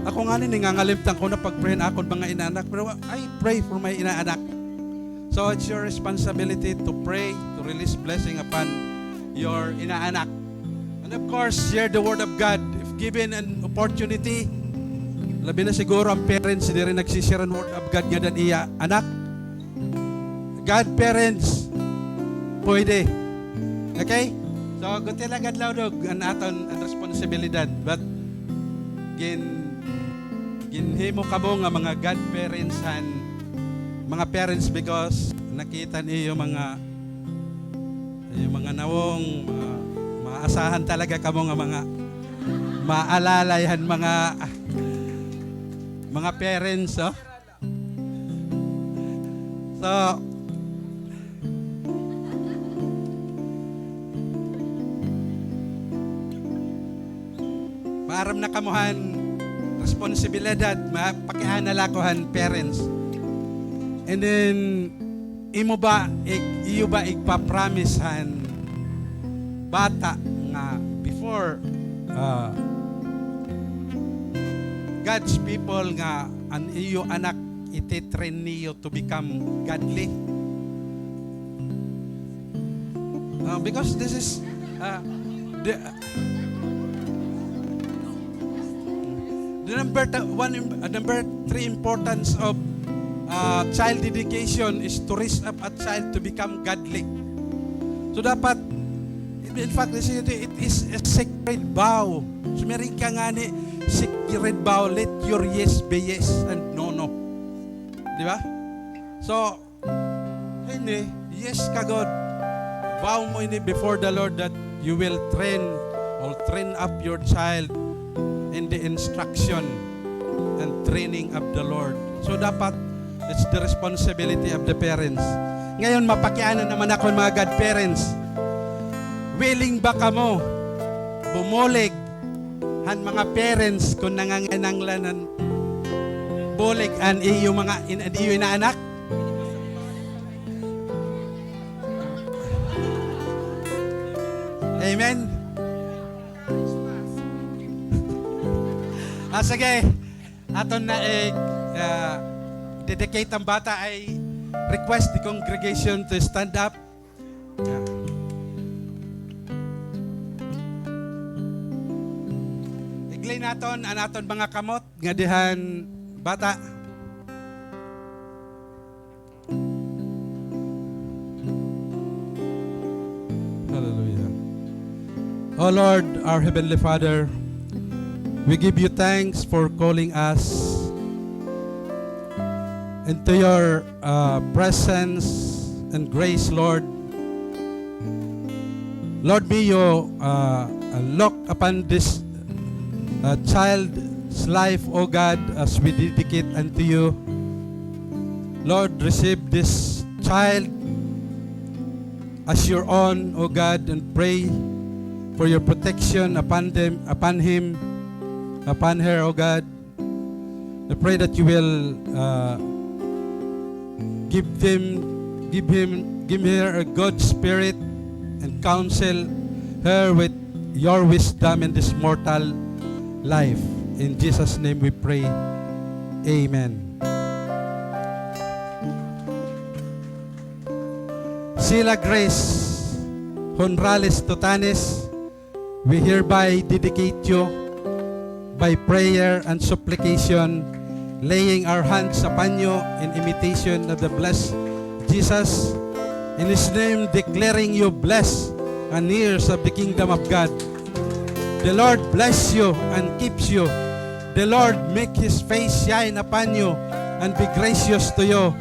ako ngani, nangangalimtan ko na pag-pray han akon mga inaanak. Pero I pray for my inaanak. So, it's your responsibility to pray, to release blessing upon your inaanak. And of course, share the word of God. If given an opportunity, labi na siguro an parents, diri nagsi-share an word of God ngada han iya anak. Godparents, pwede. Okay? So, guti la gad, Laudog, an aton, an responsibilidad. But, gin-, ginhimo kamo nga mga godparents han mga parents because nakita niyo mga, iyo mga nawong, ma-, maasahan talaga kamo nga mga maalalay han mga, Mga parents, oh. So, maaram na kamo han responsibilidad, mapakiana la ako han parents. And then, imo ba, ik-, iyo ba igpa-promise han bata nga before, ah, God's people nga an iyo anak iti-train niyo to become godly? Uh, because this is, uh, the, the number th-, one, im-, uh, number three importance of, uh, child dedication is to raise up a child to become godly. So dapat, in fact, this is, it is a sacred vow. Sumiring ka ngani, sacred vow, let your yes be yes and no, no. Di ba? So, ini, yes ka gud. Vow mo ini before the Lord that you will train or train up your child in the instruction and training of the Lord. So, dapat, it's the responsibility of the parents. Ngayon, mapakiana naman ako, mga godparents. Willing ba kamo bumulig han mga parents kon nanganginahanglan han bulig an iyo mga in-, an iyo inaanak? Amen. Ah, sige. Aton na, eh, ah, dedicate an bata. I request the congregation to stand up. Igli naton an aton mga kamot ngadi han bata. Hallelujah. O Lord, our Heavenly Father, we give you thanks for calling us into your, uh, presence and grace, Lord. Lord, may you, uh, look upon this, uh, child's life, O God, as we dedicate unto you. Lord, receive this child as your own, O God, and pray for your protection upon them, upon him, upon her, O God. I pray that you will, uh, give them, give him, give her a good spirit and counsel her with your wisdom in this mortal life. In Jesus' name we pray. Amen. Sila Grace Honrales Totanes, we hereby dedicate you by prayer and supplication, laying our hands upon you in imitation of the blessed Jesus, in his name declaring you blessed and heirs of the kingdom of God. The Lord bless you and keeps you. The Lord make his face shine upon you and be gracious to you.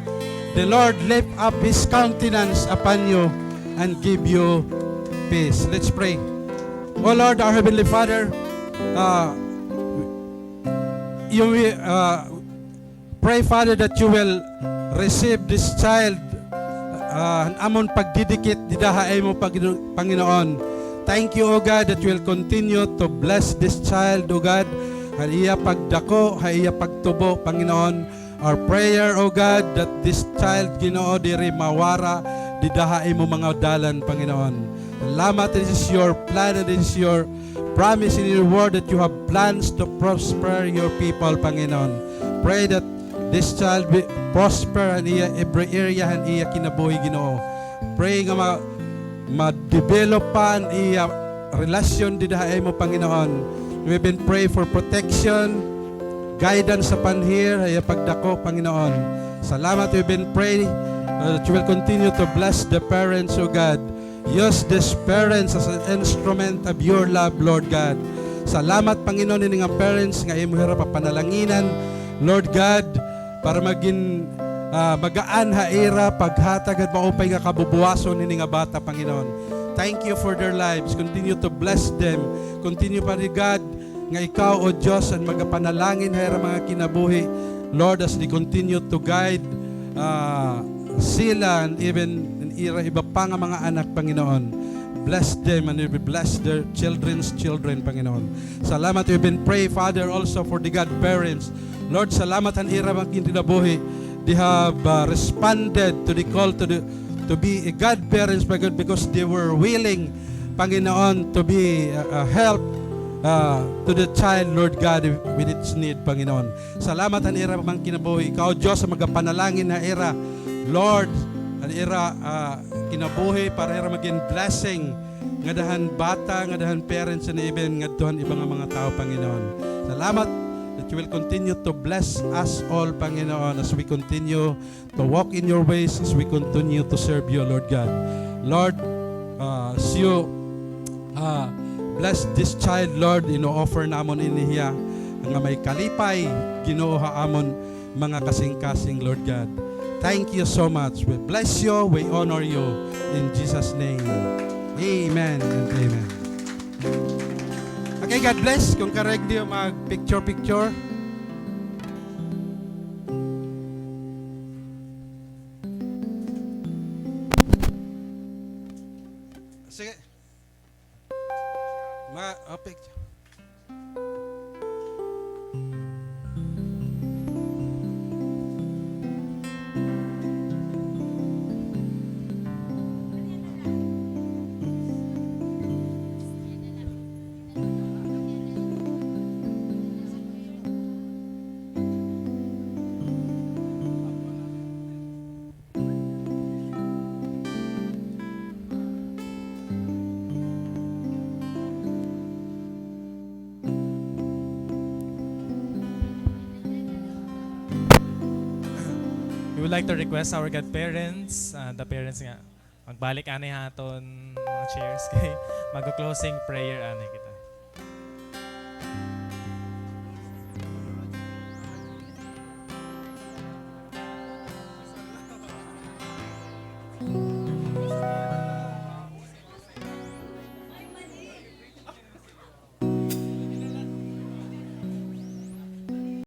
The Lord lift up his countenance upon you and give you peace. Let's pray. O Lord, our Heavenly Father, uh, you will, uh, pray, Father, that you will receive this child, uh, an amon pagdidikit dida ha imo, Pag-, Panginoon. Thank you, O God, that you will continue to bless this child, O God, ha iya pagdako, ha iya pagtubo, Panginoon. Our prayer, O God, that this child, Ginoo, diri mawara dida ha imo mga dalan, Panginoon. Salamat, this is your plan and this is your promise in your word that you have plans to prosper your people, Panginoon. Pray that this child will prosper han iya every area han iya kinabuhi, Ginoo. Pray nga ma-, ma-develop pa an iya relasyon dida ha imo, Panginoon. We even pray for protection, guidance upon her, ha iya pagdako, Panginoon. Salamat, we even pray, uh, that you will continue to bless the parents, O God. Use these parents as an instrument of your love, Lord God. Salamat, Panginoon, ini nga parents nga imo hira papanalanginan, Lord God, para magin, ah, magaan ha ira paghatag han maupay nga kabubuwason hini nga bata, Panginoon. Thank you for their lives. Continue to bless them. Continue, Father God, nga ikaw, O Diyos, an magapanalangin ha ira mga kinabuhi. Lord, as they continue to guide, ah, sila and even an ira iba pa nga mga anak, Panginoon. Bless them and you will bless their children's children, Panginoon. Salamat, we even pray, Father, also for the godparents. Lord, salamat han ira mga kinabuhi. They have, uh, responded to the call to the, to be a godparents, Panginoon, because they were willing, Panginoon, to be a, a help, uh, to the child, Lord God, with its need, Panginoon. Salamat han ira mga kinabuhi. Ikaw, Diyos, an magapanalangin ha ira, Lord, han ira, uh, kinabuhi para ira magin blessing ngada han bata, ngada han parents, and even ngadto han iba nga mga tawo, Panginoon. Salamat that you will continue to bless us all, Panginoon, as we continue to walk in your ways, as we continue to serve you, Lord God. Lord, ah, as you, ah, bless this child, Lord, ino-offer namon ini hiya nga may kalipay, Ginoo, ha amon mga kasingkasing, Lord God. Thank you so much. We bless you, we honor you. In Jesus' name, amen and amen. Okay, God bless. Kon karegdi mag-picture-picture. Sige. Ma-, oh, picture. We would like to request our godparents, uh, the parents nga, magbalik anay ha aton mga chairs kay mag-closing prayer anay kita.